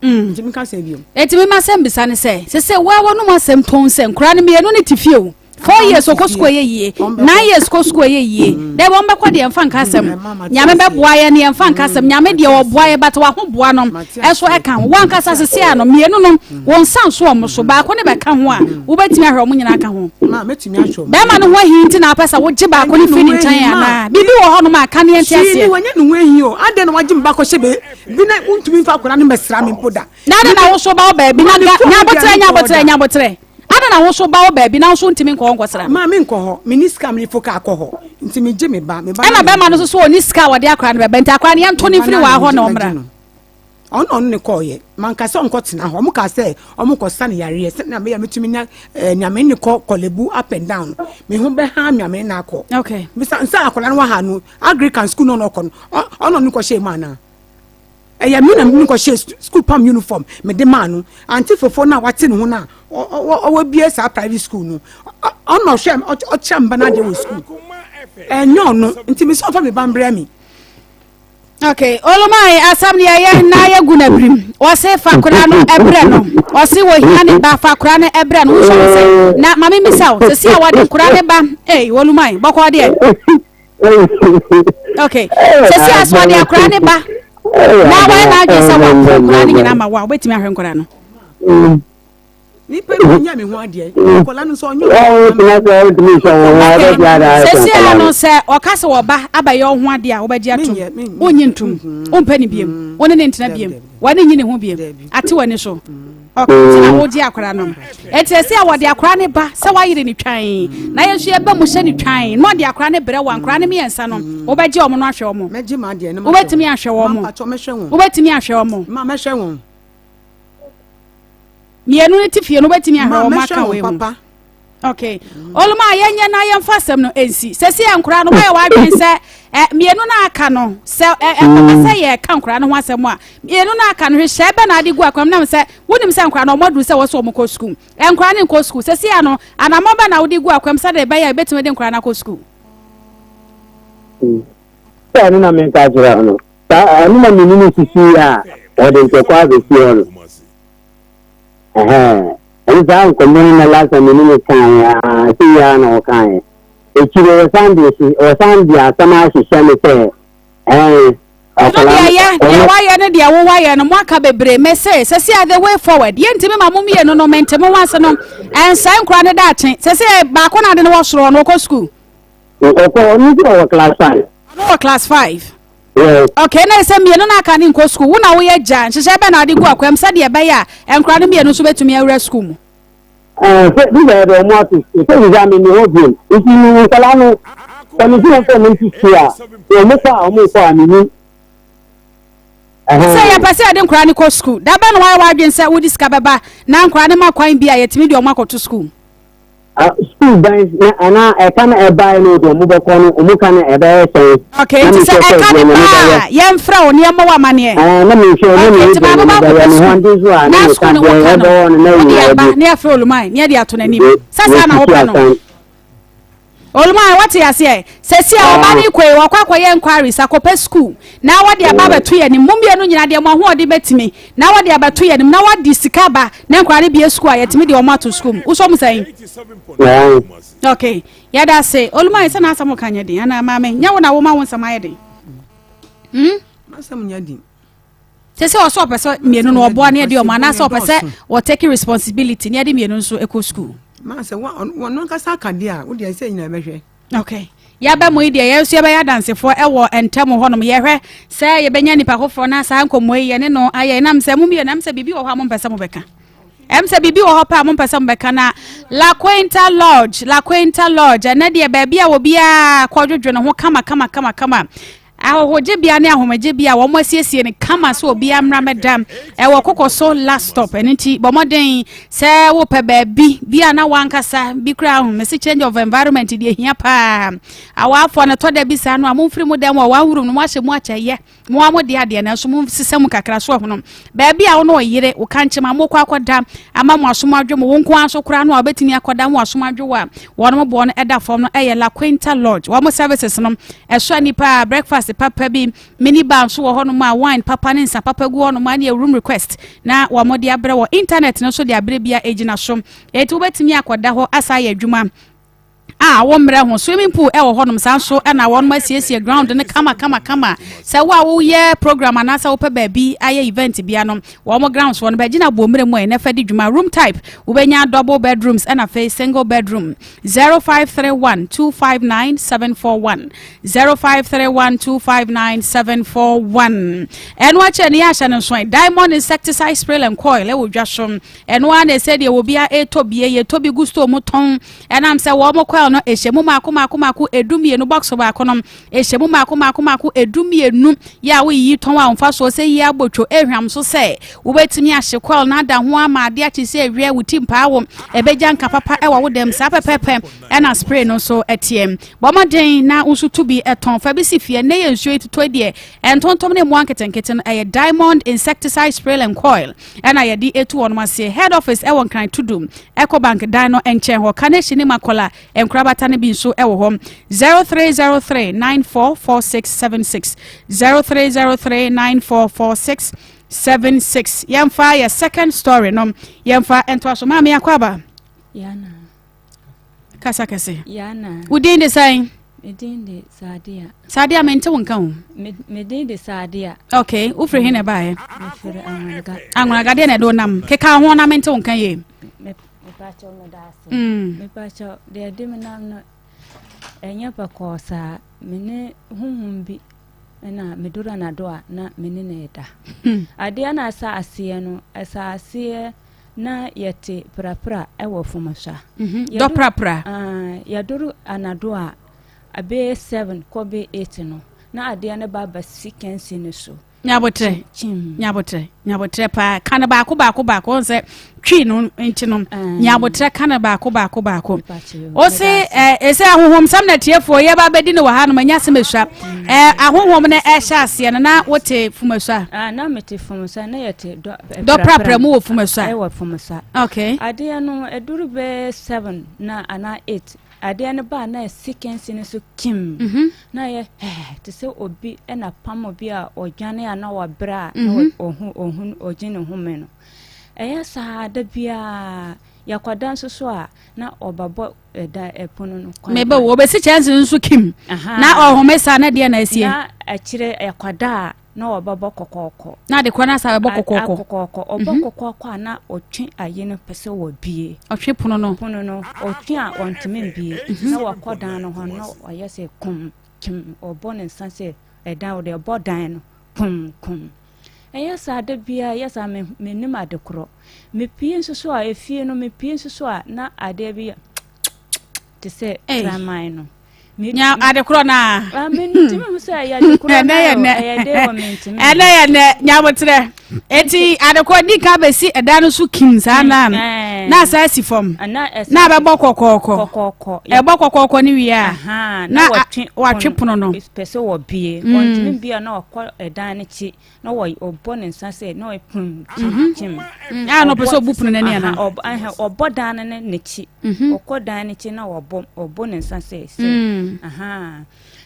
Mm. Nti meka sɛ bio. Eti mi ma sɛm bisa ne sɛ sese wa wɔnom asɛm tɔn sɛ nkura no mmienu ne te fie o. 4 years okɔ sukuu ɛyɛ yie 9 years kɔ sukuu ɛyɛ yie dɛ wɔn bɛkɔ deɛ nfa nka asɛm nyame bɛboa yɛ ne yɛn fa nka asɛm nyame deɛ ɔboa yɛ bata waho boa no ɛso ɛka ho wɔn ankasa sese ano mmienu no wɔn nsa nso wɔn so baako ne bɛka ho a wobɛtumi ahwɛ wɔn nyinaa ka ho bɛrima no ho ahi nti na apɛ sɛ wogye baako no firi ne nkyɛn anaa biribi wɔ hɔnom a ka ne yɛnte aseɛ. Wɔnyɛ ne ho ahi o adɛn na wagye me ba kɔhyɛ bɛ bi na wontumi mfa akwadaa no mmɛsra me mpo da. Na adɛn na wo so ba wo baabi na ga nyabotrɛ nyabotrɛ nyabotrɛ adɛn na wo so ba wo baabi na wo so ntumi nkɔ hɔ nkɔsra. Maa me nkɔ hɔ menni sika mede fo kaa kɔ hɔ nti megye me ba me ba. Ɛna bɛrima no nso so ɔni sika a wɔde akwadaa no bɛba nti akwadaa no yɛnto no mfiri wɔ hɔ na ɔmmra. Ɔno na ɔne no kɔeɛ. Manka sɛ ɔnkɔtena hɔ. Wɔkaa sɛ wɔkɔsa no yareɛ sɛnea meyɛ a mɛtumi nya eh, nea me ne kɔ Korle-Bu up and down no. Me ho bɛha me a me ne no akɔ. Okay. Bisa nsa akwadaa no wɔ ha no, Anglican school no na ɔkɔ no, ɔno ɔno kɔhyɛɛ mu anaa? Ɛyɛ me na me kɔhyɛ school pam uniform mede maa no. Ante fofo no a wate ne ho no a ɔwɔ saa private school no, ɔna ɔhwɛ ɔkyerɛ mba no adeɛ wɔ school. Ɛnyɛ ɔno nti me sɛ ɔmfa me ba mbrɛ me. Okay, Olumai, asɛm no yɛyɛ na yɛgu no abirim. Ɔse fa koraa no ɛbrɛ no. Ɔse wɔhia ne ba, fa koraa no ɛbrɛ no. Wosɔ no sɛ na maame misa wo sɛsi a wɔde koraa ne ba. Ei, Olumai, bɔkɔɔ deɛ. Okay, sɛsi a so wɔde akora ne ba na wɔyɛ n'adwene sɛ wɔapo nkoraa no nyinaa ma wo a, wobɛtumi ahwɛ nkoraa no? Nipa bi nya me ho adeɛ, akwadaa no nso ɔnyɛ. Sɛsi a no sɛ ɔka sɛ ɔba abɛyɛ wo ho adeɛ a, wobɛgye atom? Wonnye ntom, wompɛ ne biem, wo ne ne ntena biem, w'ani nnye ne ho biem, ate w'ani so. Okay, nti na wogye akwadaa no. Eti esi a wɔde akwadaa no ba sɛ wayere ne twan na yɛn nso yɛba mu hyɛ ne twan na ɔde akwadaa no brɛ wɔ akwadaa no mmiɛnsa no, wobɛgye wɔn no ahwɛ wɔn? Wobɛtumi ahwɛ wɔn? Wobɛtumi ahwɛ wɔn? Mmienu no te fie no, wobɛtumi ahwɛ wɔn aka wei ho? Okay, Oluma, yɛnyɛ na yɛmfa asɛm no nsi. Sɛsi yɛ nkora no, woayɛ w'adwene sɛ mmienu no aka no, sɛ ɛkɔba sɛ yɛka nkora no ho asɛm a, mmienu no aka no, hyehyɛ bɛ na ade gu akwam nam sɛ wonim sɛ nkora no ɔmo aduru sɛ wɔsɛ ɔmo kɔ sukuu. Nkora no nkɔ sukuu. Sɛsi yɛ no, anammɔn bɛ na wode gu akwam sɛdeɛ ɛbɛyɛ a ebɛtumi de nkora no akɔ sukuu? Sɛ ɛno na menka kyerɛ no. Saa ɛno na menim sisi a wɔde ntɔkwa abɛsi hɔ no. Ɛhɛn, ɛne saa nkɔmmɔ no na last time me ne no kaeɛ aa, sei ara na ɔkaeɛ. Akyire wɔsan de wɔsan de asɛm ahyehyɛ me sɛ ɛn, Ɛno akwadaa deɛ no, yɛ, deɛ ɔno. wayɛ ne deɛ wo wayɛ no, moaka bebree. Me se, sɛsi a the way forward, yɛntumi ma mo mmienu no, mente mo ho ase no, ɛnsɛe nkora no daakye. Sɛsi a baako na ade no wɔ soro, ɔno ɔkɔ sukuu. Ɔkɔ, ɔno nso ɔwɔ class 5. Ɔno wɔ class 5. Yes. Okay, na sɛ mmienu no aka ne nkɔ sukuu, wo na woyɛ gya, nhyehyɛ bɛ na ade gu akwam sɛdeɛ ɛbɛyɛ a nkora no mmienu nso bɛtumi awura sukuu mu? Ɛɛ sɛ bi sɛ ɛde ɔmo ato sukuu sɛ sisi ame mi hɔ bio nti nkwadaa no sɛ me si wɔn sɛ ɔmo nti sukuu a ɔmo kɔ a ɔmo nkɔ a me nim. Sɛ yɛpɛ sɛ yɛde nkwadaa no kɔ sukuu, da bɛn na woayɛ w'adwene sɛ wode sika bɛba na nkwadaa no ma kwan bi a yɛtumi de wɔn akɔto sukuu? Sukuu dan na anaa ɛka na ɛbaeɛ no deɛ wɔbɛkɔ no wɔn ka no ɛbɛyɛ sɛn. Okay, nti sɛ ɛka ne ba a yɛmfrɛ wo na yɛmmɔ wo amaneɛ. Na mehwɛ na Okay, mehu nti deɛ maame na ba mebɛyɛ akɔpɛ me ho sukuu ade nso a na na meka sukuu no deɛ wo ka no ɛbɛwɔ no na wode nyinaa aba bi na yɛafrɛ Oluman na yɛde ato n'anim sɛ saa na wɔsisi wopɛ no. asan. Oluman, wate aseɛ? Sɛsi a ɔba no kɔ yi, wakɔ akɔyɛ enquiries, akɔpɛ sukuu, na wɔde aba abɛto yɛn anim. Mo mmienu nyinaa deɛ mo ahoɔden bɛtumi, na wɔde abɛto yɛn anim, na wɔde sika aba, na nkwadaa no bie sukuu a, yɛtumi de wɔn ato sukuu mu. Wosɔ mu sɛn? Okay, yɛda ase. Oluman, sɛ n'asɛm ka nyɛ den, anaa maame, nyɛ wo na woma wo nsɛm ayɛ den? Hmm? M'asɛm nyɛ den. Sɛ sɛ ɔsɛ ɔpɛ sɛ mmienu no ɔboa ne ɛde ɔmo anaasɛ ɔpɛ sɛ ɔtake responsibility ne ɛde mmienu nso ɛkɔ sukuu. Maa sɛ wɔn ankasa aka deɛ a wodeɛ sɛ nyina bɛhwɛ. Okay. Yɛaba mu yi deɛ yɛn nso yɛbɛyɛ adansefoɔ ɛwɔ ntam hɔnom yɛhwɛ sɛ yɛbɛnya nipa foforɔ na saa nkɔmmɔ yi yɛne no ayɛ ɛnam sɛ mo mmienu ɛm sɛ biribi wɔ hɔ a mompɛ sɛ mobɛka ɛm sɛ biribi wɔ hɔ pɛ a mompɛ sɛ mobɛka na La Quinta Lodge La Quinta Lodge ɛnɛ deɛ baabi a obiara kɔdwodwo ne ho kama kama kama kama Ahɔhogyebea ne ahomegyebea a wɔasiesie no kama sɛ obiara mmra mmɛda wɔ koko so last stop. Ɛno nti bɔ mmɔden sɛ wopɛ baabi bi a na wankasa bi koraa ho. Mese change of environment deɛ hia paa. Awaafoɔ no tɔ da bi saa no a momfiri mo dɛm wɔ one room no moahyɛ mu akyɛ yɛ. Mo a mode adeɛ nanso monsesa mu kakra so ɛhono. Baabi a wo ne ɔyere wo kankyema mokɔ akɔda ama mo asom adwo mo, wo nko ara nso koraa no a wobɛtumi akɔda mo asom adwo wo a wɔn boɔ no ɛda fam no ɛyɛ La Quinta Lodge. Wɔn services no ɛsɔ ani paa, breakfast papa bi, mini bar nso wɔ hɔnom a wine papa ne nsa papa gu hɔnom a ne room request na wɔn de abrɛ wɔ internet no so de abrɛ bia egyina so. Eti wobɛtumi akɔda hɔ asa ayɛ adwuma a wɔmmrɛ ho. Swimming pool wɔ hɔnom, saa nso na wɔnom asiesie ground no kama kama kama. Sɛ wo a woyɛ program anaasɛ wopɛ baabi ayɛ event bia no, wɔn grounds wɔ no bɛgyina boɔ mmerɛ mu ɛ na fa di dwuma. Room type, wobɛnya double bedrooms ɛna afei single bedroom. 0531 259 741 0531 259 741. Ɛno akyɛ ne yɛahyɛ no nso Diamond insecticide spray and coil ɛwɔ dwa so. Ɛno ara na ɛsɛ deɛ obiara ɛtɔ bie, yɛtɔ bi gu store mu tɔn. Ɛnam sɛ wɔn coil no no ɛhyɛ mu maako maako maako 12, box baako no ɛhyɛ mu maako maako maako 12. Yɛ a woyiyi tɔn a mfasoɔ sɛ yie abotwo ehwam so sɛ wobɛtumi ahye coil na ada ho ama adeɛ akye sɛ awia wo ti mpaa wo ɛbɛgya nka papa ɛwɔ wo dɛm saa pɛpɛpɛ. Ɛna spray no nso ɛteɛ, bɔ mmɔden na wo nso tu bi ɛtɔn fa bi si fie. Ne yɛ nsuo yi totɔ deɛ ɛntontom ne mmoa nketenkete no, ɛyɛ Diamond insecticide spray and coil ɛna yɛde etu wɔn aseɛ. Head office ɛwɔ Nkran Tudum, Ecobank dan no nkyɛn hɔ. Kanehyi ne Makola nkorabata no bi nso ɛwɔ hɔ. 0303944676, 0303944676. Yɛmfa yɛ second story no, yɛmfa ntoa so. Maame, akɔ aba. Yana. Kasa kɛse. Yana. Wo din de sɛn? Me din de Sadia. Sadia, mente wo nka ho. Me din de Sadia. Okay, wofiri he na ɛbaeɛ? Mefiri Anwanaga. Anwanaga deɛ na ɛde wo nam keka ho na mente wo nka yie. Mepakyɛw, meda ase. Mepakyɛw, deɛ ɛde me nam no ɛnyɛ bɛkɔɔ saa. Me ne honhom bi na meduru anadwo a na me ne no ɛda. Adeɛ na ɛsa aseɛ no, ɛsa aseɛ na yɛte prapra ɛwɔ Fomasa. Dɔ prapra. Yɛduru anadwo a abɛyɛ 7 kɔ bɛyɛ 8 no na adeɛ no ba bɛsi kɛnse no so. Nyabotrɛ, nyabotrɛ, nyabotrɛ paa. Ka no baako baako baako. Wɔn sɛ twi no nti no, nyabotrɛ, ka no baako baako baako. O se ɛ ɛsɛ ahohomsɛm na tiefoɔ yɛ ba bɛdi no wɔ ha no ma nya asɛm esua. Ahohom no ɛhyɛ aseɛ no na wote fumasua. Ah, na mete fumasua na yɛte dɔ dɔ prapra mu wɔ fumasua. Ɛwɔ fumasua. Okay. Adeɛ no ɛduru bɛyɛ 7 na anaa 8, adeɛ no baa na ɛsi kɛnse no so kim. Na yɛ hɛɛ te sɛ obi ɛna pam obi a ɔdwane a na wabrɛ a na ɔhu ɔhu ɔgye ne home no. Ɛyɛ saa da biara. Yɛkɔda nso so a na ɔbɛbɔ ɛda ɛpono no kwan. Mebe wo obesi kyɛnse no so kim na ɔhome saa na deɛ na asie. Na akyire yɛkɔda a na ɔbɛbɔ kɔkɔɔkɔ. Na ade korɔ no asa bɛbɔ kɔkɔɔkɔ. Kɔkɔɔkɔ ɔbɔ kɔkɔɔkɔ a na ɔtwe ayi no pɛ sɛ wɔbie. Ɔtwe pono no. Pono no ɔtwe a ɔntumi mbie. Na wakɔ dan no hɔ na ɔyɛ sɛ kum kim, ɔbɔ ne nsa sɛ ɛdan ɔde ɛbɔ dan no kum kum. Ɛyɛ saa da biara, ɛyɛ saa, me menim ade korɔ. Mepie nso so a efie no mepie nso so a na adeɛ bi yɛ te sɛ kraman no. Nya ade korɔ naa. Mentumi hu sɛ ɛyɛ ade korɔ naa o, ɛyɛ de wɔ mentumi. Ɛnɛ yɛ nɛ nyabotrɛ. Eti ade korɔ di kan bɛsi ɛdan no so kim saa naa no. Na asa asi fam. Na abɛbɔ kɔkɔɔkɔ. Kɔkɔɔkɔ. Ɛbɔ kɔkɔɔkɔ no wie a. Na watwe pono no. Pɛ sɛ wɔbie. Wɔntumi bie a na wakɔ ɛdan no akyi na ɔbɔ ne nsa sɛ na ɔyɛ pum kyim kyim. A na ɔpɛ sɛ ɔbu pono n'ani anaa? Ɔbɔ dan no n'akyi. Ɔkɔ dan no akyi na ɔbɔ ɔbɔ ne nsa sɛ sɛ.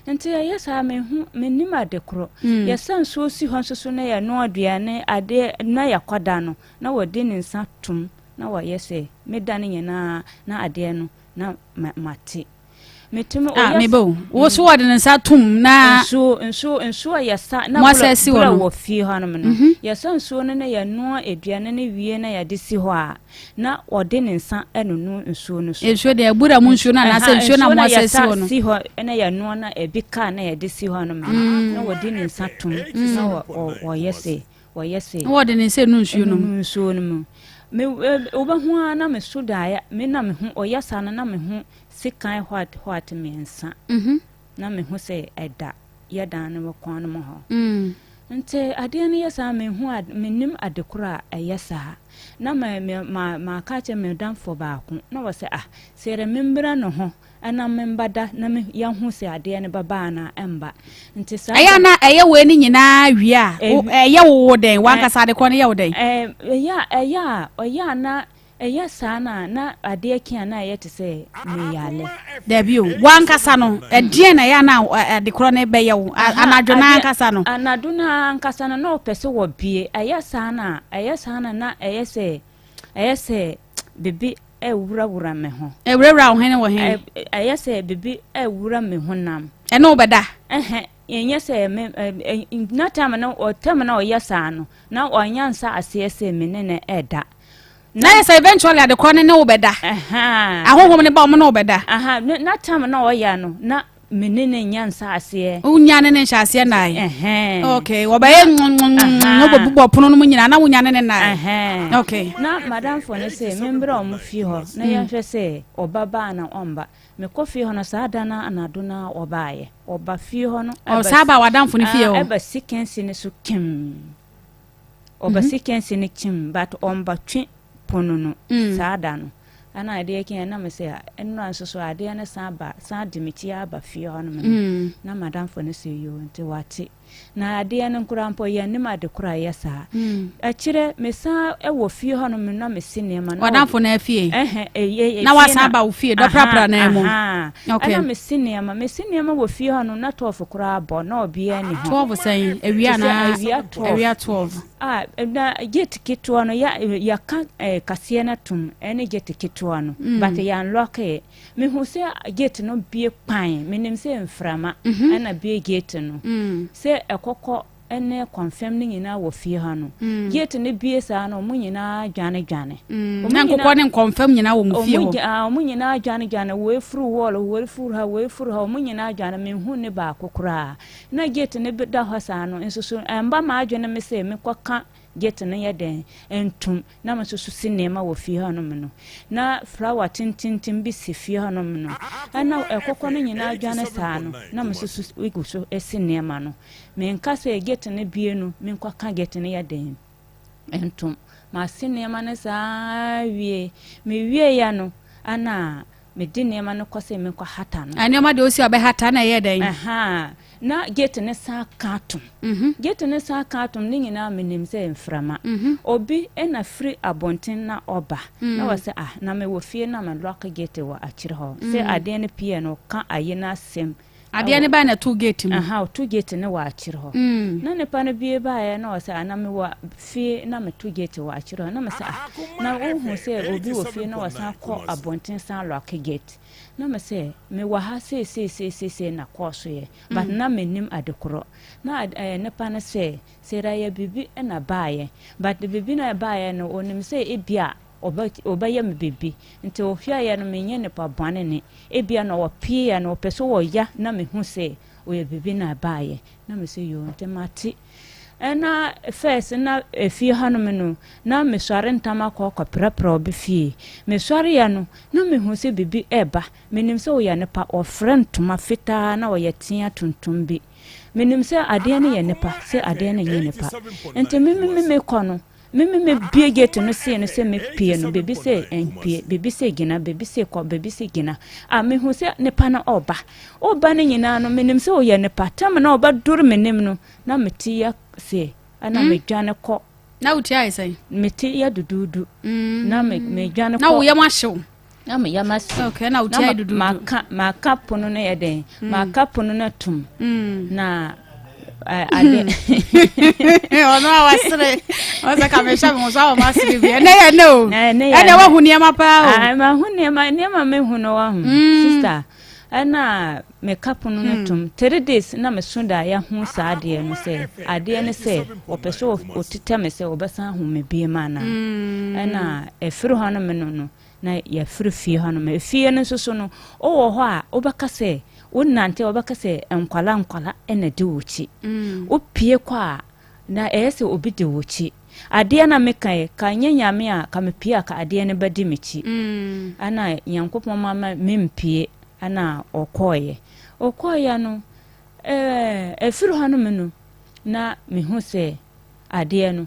Nti ɛyɛ saa, mehu menim ade korɔ. Yɛsa nsuo si hɔ nso so na yɛnoa aduane adeɛ na yɛakɔda no na wɔde ne nsa tom na wɔyɛ sɛ meda no nyinaa na adeɛ no na mate. Metumi ah, mebe o. Wo so wɔde ne nsa tom na nsuo nsuo nsuo a yɛsa na bura bura wɔ fie hɔ nom no. Yɛsa nsuo no na yɛnoa aduane no wie na yɛde si hɔ a na ɔde ne nsa nunu nsuo no so. Nsuo deɛ bura mu nsuo no anaasɛ nsuo na mo asɛ si hɔ no. Si hɔ na yɛnoa na ebi kaa na yɛde si hɔ nom no na wɔde ne nsa tom na wɔyɛ sɛ wɔyɛ sɛ. Na wɔde ne nsa nu nsuo no mu. Nsuo no mu. Me wobɛho ara na me so daeɛ me na me ho ɔyɛ saa no na me ho sekan white white mmiɛnsa. Na me ho sɛ ɛda yɛ dan no wɔ kɔn no mu hɔ. Nti adeɛ no yɛ saa, mehu menim ade koro a ɛyɛ saa. Na me me ma maka akyerɛ me damfo baako na wɔ sɛ ah sɛ yɛrɛ membra ne ho ɛna memba da na me yɛho sɛ adeɛ no bɛba anaa ɛmba. Nti saa ɛyɛ na ɛyɛ wei no nyinaa wie a ɛyɛ wo wo dɛn wankasa ade korɔ no yɛ wo dɛn? Ɛyɛ a ɛyɛ a ɔyɛ a na ɛyɛ saa na na adeɛ ke a na ɛyɛ te sɛ meyale. Dabi o, wankasa no ɛdeɛn na ɛyɛ a na ade korɔ no bɛyɛ wo anadwo no ankasa no? Anadwo no ankasa no na ɔpɛ sɛ wɔbie. Ɛyɛ saa na ɛyɛ saa na na ɛyɛ sɛ ɛyɛ sɛ biribi ɛwurawura me ho. Ɛwurawura wo hene wɔ he? Ɛyɛ sɛ biribi ɛwura me honam. Ɛne wo bɛda? Ɛhɛ, ɛnyɛ sɛ me na tam no ɔtam na ɔyɛ saa no na ɔnya nsa aseɛ sɛ me ne no ɛda. Na yɛ sɛ eventually adekorɔ no ne wo bɛda. Ahohom no ba ɔmo ne wo bɛda. Na tam na ɔyɛ no na. me ne ne nya nhyɛaseɛ. Wonya ne ne nhyɛaseɛ nnae? Ɛhɛn. Okay, wɔbɛyɛ nwonwonwon wobɛbobɔ pono no mu nyinaa na wonya ne ne nnae? Ɛhɛn. Okay. Na madamfo no se membrɛ wɔn fie hɔ na yɛnhwɛ sɛ ɔba ba anaa ɔmba. Mekɔ fie hɔ no saa da no anadwo no ara ɔbaeɛ. Ɔba fie hɔ no. Ɔsan ba w'adamfo no fie hɔ? Ɛba sikansi no so kim. Ɔba mhm. sikansi no kim but ɔmba twe pono no mm. saa da no. Ɛna adeɛ kyeeɛ na mese nnora nso so adeɛ no san ba san de me ti aba fie hɔ nom no mm. na madamfo no sɛ yoo nti wate na adeɛ no nkora mpo yɛnim ade kora yɛ saa mm. akyerɛ mesan wɔ fie hɔ nom na mesi nneɛma na wadamfo no afie ɛhɛ na wasan ba wo fie dɔprapra na mu okay ɛna mesi nneɛma mesi nneɛma wɔ fie hɔ nom na tɔɔfo koraa bɔ na ɔbea ni hɔ tɔɔfo sɛn awia na awia tɔɔfo A Na gate ketewa no ya yɛaka eh, kaseɛ no atom ɛne gate ketewa no mm. but yɛanlɔkeɛ mehu sɛ gate no bie kwan menim sɛ mframa mhm. ɛna bie gate no mm. sɛ ɛkɔkɔ ne kɔnfɛm no nyinaa wɔ fie ha no mm. gate no bie saa no ɔmo nyinaa dwane dwane mm. na nkokɔ ne nkɔnfɛm nyinaa wɔ mo fie hɔ ɔmo nyinaa dwane dwane wei furu wɔɔl wei furu ha wei furu ha ɔmo nyinaa dwane mehu ne baako koraa Na gate no da hɔ saa no nso so ɛmba m'adwene me sɛ mekɔka gate no yɛ dɛn ntom na me nso so si nneɛma wɔ fie hɔnom no. Na flower tententen bi si fie hɔnom no. Ɛna ɛkɔkɔ no nyinaa dwane saa no na me nso so gu so si nneɛma no. Menka sɛ gate no bie no menkɔka gate no yɛ dɛn ntom. Mase nneɛma no saa wie. Mewieɛ no ɛna Mede nneɛma no kɔ sɛ menkɔ hata no. Nneɛma deɛ osi a ɔbɛhata na ɛyɛ dɛn? Ɛhaa, na gate no san ka atom. Mhm. Gate no san ka atom ne nyinaa menim sɛ mframa. Mhm. Obi na firi abɔnten na ɔba. Mm. Na wɔsɛ ah na mewɔ fie na me lock gate wɔ akyire hɔ. Sɛ mm. adeɛ no pie no ɔka ayi no asɛm. Adeɛ no bae na ɛtoo gate mu. Aha, ɔto gate no wɔ akyire hɔ. Mm. Na nipa no bie baeɛ na ɔsɛ ana mewɔ fie na meto gate wɔ akyire hɔ. Na mesɛ ah, na wohu sɛ obi wɔ fie na wɔsan kɔ abɔnten san lock gate. Na mesɛ mewɔ ha sei sei sei sei sei na kɔɔ so yɛ. But mm. na mennim ade korɔ. Na eh, nipa no sɛ sɛ yɛ biribi na baeɛ. But biribi na baeɛ no onim sɛ ebia ɔbɛyɛ me biribi. Nti ɔhwɛeɛ no menyɛ nipa bɔne ne. Ebia na ɔpeeɛ no ɔpɛ sɛ ɔya na mehu sɛ ɔyɛ biribi na ɛbaeɛ. Na me sɛ yoo nti mate. Ɛna first na efie hanom no na mesɔre ntam akɔ akɔprapra obi fie. Mesɔreɛ no na mehu sɛ biribi ɛreba. Menim sɛ ɔyɛ nipa, ɔfrɛ ntoma fitaa na ɔyɛ tea tuntum bi. Menim sɛ adeɛ no yɛ nipa, sɛ adeɛ no nyɛ nipa. Nti me me mekɔ no Me me me bue gate no see no sɛ me pue no baabi sɛ mpue baabi sɛ gyina baabi sɛ kɔ baabi sɛ gyina a me hu sɛ nipa no ɔba ɔba no nyinaa no menim sɛ ɔyɛ nipa tam na ɔba duru me nim no na me ti yɛ se ɛna mm. me dwane kɔ na wo ti ayɛ sɛn me ti yɛ duduudu mm. na me me dwane kɔ na wo yam ahyew na me yam ahyew okay na wo ti ayɛ duduudu maka maka pono no yɛ dɛn mm. maka pono no atum mm. na ade ɔno a wasere ɔsɛ ka mehyɛ me ho so a wɔma sere bi ɛnɛ yɛ nɛ o ɛnɛ wahu nneɛma paa o mahu nneɛma nneɛma mehu no wahu mm. sister ɛna meka pono no hmm. tom three days na meso da yɛho saa adeɛ no sɛ adeɛ no sɛ wɔpɛ sɛ ɔtetɛ me sɛ wɔbɛsan ho me bie ma anaa hmm. ɛna ɛfiri hɔ no me no no na yɛafiri fie hɔnom. Efie no nso so no, wowɔ hɔ a, wobɛka sɛ wonante a wobɛka sɛ nkwala nkwala na di wo akyi. Mm. Wopie kɔ a, na ɛyɛ sɛ obi di wo akyi. Adeɛ na meka yi, ka nyɛ nyame a, ka mepie a, ka adeɛ no bɛdi m'akyi. Mm. Ɛna Nyankopɔn ma mempie, ɛna ɔkɔɔeɛ. Ɔkɔɔeɛ no, ɛɛ, ɛfiri hɔnom no, na mehu sɛ adeɛ no,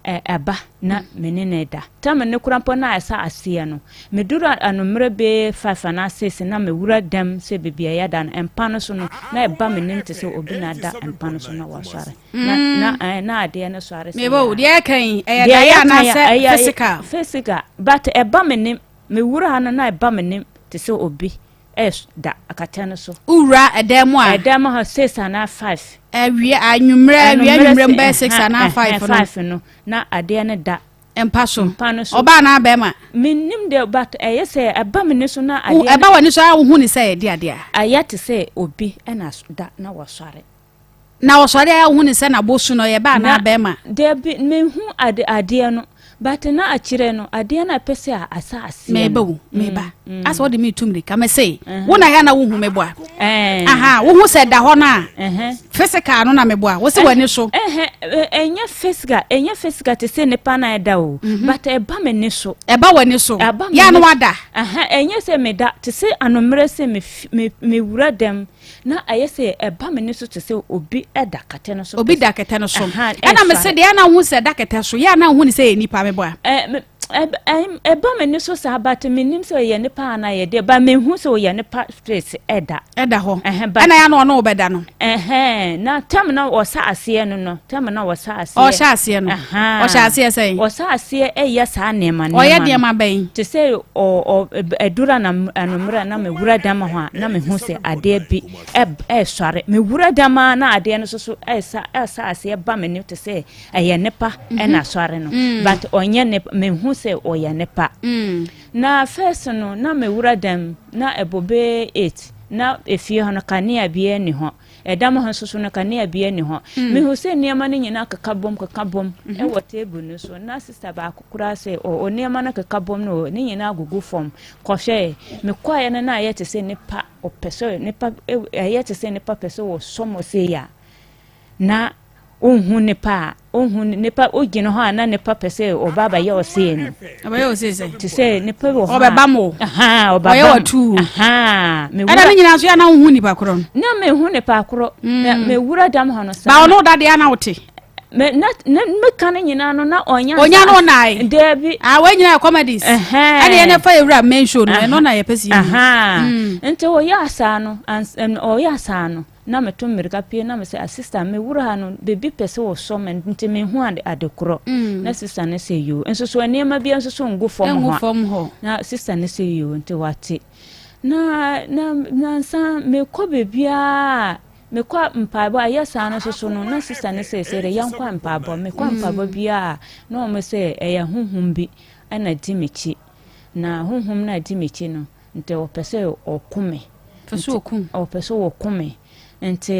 ɛba na me ne no da. Tam no koraa mpo na ɛsɛ aseɛ no, meduru anwummerɛ bɛyɛ five anaa six na mewura dɛm sɛ baabi a yɛda no, mpa no so no, na ɛba m'anim te sɛ obi na ada mpa no so na wasɔre. Na, mm. na, eh, na adeɛ no sɔre sɛ. Mebo, deɛ ɛka yi, ɛyɛ daeɛ anaasɛ physical? Physical, but ɛba m'anim, mewura ha no na ɛba m'anim te sɛ obi da akata no so. Wowura ɛdan mu a. Ɛdan mu hɔ six anaa five. Awia anwummerɛ awia anwummerɛ mu bɛyɛ six anaa five no. Five no na adeɛ no da. Mpa so. Mpa no so. Ɔbaa anaa bɛrima. Menim de but ɛyɛ sɛ ɛba me ne so na adeɛ. Ɛba w'ani so a wohu ne sɛ ɛde adeɛ a. Ayɛ te sɛ obi ɛna da na wɔsɔre. Na ɔsɔre a wohu ne sɛ n'abosu no ɔyɛ baa anaa bɛrima. Dabi mehu ade adeɛ no. But na akyerɛ no adeɛ no a ɛpɛ sɛ a asa aseɛ meba no. o meba mm. asɛ wode metu mmirika mɛsɛ wo na yɛ na wohu meboa aha wohu sɛ da hɔ no a physical no na meboa wo sɛ w'ani so ɛnyɛ physical ɛnyɛ physical te sɛ nipa na ɛda o mhm. but ɛba m'ani so ɛba w'ani so yɛ no wada ɛnyɛ sɛ meda te sɛ anommerɛ sɛ mewura dɛm Na ayɛ sɛ ɛba m'ani so te sɛ obi da kɛtɛ no so. Obi da kɛtɛ no so. Ɛna mese deɛ na wohu sɛ da kɛtɛ so yɛ a na wohu ne sɛ yɛ nipa mebɔ a. Ɛba m'ani so saa but menim sɛ ɔyɛ nipa anaa yɛ deɛ but mehu sɛ ɔyɛ nipa spirit ɛda. Ɛda hɔ. Ɛna yɛ na ɔne wobɛda no. Na tam na ɔsa aseɛ no no tam na ɔsa aseɛ. Ɔhyɛ aseɛ no. Ɔhyɛ aseɛ sɛn. Ɔsa aseɛ ɛyɛ saa nneɛma nneɛma. Ɔyɛ nneɛma bɛn. Te sɛ ɛduru anɔmmerɛ na mewura dam hɔ a na mehu sɛ adeɛ bi ɛresɔre. Mewura dam a na adeɛ no nso so ɛresa ɛresa aseɛ ba m'anim te sɛ ɛyɛ nipa mhm. ɛna asɔre no. Mm. But ɔnyɛ nipa mehu sɛ ɔyɛ nipa. Mm. Na first no na mewura dam na ɛbɔ bɛyɛ 8 na efie hɔ no kanea biara ni hɔ. Ɛdam hɔ nso so no, kanea biara nni hɔ. Mm. Mehu sɛ nneɛma no nyinaa keka bom keka bom mm -hmm. wɔ table no so. Na sista baako koraa sɛ o nneɛma no keka bom no ne nyinaa gugu fam. Kɔhwɛ mekɔeɛ no na ayɛ te sɛ nipa ɔpɛ sɛ nipa ɛyɛ te sɛ nipa pɛ sɛ wɔsɔ mo sei a na Wonhu nipa a, wonhu nipa, wogyina hɔ a na nipa pɛ sɛ ɔba abɛyɛ ɔsee no. Ɔbɛyɛ ɔsee sɛ? Te sɛ nipa wɔ hɔ a. Ɔbɛba mo. Ɔbɛba. Ɔyɛ ɔtuu. Ɛna ne nyinaa nso yɛ na wohu nipa korɔ no. Na mehu nipa korɔ. Mm. Na mewura dam hɔ no saa. Ba ɔno da deɛ na wote. Me na na meka no nyinaa no na ɔnya. Ɔnya no ɔnae. Daabi. Ah wɔn nyinaa yɛ comedies. Ɛna yɛn fa yɛ wura main show no ɛno na yɛ pɛ si. Mm. Nti ɔyɛ asaa no ɔyɛ asaa no. Na meto mmirika pue na mesɛ, ah sista, me wura ha no, biribi pɛ sɛ wɔsɔ me nti menhu ade ade korɔ. Mm. Na sista no sɛ yoo. Nso so nneɛma bi nso so ngu fam hɔ. Fam hɔ. Na sista no sɛ yoo, nti wate. Na na nansa mekɔ baabiara mekɔ mpaebɔ ayɛ saa no nso so no na sista no sɛ sɛ de yɛnkɔ mpaebɔ mekɔ mm. mpaebɔ biara na wɔn sɛ ɛyɛ honhom bi ɛna di m'akyi na honhom no a di m'akyi no Nti ɔpɛ sɛ ɔko me. Pɛ sɛ ɔku. Ɔpɛ sɛ ɔko me. Nti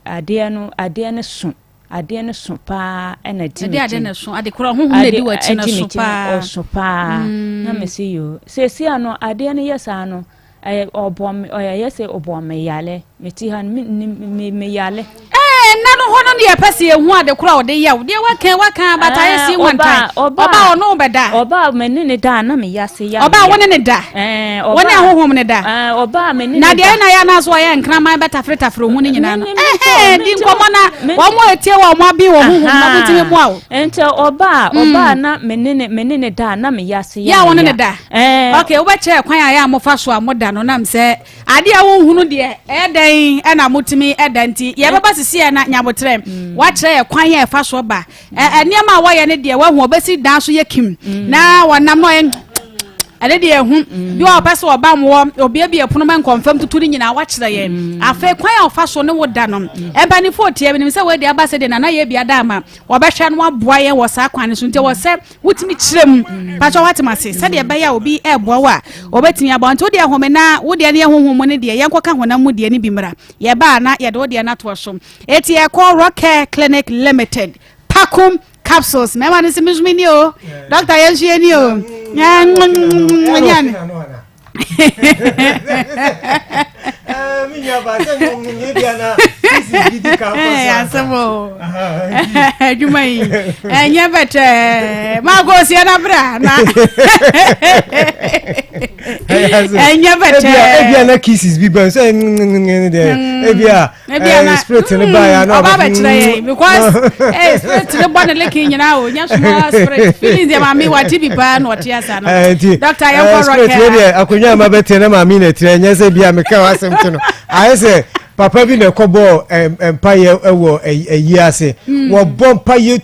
adeɛ no adeɛ no so adeɛ no so paa ɛna di m'akyi. Adeɛ no so ade korɔ honhom na di w'akyi no so paa. Ɔso paa. Mm. Na me si yoo. Seesia no adeɛ no yɛ saa no ɛyɛ ɔbɔ me ɔyɛ sɛ ɔbɔ me yale. Me ti ha no me me me yale. Ee, nna no hɔ no ne yɛpɛ sɛ yɛhu ade korɔ a ɔde yɛ wo. Deɛ waka waka but ayɛ si one time. Ɔba a ɔne wo bɛda. Ɔba a me ne ne da a na me yase ya. Ɔba a wo ne ne da. Wo ne ahohom ne da. Ɔba a me ne ne da. Na deɛ na yɛ anaasɛ ɔyɛ nkraman bɛtaferetafere ho no nyinaa no. Ɛhɛn, di nkɔmmɔ na wɔn a ɛtie wɔ wɔn abi wɔ honhom na wɔtumi boa wo. Nti ɔba a ɔba a na me ne ne me ne ne da a na me yase ya. Yɛ a wo ne ne da. Okay, wobɛkyerɛ kwan a yɛ a mofa so a moda no nam sɛ Adeɛ a wonhunu deɛ, ɛyɛ dɛn na motumi da nti? Yɛbɛba sisi ɛ na nyabotrɛ. Mm. Wakyerɛ yɛ kwan a ɛfa soɔ ba. Mm. Nneɛma a wɔyɛ no deɛ wahu ɔbɛsi dan so yɛ kim. Mm. Na wɔnam na ɔyɛ ɛne deɛ ɛhu mm. bi a ɔpɛ sɛ ɔba moɔ obiabia pono ma nkɔmfam tutu no nyinaa wakyerɛ yɛn mm. afei kwan a ɔfa so ne wo da no mm. mpanimfoɔ tie menim sɛ wɔadi aba sɛ deɛ nana yɛ bi ada ama wɔbɛhwɛ no aboa yɛn wɔ saa kwan no so nti wɔ sɛ wotumi kyerɛ mu pakyɛ wate ma se sɛdeɛ ɛbɛyɛ a obi ɛɛboa wo a wɔbɛtumi aboa nti wodeɛ home na wodeɛ no yɛ honhom mu no deɛ yɛnkɔka honam mu deɛ no bi mmra yɛba a na yɛde wodeɛ no atoɔ so ɛti yɛkɔ Rockcare Clinic Limited Pakum capsules mɛma no sɛ mesome ni o dɔkta yɛnso yɛni o adwuma yi ɛnyɛ bɛtɛ maakɔ osia no bra na ɛnyɛ bɛtɛ ebia na kisses bi bɛn sɛ ebia Eh, spirit ne ba ya na ɔba bɛkyerɛ yɛn because eh, spirit ne bɔ ne leke nyinaa o nyɛ small spirit feelings yɛ maame wa ti bi paa na ɔte asa no eh, nti doctor yɛn kɔ spirit rɔkɛ ne deɛ akonnwa a ma bɛte na maame na tiri ɛnyɛ sɛ bi a meka wa asɛm to no ayɛ sɛ papa bi na ɛkɔ bɔɔ mpayɛ wɔ ayi ase hmm. wɔbɔ mpayɛ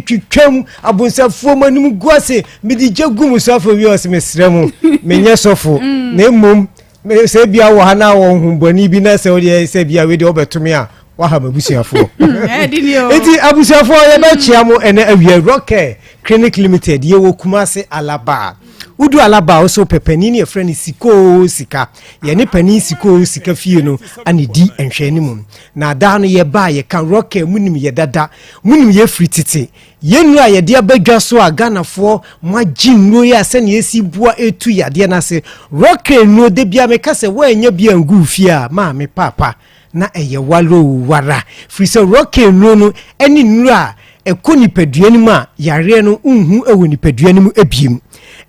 twitwam abonsafoɔ mu anim gu ase mede gya gu mu so afɔ wie ɔsɛ mesrɛ mu menyɛ sɔfo hmm. na mmom sɛ bia wɔ ha na wɔ honhommɔne bi na sɛ wodeɛ sɛ bia wei deɛ wobɛtome a waha m'abusuafoɔ nti abusuafoɔ yɛbɛkyea mo ɛnɛ awia rockcare clinic limited yɛwɔ kumase alaba. Wodu Alaba a, wo sɛ wopɛ panin no yɛfrɛ no Sikoo Sika. Yɛne panin Sikoo Sika fie no ana ɛdi nhwɛanimu. Na daa no yɛba a yɛka Rocker, monim yɛ dada, monim yɛ firi tete. Yɛn nnuro a yɛde aba dwa so a Ghanafoɔ moagye nnuro yi a sɛnea ɛsi boa ɛtu yadeɛ no ase. Rocker nnuro, da biara meka sɛ woannya bi angu wo fie a, maame, paapa, na ɛyɛ wara oo wara. Firi sɛ Rocker nnuro no ne nnuro a ɛkɔ nipadua no mu a yareɛ no nhu wɔ nipadua no mu biem.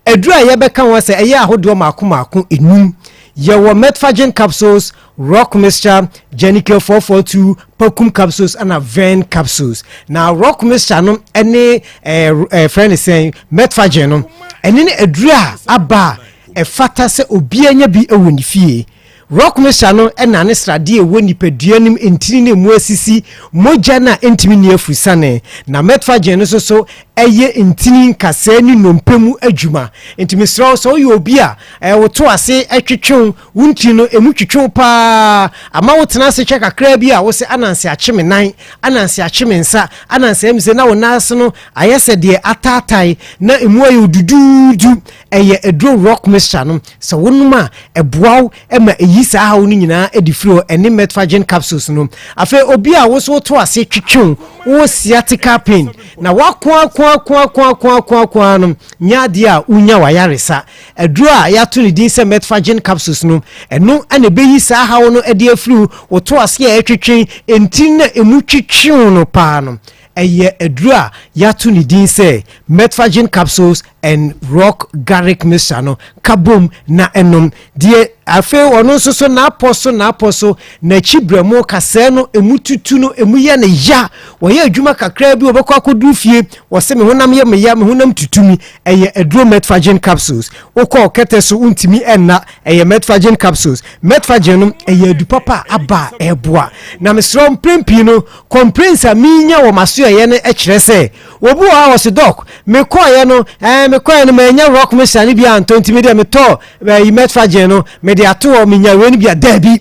Aduro a yɛbɛka ho asɛ ɛyɛ ahodoɔ mmaako mmaako enum. Yɛwɔ Metforgen capsules, Rock mixture, Genical 442, Pakum capsules ɛna Ven capsules. Na Rock mixture no ɛne ɛɛ ɛɛ frɛ ne sɛn Metforgen no ɛne ne aduro a aba a ɛfata sɛ obiara nya bi wɔ ne fie. Rock mixture no na ne sradeɛ a ɛwɔ nipadua no mu ntini no emu asisi, mogya no a ɛntumi nni afurusane. Na Metforgen no nso so ɛyɛ ntini nkasɛɛ ne nnompe mu adwuma. Nti mesrɛ wo sɛ woyɛ obi a woto ase twetwe wo, wo ntini no emu twetwe wo paa, ama wotena ase kyɛ kakraa bi a wose ananse akye me nan, ananse akye me nsa, ananse ayɛ me sei na wo nan ase no ayɛ sɛ deɛ ataatae na emu ayɛ wo duduudu. Ɛyɛ aduro rock mixture no, sɛ wonom a, ɛboa wo ma ɛyi saa haw no nyinaa de firi hɔ, ɛne Metforgen capsules no. Afei obi a wo nso woto ase twetwe wo, wowɔ sciatica pain, na woakoakoakoakoakoakoa no nyɛ adeɛ a wonya w'ayaresa. Aduro a yɛato ne din sɛ Metforgen capsules no, ɛno na ɛbɛyi saa haw no de afiri wo, woto ase a ɛtwetwe, ntini no a ɛmu twetwe wo no paa no. Ɛyɛ aduro a yɛato ne din sɛ Metforgen capsules and rock garlic mixture no ka bom na ɛnom. Deɛ afei ɔno nso so n'apɔ so n'apɔ so n'akyi brɛmo kasɛɛ no emu tutu no emu yɛ no ya. Wɔyɛ adwuma kakraa bi wɔbɛkɔ akɔduru fie wɔse me honam yɛ me ya me honam tutu mi. Ɛyɛ aduro Metforgen capsules. Wokɔ kɛtɛ so wontumi nna ɛyɛ Metforgen capsules. Metforgen no ɛyɛ adu papa a aba a ɛboa. Na mesrɛ wo mprɛn pii no Complaints a menya wɔ m'asoɛeɛ no kyerɛ sɛ obi wɔ hɔ a ɔse doc mekɔeɛ no ɛɛ mekɔeɛ no mannya rock mixture no bi antɔ nti medeɛ metɔɔ ɛyi metforgen no mede ato hɔ menya wei no bi a daabi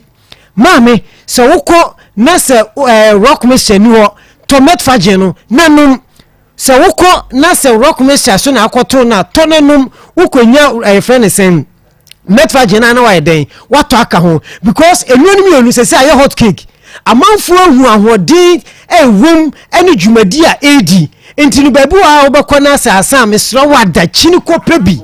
maame sɛ wokɔ na sɛ ɛɛ rock mixture ni hɔ tɔ metforgen no na nom sɛ wokɔ na sɛ rock mixture so na akɔto no a tɔ na nom wokɔnya ɛyɛ frɛ ne sɛn Metforgen a na wayɛ dɛn watɔ aka ho because nnuro no mmienu sɛ sɛ ayɛ hot cake amanfoɔ ahu ahoɔden ɛwom ɛne dwumadi a ɛredi nti no baabi wɔ a wobɛkɔ no asɛ asa a mesrɛ wo ada kyini kɔpɛ bi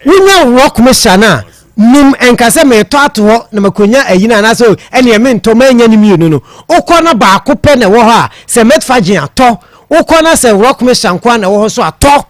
wonya rock mixture no a num ɛnka sɛ meretɔ ato hɔ na makonya ayi no anaasɛ ɛneɛ mentɔ manya no mmienu no wokɔ na baako pɛ na ɛwɔ hɔ a sɛ metforgen atɔ wokɔ na sɛ rock mixture nko a na ɛwɔ hɔ so atɔ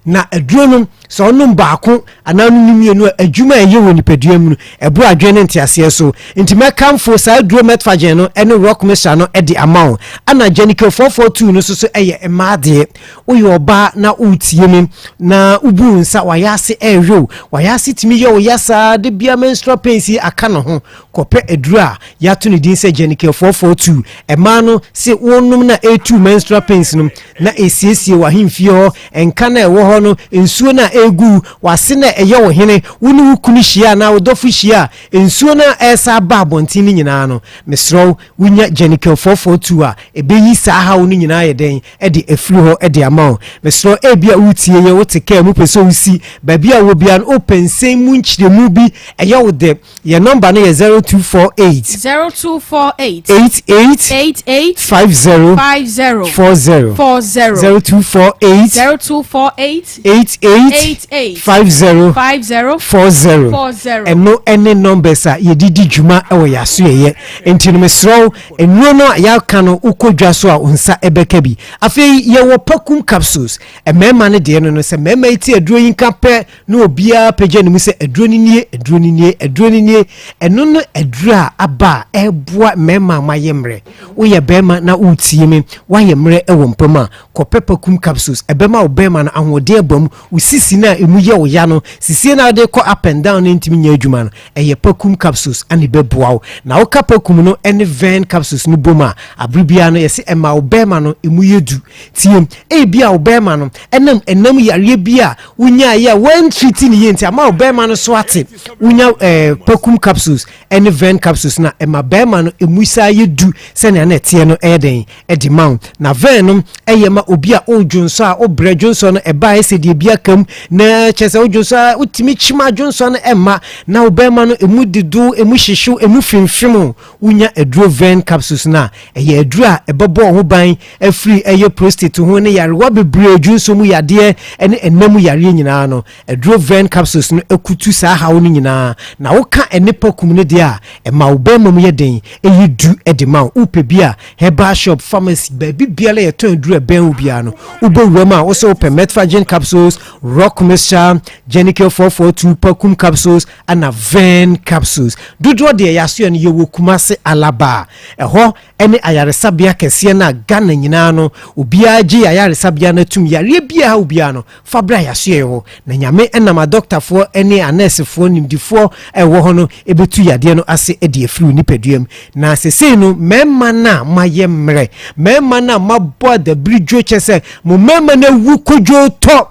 Na aduro no, sɛ ɔnom baako anaa ɔnom no mmienu a, adwuma a ɛyɛ wɔ nipadua mu no, ɛboro adwene ne nteaseɛ so. Nti mɛkamfo saa aduro Metforgen no ne Rock Mixture no de ama wo. Ɛna Genical 442 no nso so yɛ mmaa deɛ. Woyɛ ɔbaa na woretie me na wobu wo nsa, w'ayaase ɛrewe wo, w'ayaase tumi yɛ wo ya saa, da biara menstrual pains yi aka ne ho. Kɔpɛ aduro a yɛato ne din sɛ Genical 442. Mmaa no se wonom no a ɛretu menstrual pains no, na ɛsiesie w'ahemfie hɔ, nka no a ɛwɔ hɔ no, nsuo no a ɛregu w'ase no a ɛyɛ wo hene, wo ne wo kunu hyia anaa wo dɔfo hyia a, nsuo no a ɛresa aba abɔnten no nyinaa no, mesrɛ wo, wonya Genical 442 a, ɛbɛyi saa haw no nyinaa ayɛ dɛn de afiri hɔ de ama wo. Mesrɛ wo, ebia woretie yɛn, wote kaa mu pɛ sɛ wosi baabi a wowɔ biara no, wopɛ nsɛm mu nkyerɛmu bi, ɛyɛ wo dɛ, Yɛn nɔmba no yɛ 0248. 0248. 88. 88. 50. 50. 40. 40. 0248. 0248. 88. 88. 50. 50. 40. 40. Ɛno ɛne numbers a yɛde di dwuma wɔ yɛn asoɛyɛ. Nti no mesrɛ wo, nnuro no a yɛaka no wokɔ dwa so a wo nsa ɛbɛka bi. Afei yɛwɔ Pakum capsules. Mmarima no deɛ no no sɛ mmarima yi te aduro yi nka pɛ na obiara pagya ne mu sɛ aduro no nie, aduro no nie, aduro no nie. Ɛno no aduro a aba a ɛreboa mmarima a moayɛ mmerɛ. Woyɛ barima na woretie me, woayɛ mmerɛ wɔ mpa mu a, kɔpɛ Pakum capsules. Ɛbɛma wo barima no ahoɔden aba mu, wo sisi no a ɛmu yɛ wo ya no, sisie no a wode kɔ up and down no ntumi nyɛ adwuma no, ɛyɛ Pakum capsules na ɛbɛboa wo. Na woka Pakum no ne Vern capsules no bom a, abere biara no yɛse ɛma wo barima no ɛmu yɛ du. Tie, ebia wo barima no ɛnam ɛnam yareɛ bi a wonyaeɛ a woantriti no yie nti ama wo bɛrima no so ate. Wonya eh, Pakum capsules ne Ven capsules no a, ɛma bɛrima no ɛmu saa yɛ du sɛnea na ɛteɛ no ɛyɛ dɛn ɛde ma wo. Na Ven no ɛyɛ ma obi a ɔredwonsɔ a wobrɛ dwonsɔ no ɛba ayɛ sɛ deɛ bi aka mu. na kyerɛ sɛ wodwonsɔ a wotumi kyim adwonsɔ no ɛmma na wo bɛrima no emu dedo emu hyehyew emu fimfim wonya aduro ven capsules no a ɛyɛ aduro a ɛbɛbɔ wo ho ban afiri ɛyɛ prostate ho ne yarewa bebree dwonsɔ mu yadeɛ ɛne ɛna mu yareɛ nyinaa no aduro ven capsules no akutu saa haw no nyinaa na woka ɛne pakum no deɛ a ɛma wo bɛrima mu yɛ den ɛyi du ɛde ma wo wopɛ bi a herbal shop pharmacy baabi biara yɛtɔn aduro ɛbɛn wo biara no wobɛwura mu a wo sɛ wopɛ metfagen capsules rock mixture genical 442 pakum capsules ana ven capsules dodoɔ deɛ yɛasoɛ no yɛwɔ kumase alaba ɛhɔ ɛne ayaresabea kɛseɛ no a ghana nyinaa no obiara gye ayaresabea no atum yareɛ biara obiara no fa bra yɛasoɛ hɔ na nyame ɛnam adɔktafoɔ ne anɛɛsefoɔ nimdifoɔ ɛwɔ hɔ no ɛbɛtu yadeɛ no ase de afiri wo nipadua mu na sesei no mmarima no a moayɛ mmerɛ mmarima no a moabɔ adabiri dwo kyɛ sɛ mo mmarima no awu kodwo tɔ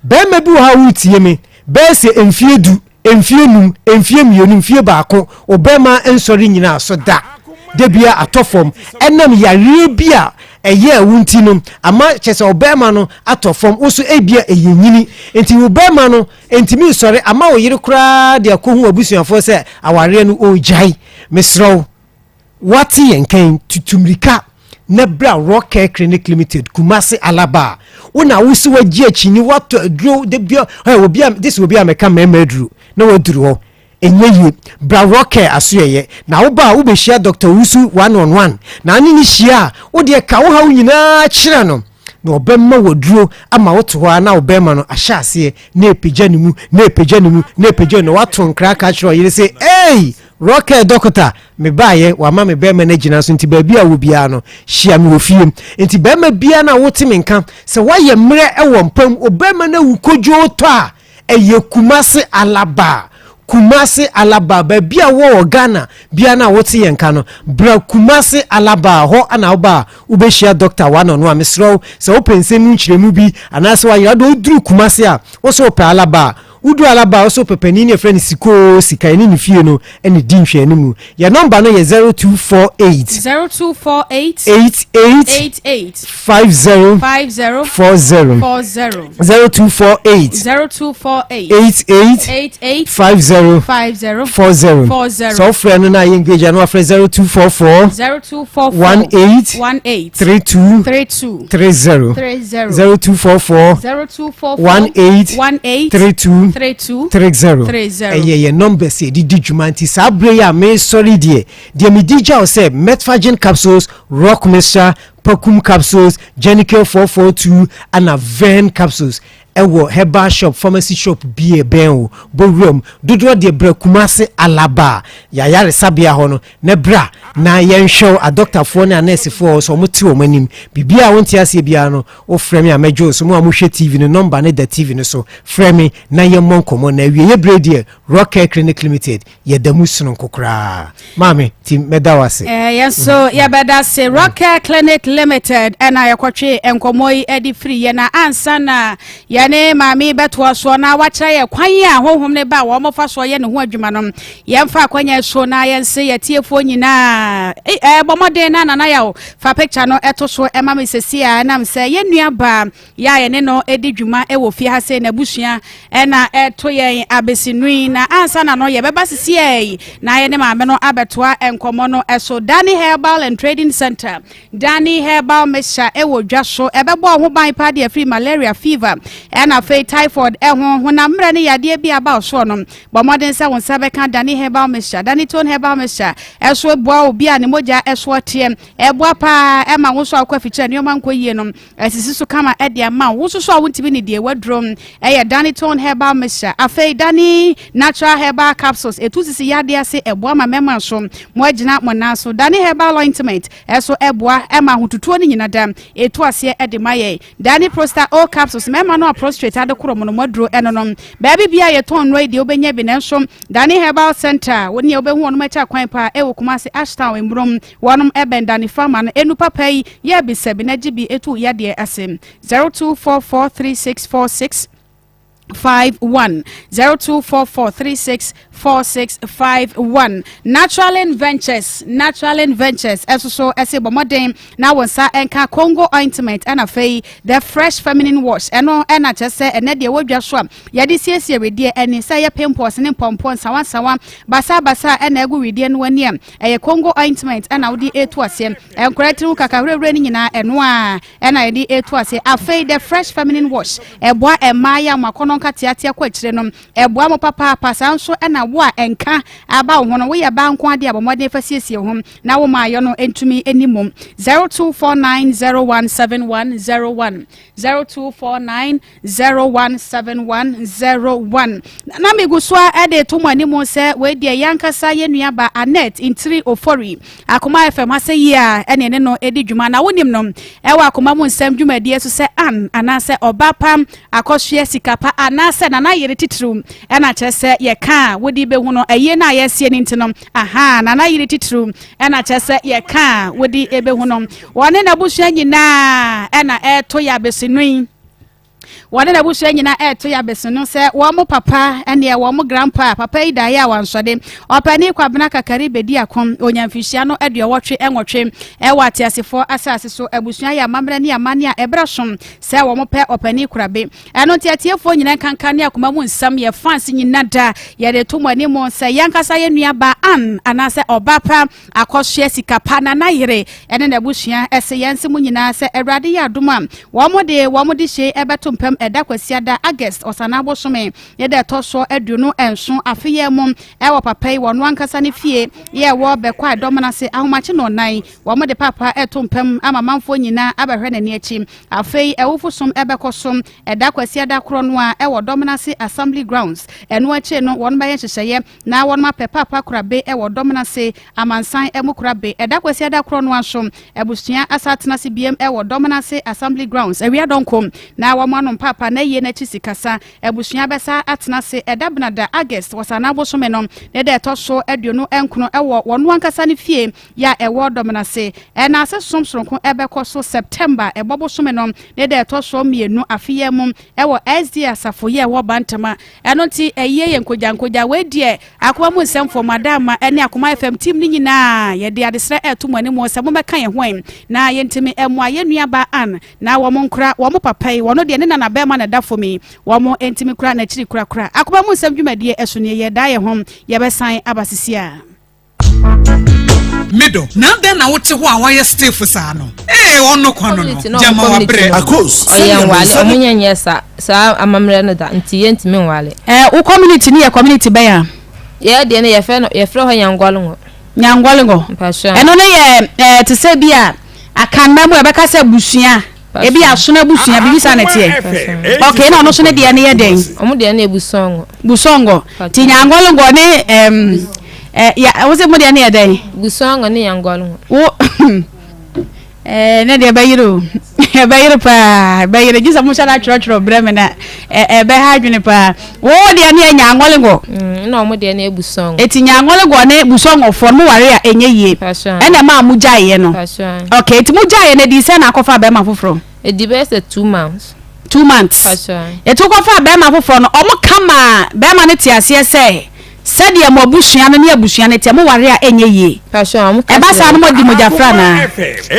barima bi wɔ ha woretie me bɛyɛ sɛ mfie du mfie num mfie mmienu mfie baako wo barima nsɔre nyinaa so da da bia atɔ fam ɛnam yareɛ bi a ɛyɛ wo nti no ama kyɛ sɛ ɔbarima no atɔ fam wo so ebia ɛyɛ nyini nti wo barima no ntumi nsɔre ama wo yere koraa de akɔhu abusuafoɔ sɛ awareɛ no ɔregyae mesrɛ wo wate yɛn kan tutu mmirika na bra Rock Care Clinic Limited Kumasi Alaba wo na wo si wagye akyini watɔ aduro de bia ɛ obi a de sɛ obi a mɛka mmarima aduro na waduru hɔ ɛnyɛ yie bra Rock Care asoɛyɛ na woba a wobɛhyia Dr. Wusu one on one na ane ne hyia a wodeɛ ka wo haw nyinaa kyerɛ no na ɔbɛma waduro ama wote hɔ a na wo bɛrima no ahyɛ aseɛ na ɛpagya ne mu na ɛpagya ne mu na ɛpagya na wato nkra ka kyerɛ ɔyere sɛ ei Rockɛ dɔkota mebaeɛ wama me bɛrima no agyina so nti baabi a wɔ biara no hyia me wɔ fie nti bɛrima biara no a wote me nka sɛ woayɛ mmerɛ wɔ mpam ɔbɛrima no awu kodwoo tɔ a ɛyɛ Kumase Alaba Kumase Alaba baabi a wɔ wɔ Ghana biara no a wote yɛn nka no bra Kumase Alaba hɔ ana woba a wobɛhyia dɔkta one on one mesrɛ wo sɛ wopɛ nsɛm mu nkyerɛmu bi anaasɛ woayera wode woduru Kumase a wo sɛ wopɛ Alaba a Wodu Alaba a, wo so wopɛ panin no a yɛfrɛ no Sikoo Sika, yɛne ne fie no na ɛdi nhwɛanimu. Yɛn nɔmba no yɛ 0248. 0248. 88. 88. 50. 50. 40. 40. 0248. 0248. 88. 88. 50. 50. 40. 40. Sɛ wofrɛ no na ayɛ engage a na wafrɛ 0244. 0244. 18. 18. 32. 32. 30. 30. 0244. 0244. 18. 18. 32. 32. 30. 30. Ɛyɛ yɛn numbers yɛde di dwuma nti saa berɛ yi a mesɔre deɛ deɛ medi gya wo sɛ metfagen capsules rock mixture pakum capsules genical 442 ana ven capsules ɛwɔ herbal shop pharmacy shop bi ɛbɛn wo bɔwura mu dodoɔ deɛ brɛ kumase alaba yɛayaresabea hɔ no na bra na yɛnhwɛ wo adɔktafoɔ ne anɛɛsefoɔ sɛ ɔmo te wɔn anim biribiara a wonte aseɛ biara no wofrɛ me a mɛgye wo so mo a mohwɛ tv no nɔmba no da tv no so frɛ me na yɛmmɔ nkɔmmɔ na awieɛ berɛ deɛ Rock Care Clinic Limited yɛda mu sononko koraa maame ti mɛda wo ase. Eh, yɛn nso yɛbɛda se Rock Care Clinic Limited ɛna yɛkɔtwe nkɔmmɔ yi de firi yɛ na ansa na yɛne maame bɛtoa soɔ na wakyerɛ yɛ kwan a honhom ne ba a wɔn fa soɔ yɛ ne ho adwuma no yɛmfa akwanya so na yɛnse yɛtiefoɔ nyinaa eh, bɔ mmɔden na nana yaw fa picture no ɛto so ɛma me sɛsi a ɛnam sɛ yɛn nua baa yɛ a yɛne no di dwuma wɔ fie ha sei n'abusua ɛna ɛto yɛn abesinui na ansa na no yɛbɛba sisiɛ na yɛne maame no abɛtoa nkɔmmɔ no ɛso Dani Herbal and Trading Center Dani Herbal Mixture ɛwɔ dwa so ɛbɛbɔ ho ban paa de afiri malaria fever ɛna afei typhoid ɛho honam mmerɛ ne yadeɛ bi aba soɔ no bɔ mmɔden sɛ wo nsa bɛka Dani Herbal Mixture Dani Tone Herbal Mixture ɛso boa obi a ne mogya ɛso teɛ ɛboa paa ɛma wo nso a wokɔ afikyerɛ nneɛma nkɔ yie no Asisi so kama de ama wo. Wo nso so a wontumi ne deɛ waduro ɛyɛ Danitone Herbal Mixture. Afei Dani Natural Herbal Capsules ɛtu sisi yadeɛ ase ɛboa ma mmarima nso mo agyina mo nan so. Dani Herbal Ointment ɛso ɛboa ɛma ahotutuo no nyina da ɛtu aseɛ ɛde ma yɛn. Dani Prosta O Capsules mmarima no a prostrate ade koro mo no mo aduro ɛno nom. Baabi bia yɛtɔn nnuro yi deɛ wobɛnya bi nanso Dani Herbal Center wo neɛ wobɛhu wɔnom akyɛ kwan paa ɛwɔ Kumasi Ashtown Mmurom. Wɔnom ɛbɛn Dani Pharma no enu papa yi yɛ bisa bi na gye bi etu yadeɛ ase 02443646. 51 0244 36 46 51 Naturalin Ventures Naturalin Ventures ɛso so ɛse bɔ mmɔden na wɔn nsa ɛnka Congo ointment ɛna afei the fresh feminine wash ɛno ɛna kyerɛ sɛ ɛnɛ deɛ wɔdwa so a yɛde siesie wedeɛ ɛne sɛ ɛyɛ pimples ne mpɔmpɔ nsawansawa basabasa ɛna ɛgu wedeɛ no ani a ɛyɛ Congo ointment ɛna wode ɛtu aseɛ nkora tiri ho kakahwerɛwerɛ no nyinaa ɛno a ɛna yɛde reto ase. Afei the fresh feminine wash, ɛboa mmaa yi a mo akɔnnɔ nkateatea kɔ akyire no, ɛboa mo papaapa. Saa nso ɛna wo a ɛnka aba wo ho no, woyɛ baa nko adeɛ a bɔ mmɔden fa siesie wo ho na wo maayɔ no ntumi nni mmom. 0249017101 0249 017101 Na megu so ara de reto mo anim sɛ wei deɛ yɛn ankasa yɛn nua ba Annette Ntiri Ofori, Akoma FM ha sɛ yie a ɛne ɛne no di dwuma. Na wonim no ɛwɔ Akoma mu nsɛm dwumadie so sɛ Ann anaasɛ ɔba pa akɔsoɛ sika pa anaasɛ nana yere titiriw ɛna kyerɛ sɛ yɛka a wode bɛhu no ayie no a yɛasie no nti no aha nana yere titiriw ɛna kyerɛ sɛ yɛka a wode bɛhu no wɔne n'abusua nyinaa ɛna ɛreto yɛ abɛsinu yi. Wɔne n'abusua nyinaa reto yabes no sɛ wɔn papa neɛ wɔn grandpa papa yi daeɛ a wansɔde. Ɔpanin Kwabena Kakari bɛdi ako ɔnya mfirihyia no aduɔwɔtwe nwɔtwe wɔ ateasefoɔ asase so. Abusua yɛ amammerɛ ne amanneɛ a ɛberɛ so sɛ wɔn pɛ ɔpanin Kurabe. Ɛno nti atiefoɔ nyinaa nkanka ne akoma mu nsɛm yɛ fans nyina da yɛde to mo anim sɛ yɛn ankasa yɛn nua baa Ann anaasɛ ɔbaa pa Akɔsoɛ sika pa na na yere ne n'abusua se yɛn se mo nyinaa sɛ Awurade yɛ adom a wɔn de wɔn dehyee bɛto mpam ɛda Kwasiada August Ɔsanaa bosome ne da ɛtɔ soɔ 27 afe yɛ mu wɔ papa yi wɔn ankasa ne fie yɛ ɛwɔ Bɛkwae Dɔmenase ahomakye nɔnnan wɔn de papa ɛto mpam ama manfoɔ nyinaa abɛhwɛ n'ani akyi afei awufo som ɛbɛkɔ so ɛda Kwasiada korɔ no a ɛwɔ Dɔmenase Assembly Grounds ɛno akyire no wɔn bɛyɛ nhyehyɛeɛ Na wɔnom apɛ paapa korabe wɔ dɔm no ase, amansan mu korabe. Ɛda Kwasiada korɔ no ara nso, abusua asa atena ase biam wɔ dɔm no ase Assembly Grounds awia dɔnko, na wɔn anom paapa n'ayie no akyi sikasa. Abusua bɛsa atena ase ɛda Benada, August, Wɔsanaa bosome no ne da ɛtɔ so 29 wɔ wɔn ankasa ne fie yɛ a ɛwɔ dɔm no ase. Ɛna ase som soronko bɛkɔ so September, ɛbɔ bosome no ne da ɛtɔ so mmienu afe yi mu wɔ SDA asafo yɛ ɛwɔ Bantama Ɛno nti ayie yɛ nkogyankogya. Wei deɛ Akoma mu nsɛmfoɔ, Madamma ne Akoma FM team no nyinaa yɛde adesrɛ reto mo anim sɛ mommɛka yɛn ho ɛ na yɛntumi mmoa yɛn nua baa Ann na wɔn nkora wɔn papa yi, wɔno deɛ ne nana bɛɛma na ɛda fam yi, wɔn ntumi kora n'akyiri korakora. Akoma mu nsɛm dwumadie ɛso nie, yɛdaa yɛn ho, yɛbɛsan aba sisi a. Me dɔ, na adɛn na wote hɔ a woayɛ stiff saa no? Ee, ɔno kwa no no, gyama wabrɛ. Akos, Ɔyɛ sɛdeɛ me nwale, nsa ɔmo ne. nyɛ nyɛ sa saa amammerɛ no da nti yɛntumi nwale. Eh, wo community no yɛ community bɛn a? Yɛ deɛ no yɛfrɛ no yɛfrɛ hɔ Nyangɔlengɔ. Nyangɔlengɔ. Mpakyɛw. Ɛno no yɛ eh, te sɛ bi a Akanman mu a yɛbɛka sɛ busua. Ebi asono abusua biribi saa na ɛteɛ. Ok na ɔno nso ne deɛ no yɛ dɛn? Ɔmo deɛ no yɛ busɔngɔ. Busɔngɔ. Ti nyangɔlongɔ ne ɛm ɛ ya wosɛ mo deɛ no yɛ dɛn? Busɔngɔ ne nyangɔlongɔ. Wo ɛɛ ne deɛ ɛbɛyere o ɛbɛyere paa ɛbɛyere gye sɛ mo hyɛ no atwerɛtwerɛ brɛ me na ɛbɛha adwene paa. Wo deɛ no yɛ nyangɔlongɔ. Mm, na ɔmo deɛ no yɛ busɔngɔ. Eti nyangɔlongɔ ne busɔngɔfoɔ no mo ware a ɛnyɛ yie. Ɛna ɛmaa mo gyaeɛ no. Ok, eti mo gyaeɛ no ɛdii sɛn na akɔfa bɛrima foforɔ? Ɛdi bɛyɛ sɛ 2 months. 2 months. Eti wokɔfaa bɛrima foforɔ no, ɔmo ka maa bɛrima no te aseɛ sɛ sɛdeɛ mo abusua no ne abusua no teɛ, mo ware a ɛnyɛ yie. Ɛba saa no mo adi mogyafra anaa?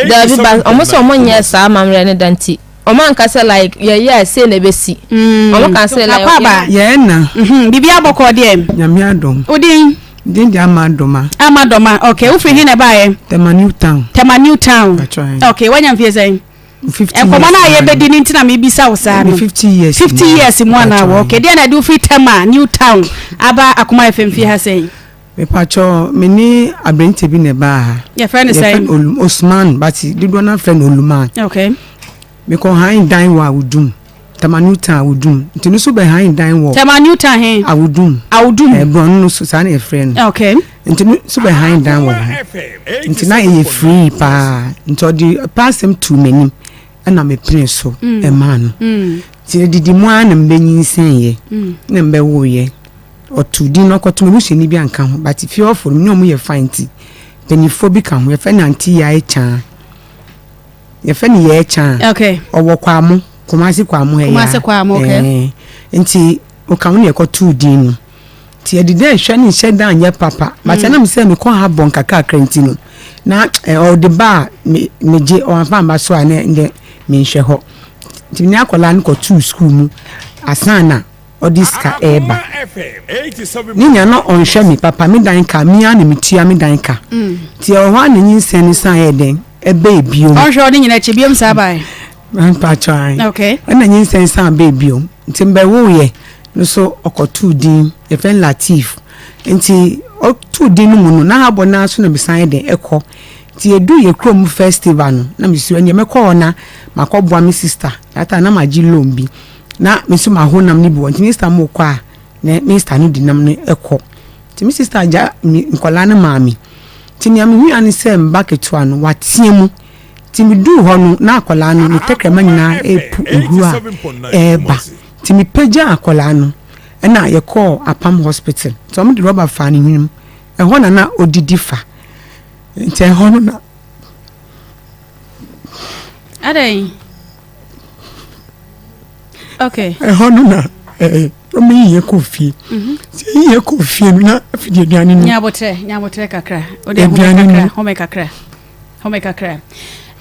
Daabi, but ɔmo sɛ ɔmo nyɛɛ saa amammerɛ no da nti. Ɔmo anka sɛ like yɛyɛ a sei na ɛbɛsi. Ɔmo ka sɛ like. Akwaaba. Yɛɛ na. Biribi abɔkɔɔ deɛ. Nyame adom. Wo din? Me din de Ama Doma. Ama Doma, ok. Wo firi he na ɛbaeɛ? Tema New Town. Tema New Town. Patro ahe. Ok, wanya mfie sɛn? 50 years. Nkɔmɔ no a yɛbɛdi no nti na mebisa wo saa no. 50 years. 50 years mu anaa wɔ. Ok, deɛ na ɛde wo firi Tema New Town aba Akoma FM fie ha sɛn? Mepakyɛw, me ne aberanteɛ bi na ɛbaa ha. Yɛfrɛ no sɛn? Yɛfrɛ no Osman, but dodoɔ no afrɛ no Oluman. Okay. Mekɔ han dan wɔ Awudum, Tema New Town Awudum. Nti no so bɛ han dan wɔ. Tema New Town he? Awudum. Awudum. Ɛɛ borɔno no so saa na yɛfrɛ no. Okay. Nti no so bɛ han dan wɔ hɔ. Nti na ɛyɛ free paa. Nti ɔde paa asɛm tuu m'anim ɛna mepene so ɛmaa no. Nti ɛdidi mu ara na mebɛnyinsɛnyɛ na mebɛwoeɛ. Ɔtoo din no ɔkɔto m'abusuani bi anka ho but fie hɔfoɔ no me ne wɔn yɛ fine nti mpanimfoɔ bi ka ho yɛfrɛ no Auntie Yae Kyaa yɛfrɛ no Yae Kyaa okay. Ɔwɔ Kwamo. Kumasi Kwamu ha yi Kumasi Kwamu, okay. Eh, nti ɔka ho na yɛkɔtoo din no. Nti yɛde dɛ nhwɛ ne nhyɛ da nyɛ papa. But ɛnam sɛ mekɔ ha bɔ nkakrakra nti no, na eh, ɔde ba a me megye, ɔamfa amma so a na ndɛ menhwɛ hɔ. Nti me ne akwadaa no kɔtoo sukuu mu asan na ɔde sika ɛreba. Ne nya na ɔnhwɛ me papa, me dan ka, me ara na metua me dan ka. Nti ɛwɔ hɔ a na nyinsɛn no san yɛɛ dɛn ɛbɛɛ biom. Ɔnhwɛ ɔne nyina akyi biom saa bae. Mpakyɛ ae. Okay. Ɛna nyinsɛn san bɛɛ biom. Nti mbɛwoeɛ no so ɔkɔtoo din, yɛfrɛ no Latif. Nti ɔtoo din no mu no, na habɔ no ara so na mesan yɛ dɛn ɛkɔ. Nti yɛduu yɛ kurom festival no, na mesu ɛneɛ mɛkɔ hɔ na makɔboa me sister. That time na magye loan bi. Na me nso maho nam no bi wɔ. Nti me sister mo kɔ a, na me sister no di nam no kɔ. Nti me sister gya nkwadaa no maa me. Nti nea mehui ara ne sɛ me ba ketewa no, watea mu. Nti meduu hɔ no, na akwadaa no ne tɛkrɛma nyinaa repu ehuro a ɛreba. Nti mepagyaa akwadaa no, ɛna yɛkɔɔ Apam Hospital. Nti wɔde rɔba faa ne hwenem. Ɛhɔ na na ɔdidi fa. Nti ɛhɔ no na. Adɛn? Okay. Ɛhɔ no na ɛɛ wɔn yi yɛ kɔ fie. Sɛ yi yɛ kɔ fie no na afidie aduane no. Nyabotrɛ nyabotrɛ kakra. O de home kakra home kakra home kakra.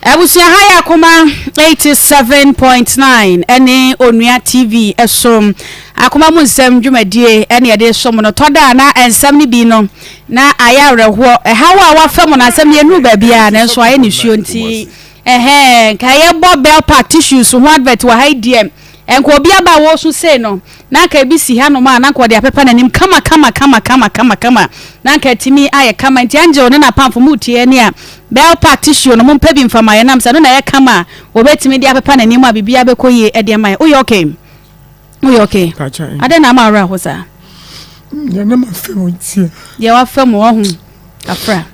Abusua ha yɛ akoma 87.9 ɛne Onua TV ɛso akoma mu nsɛm dwumadie ɛne ɛde som no tɔda na nsɛm no bi no na ayɛ awerɛhoɔ ɛhaw a wafa mu no asɛm no yɛnuru baabiara nanso ayɛ nisuo nti Ɛhɛɛ nka yɛbɔ bell pack tissues ho advert wɔ ha yi deɛ nka obi aba a wɔresu sei no na nka ebi si hanom a na nka ɔde apepa n'anim kama kama kama kama kama kama na nka atumi ayɛ kama nti Angel ne n'apamfo mo tie ne a bell pack tissue no mompɛ bi mfa ma yɛn nam sɛ ɛno na ɛyɛ kama a wɔbɛtumi de apepa n'anim a biribiara bɛkɔ yie ɛde ama yɛn woyɛ okay woyɛ okay adɛn na ama awerɛ ho saa deɛ na mafa mu nti deɛ wafa mu ɔho afra.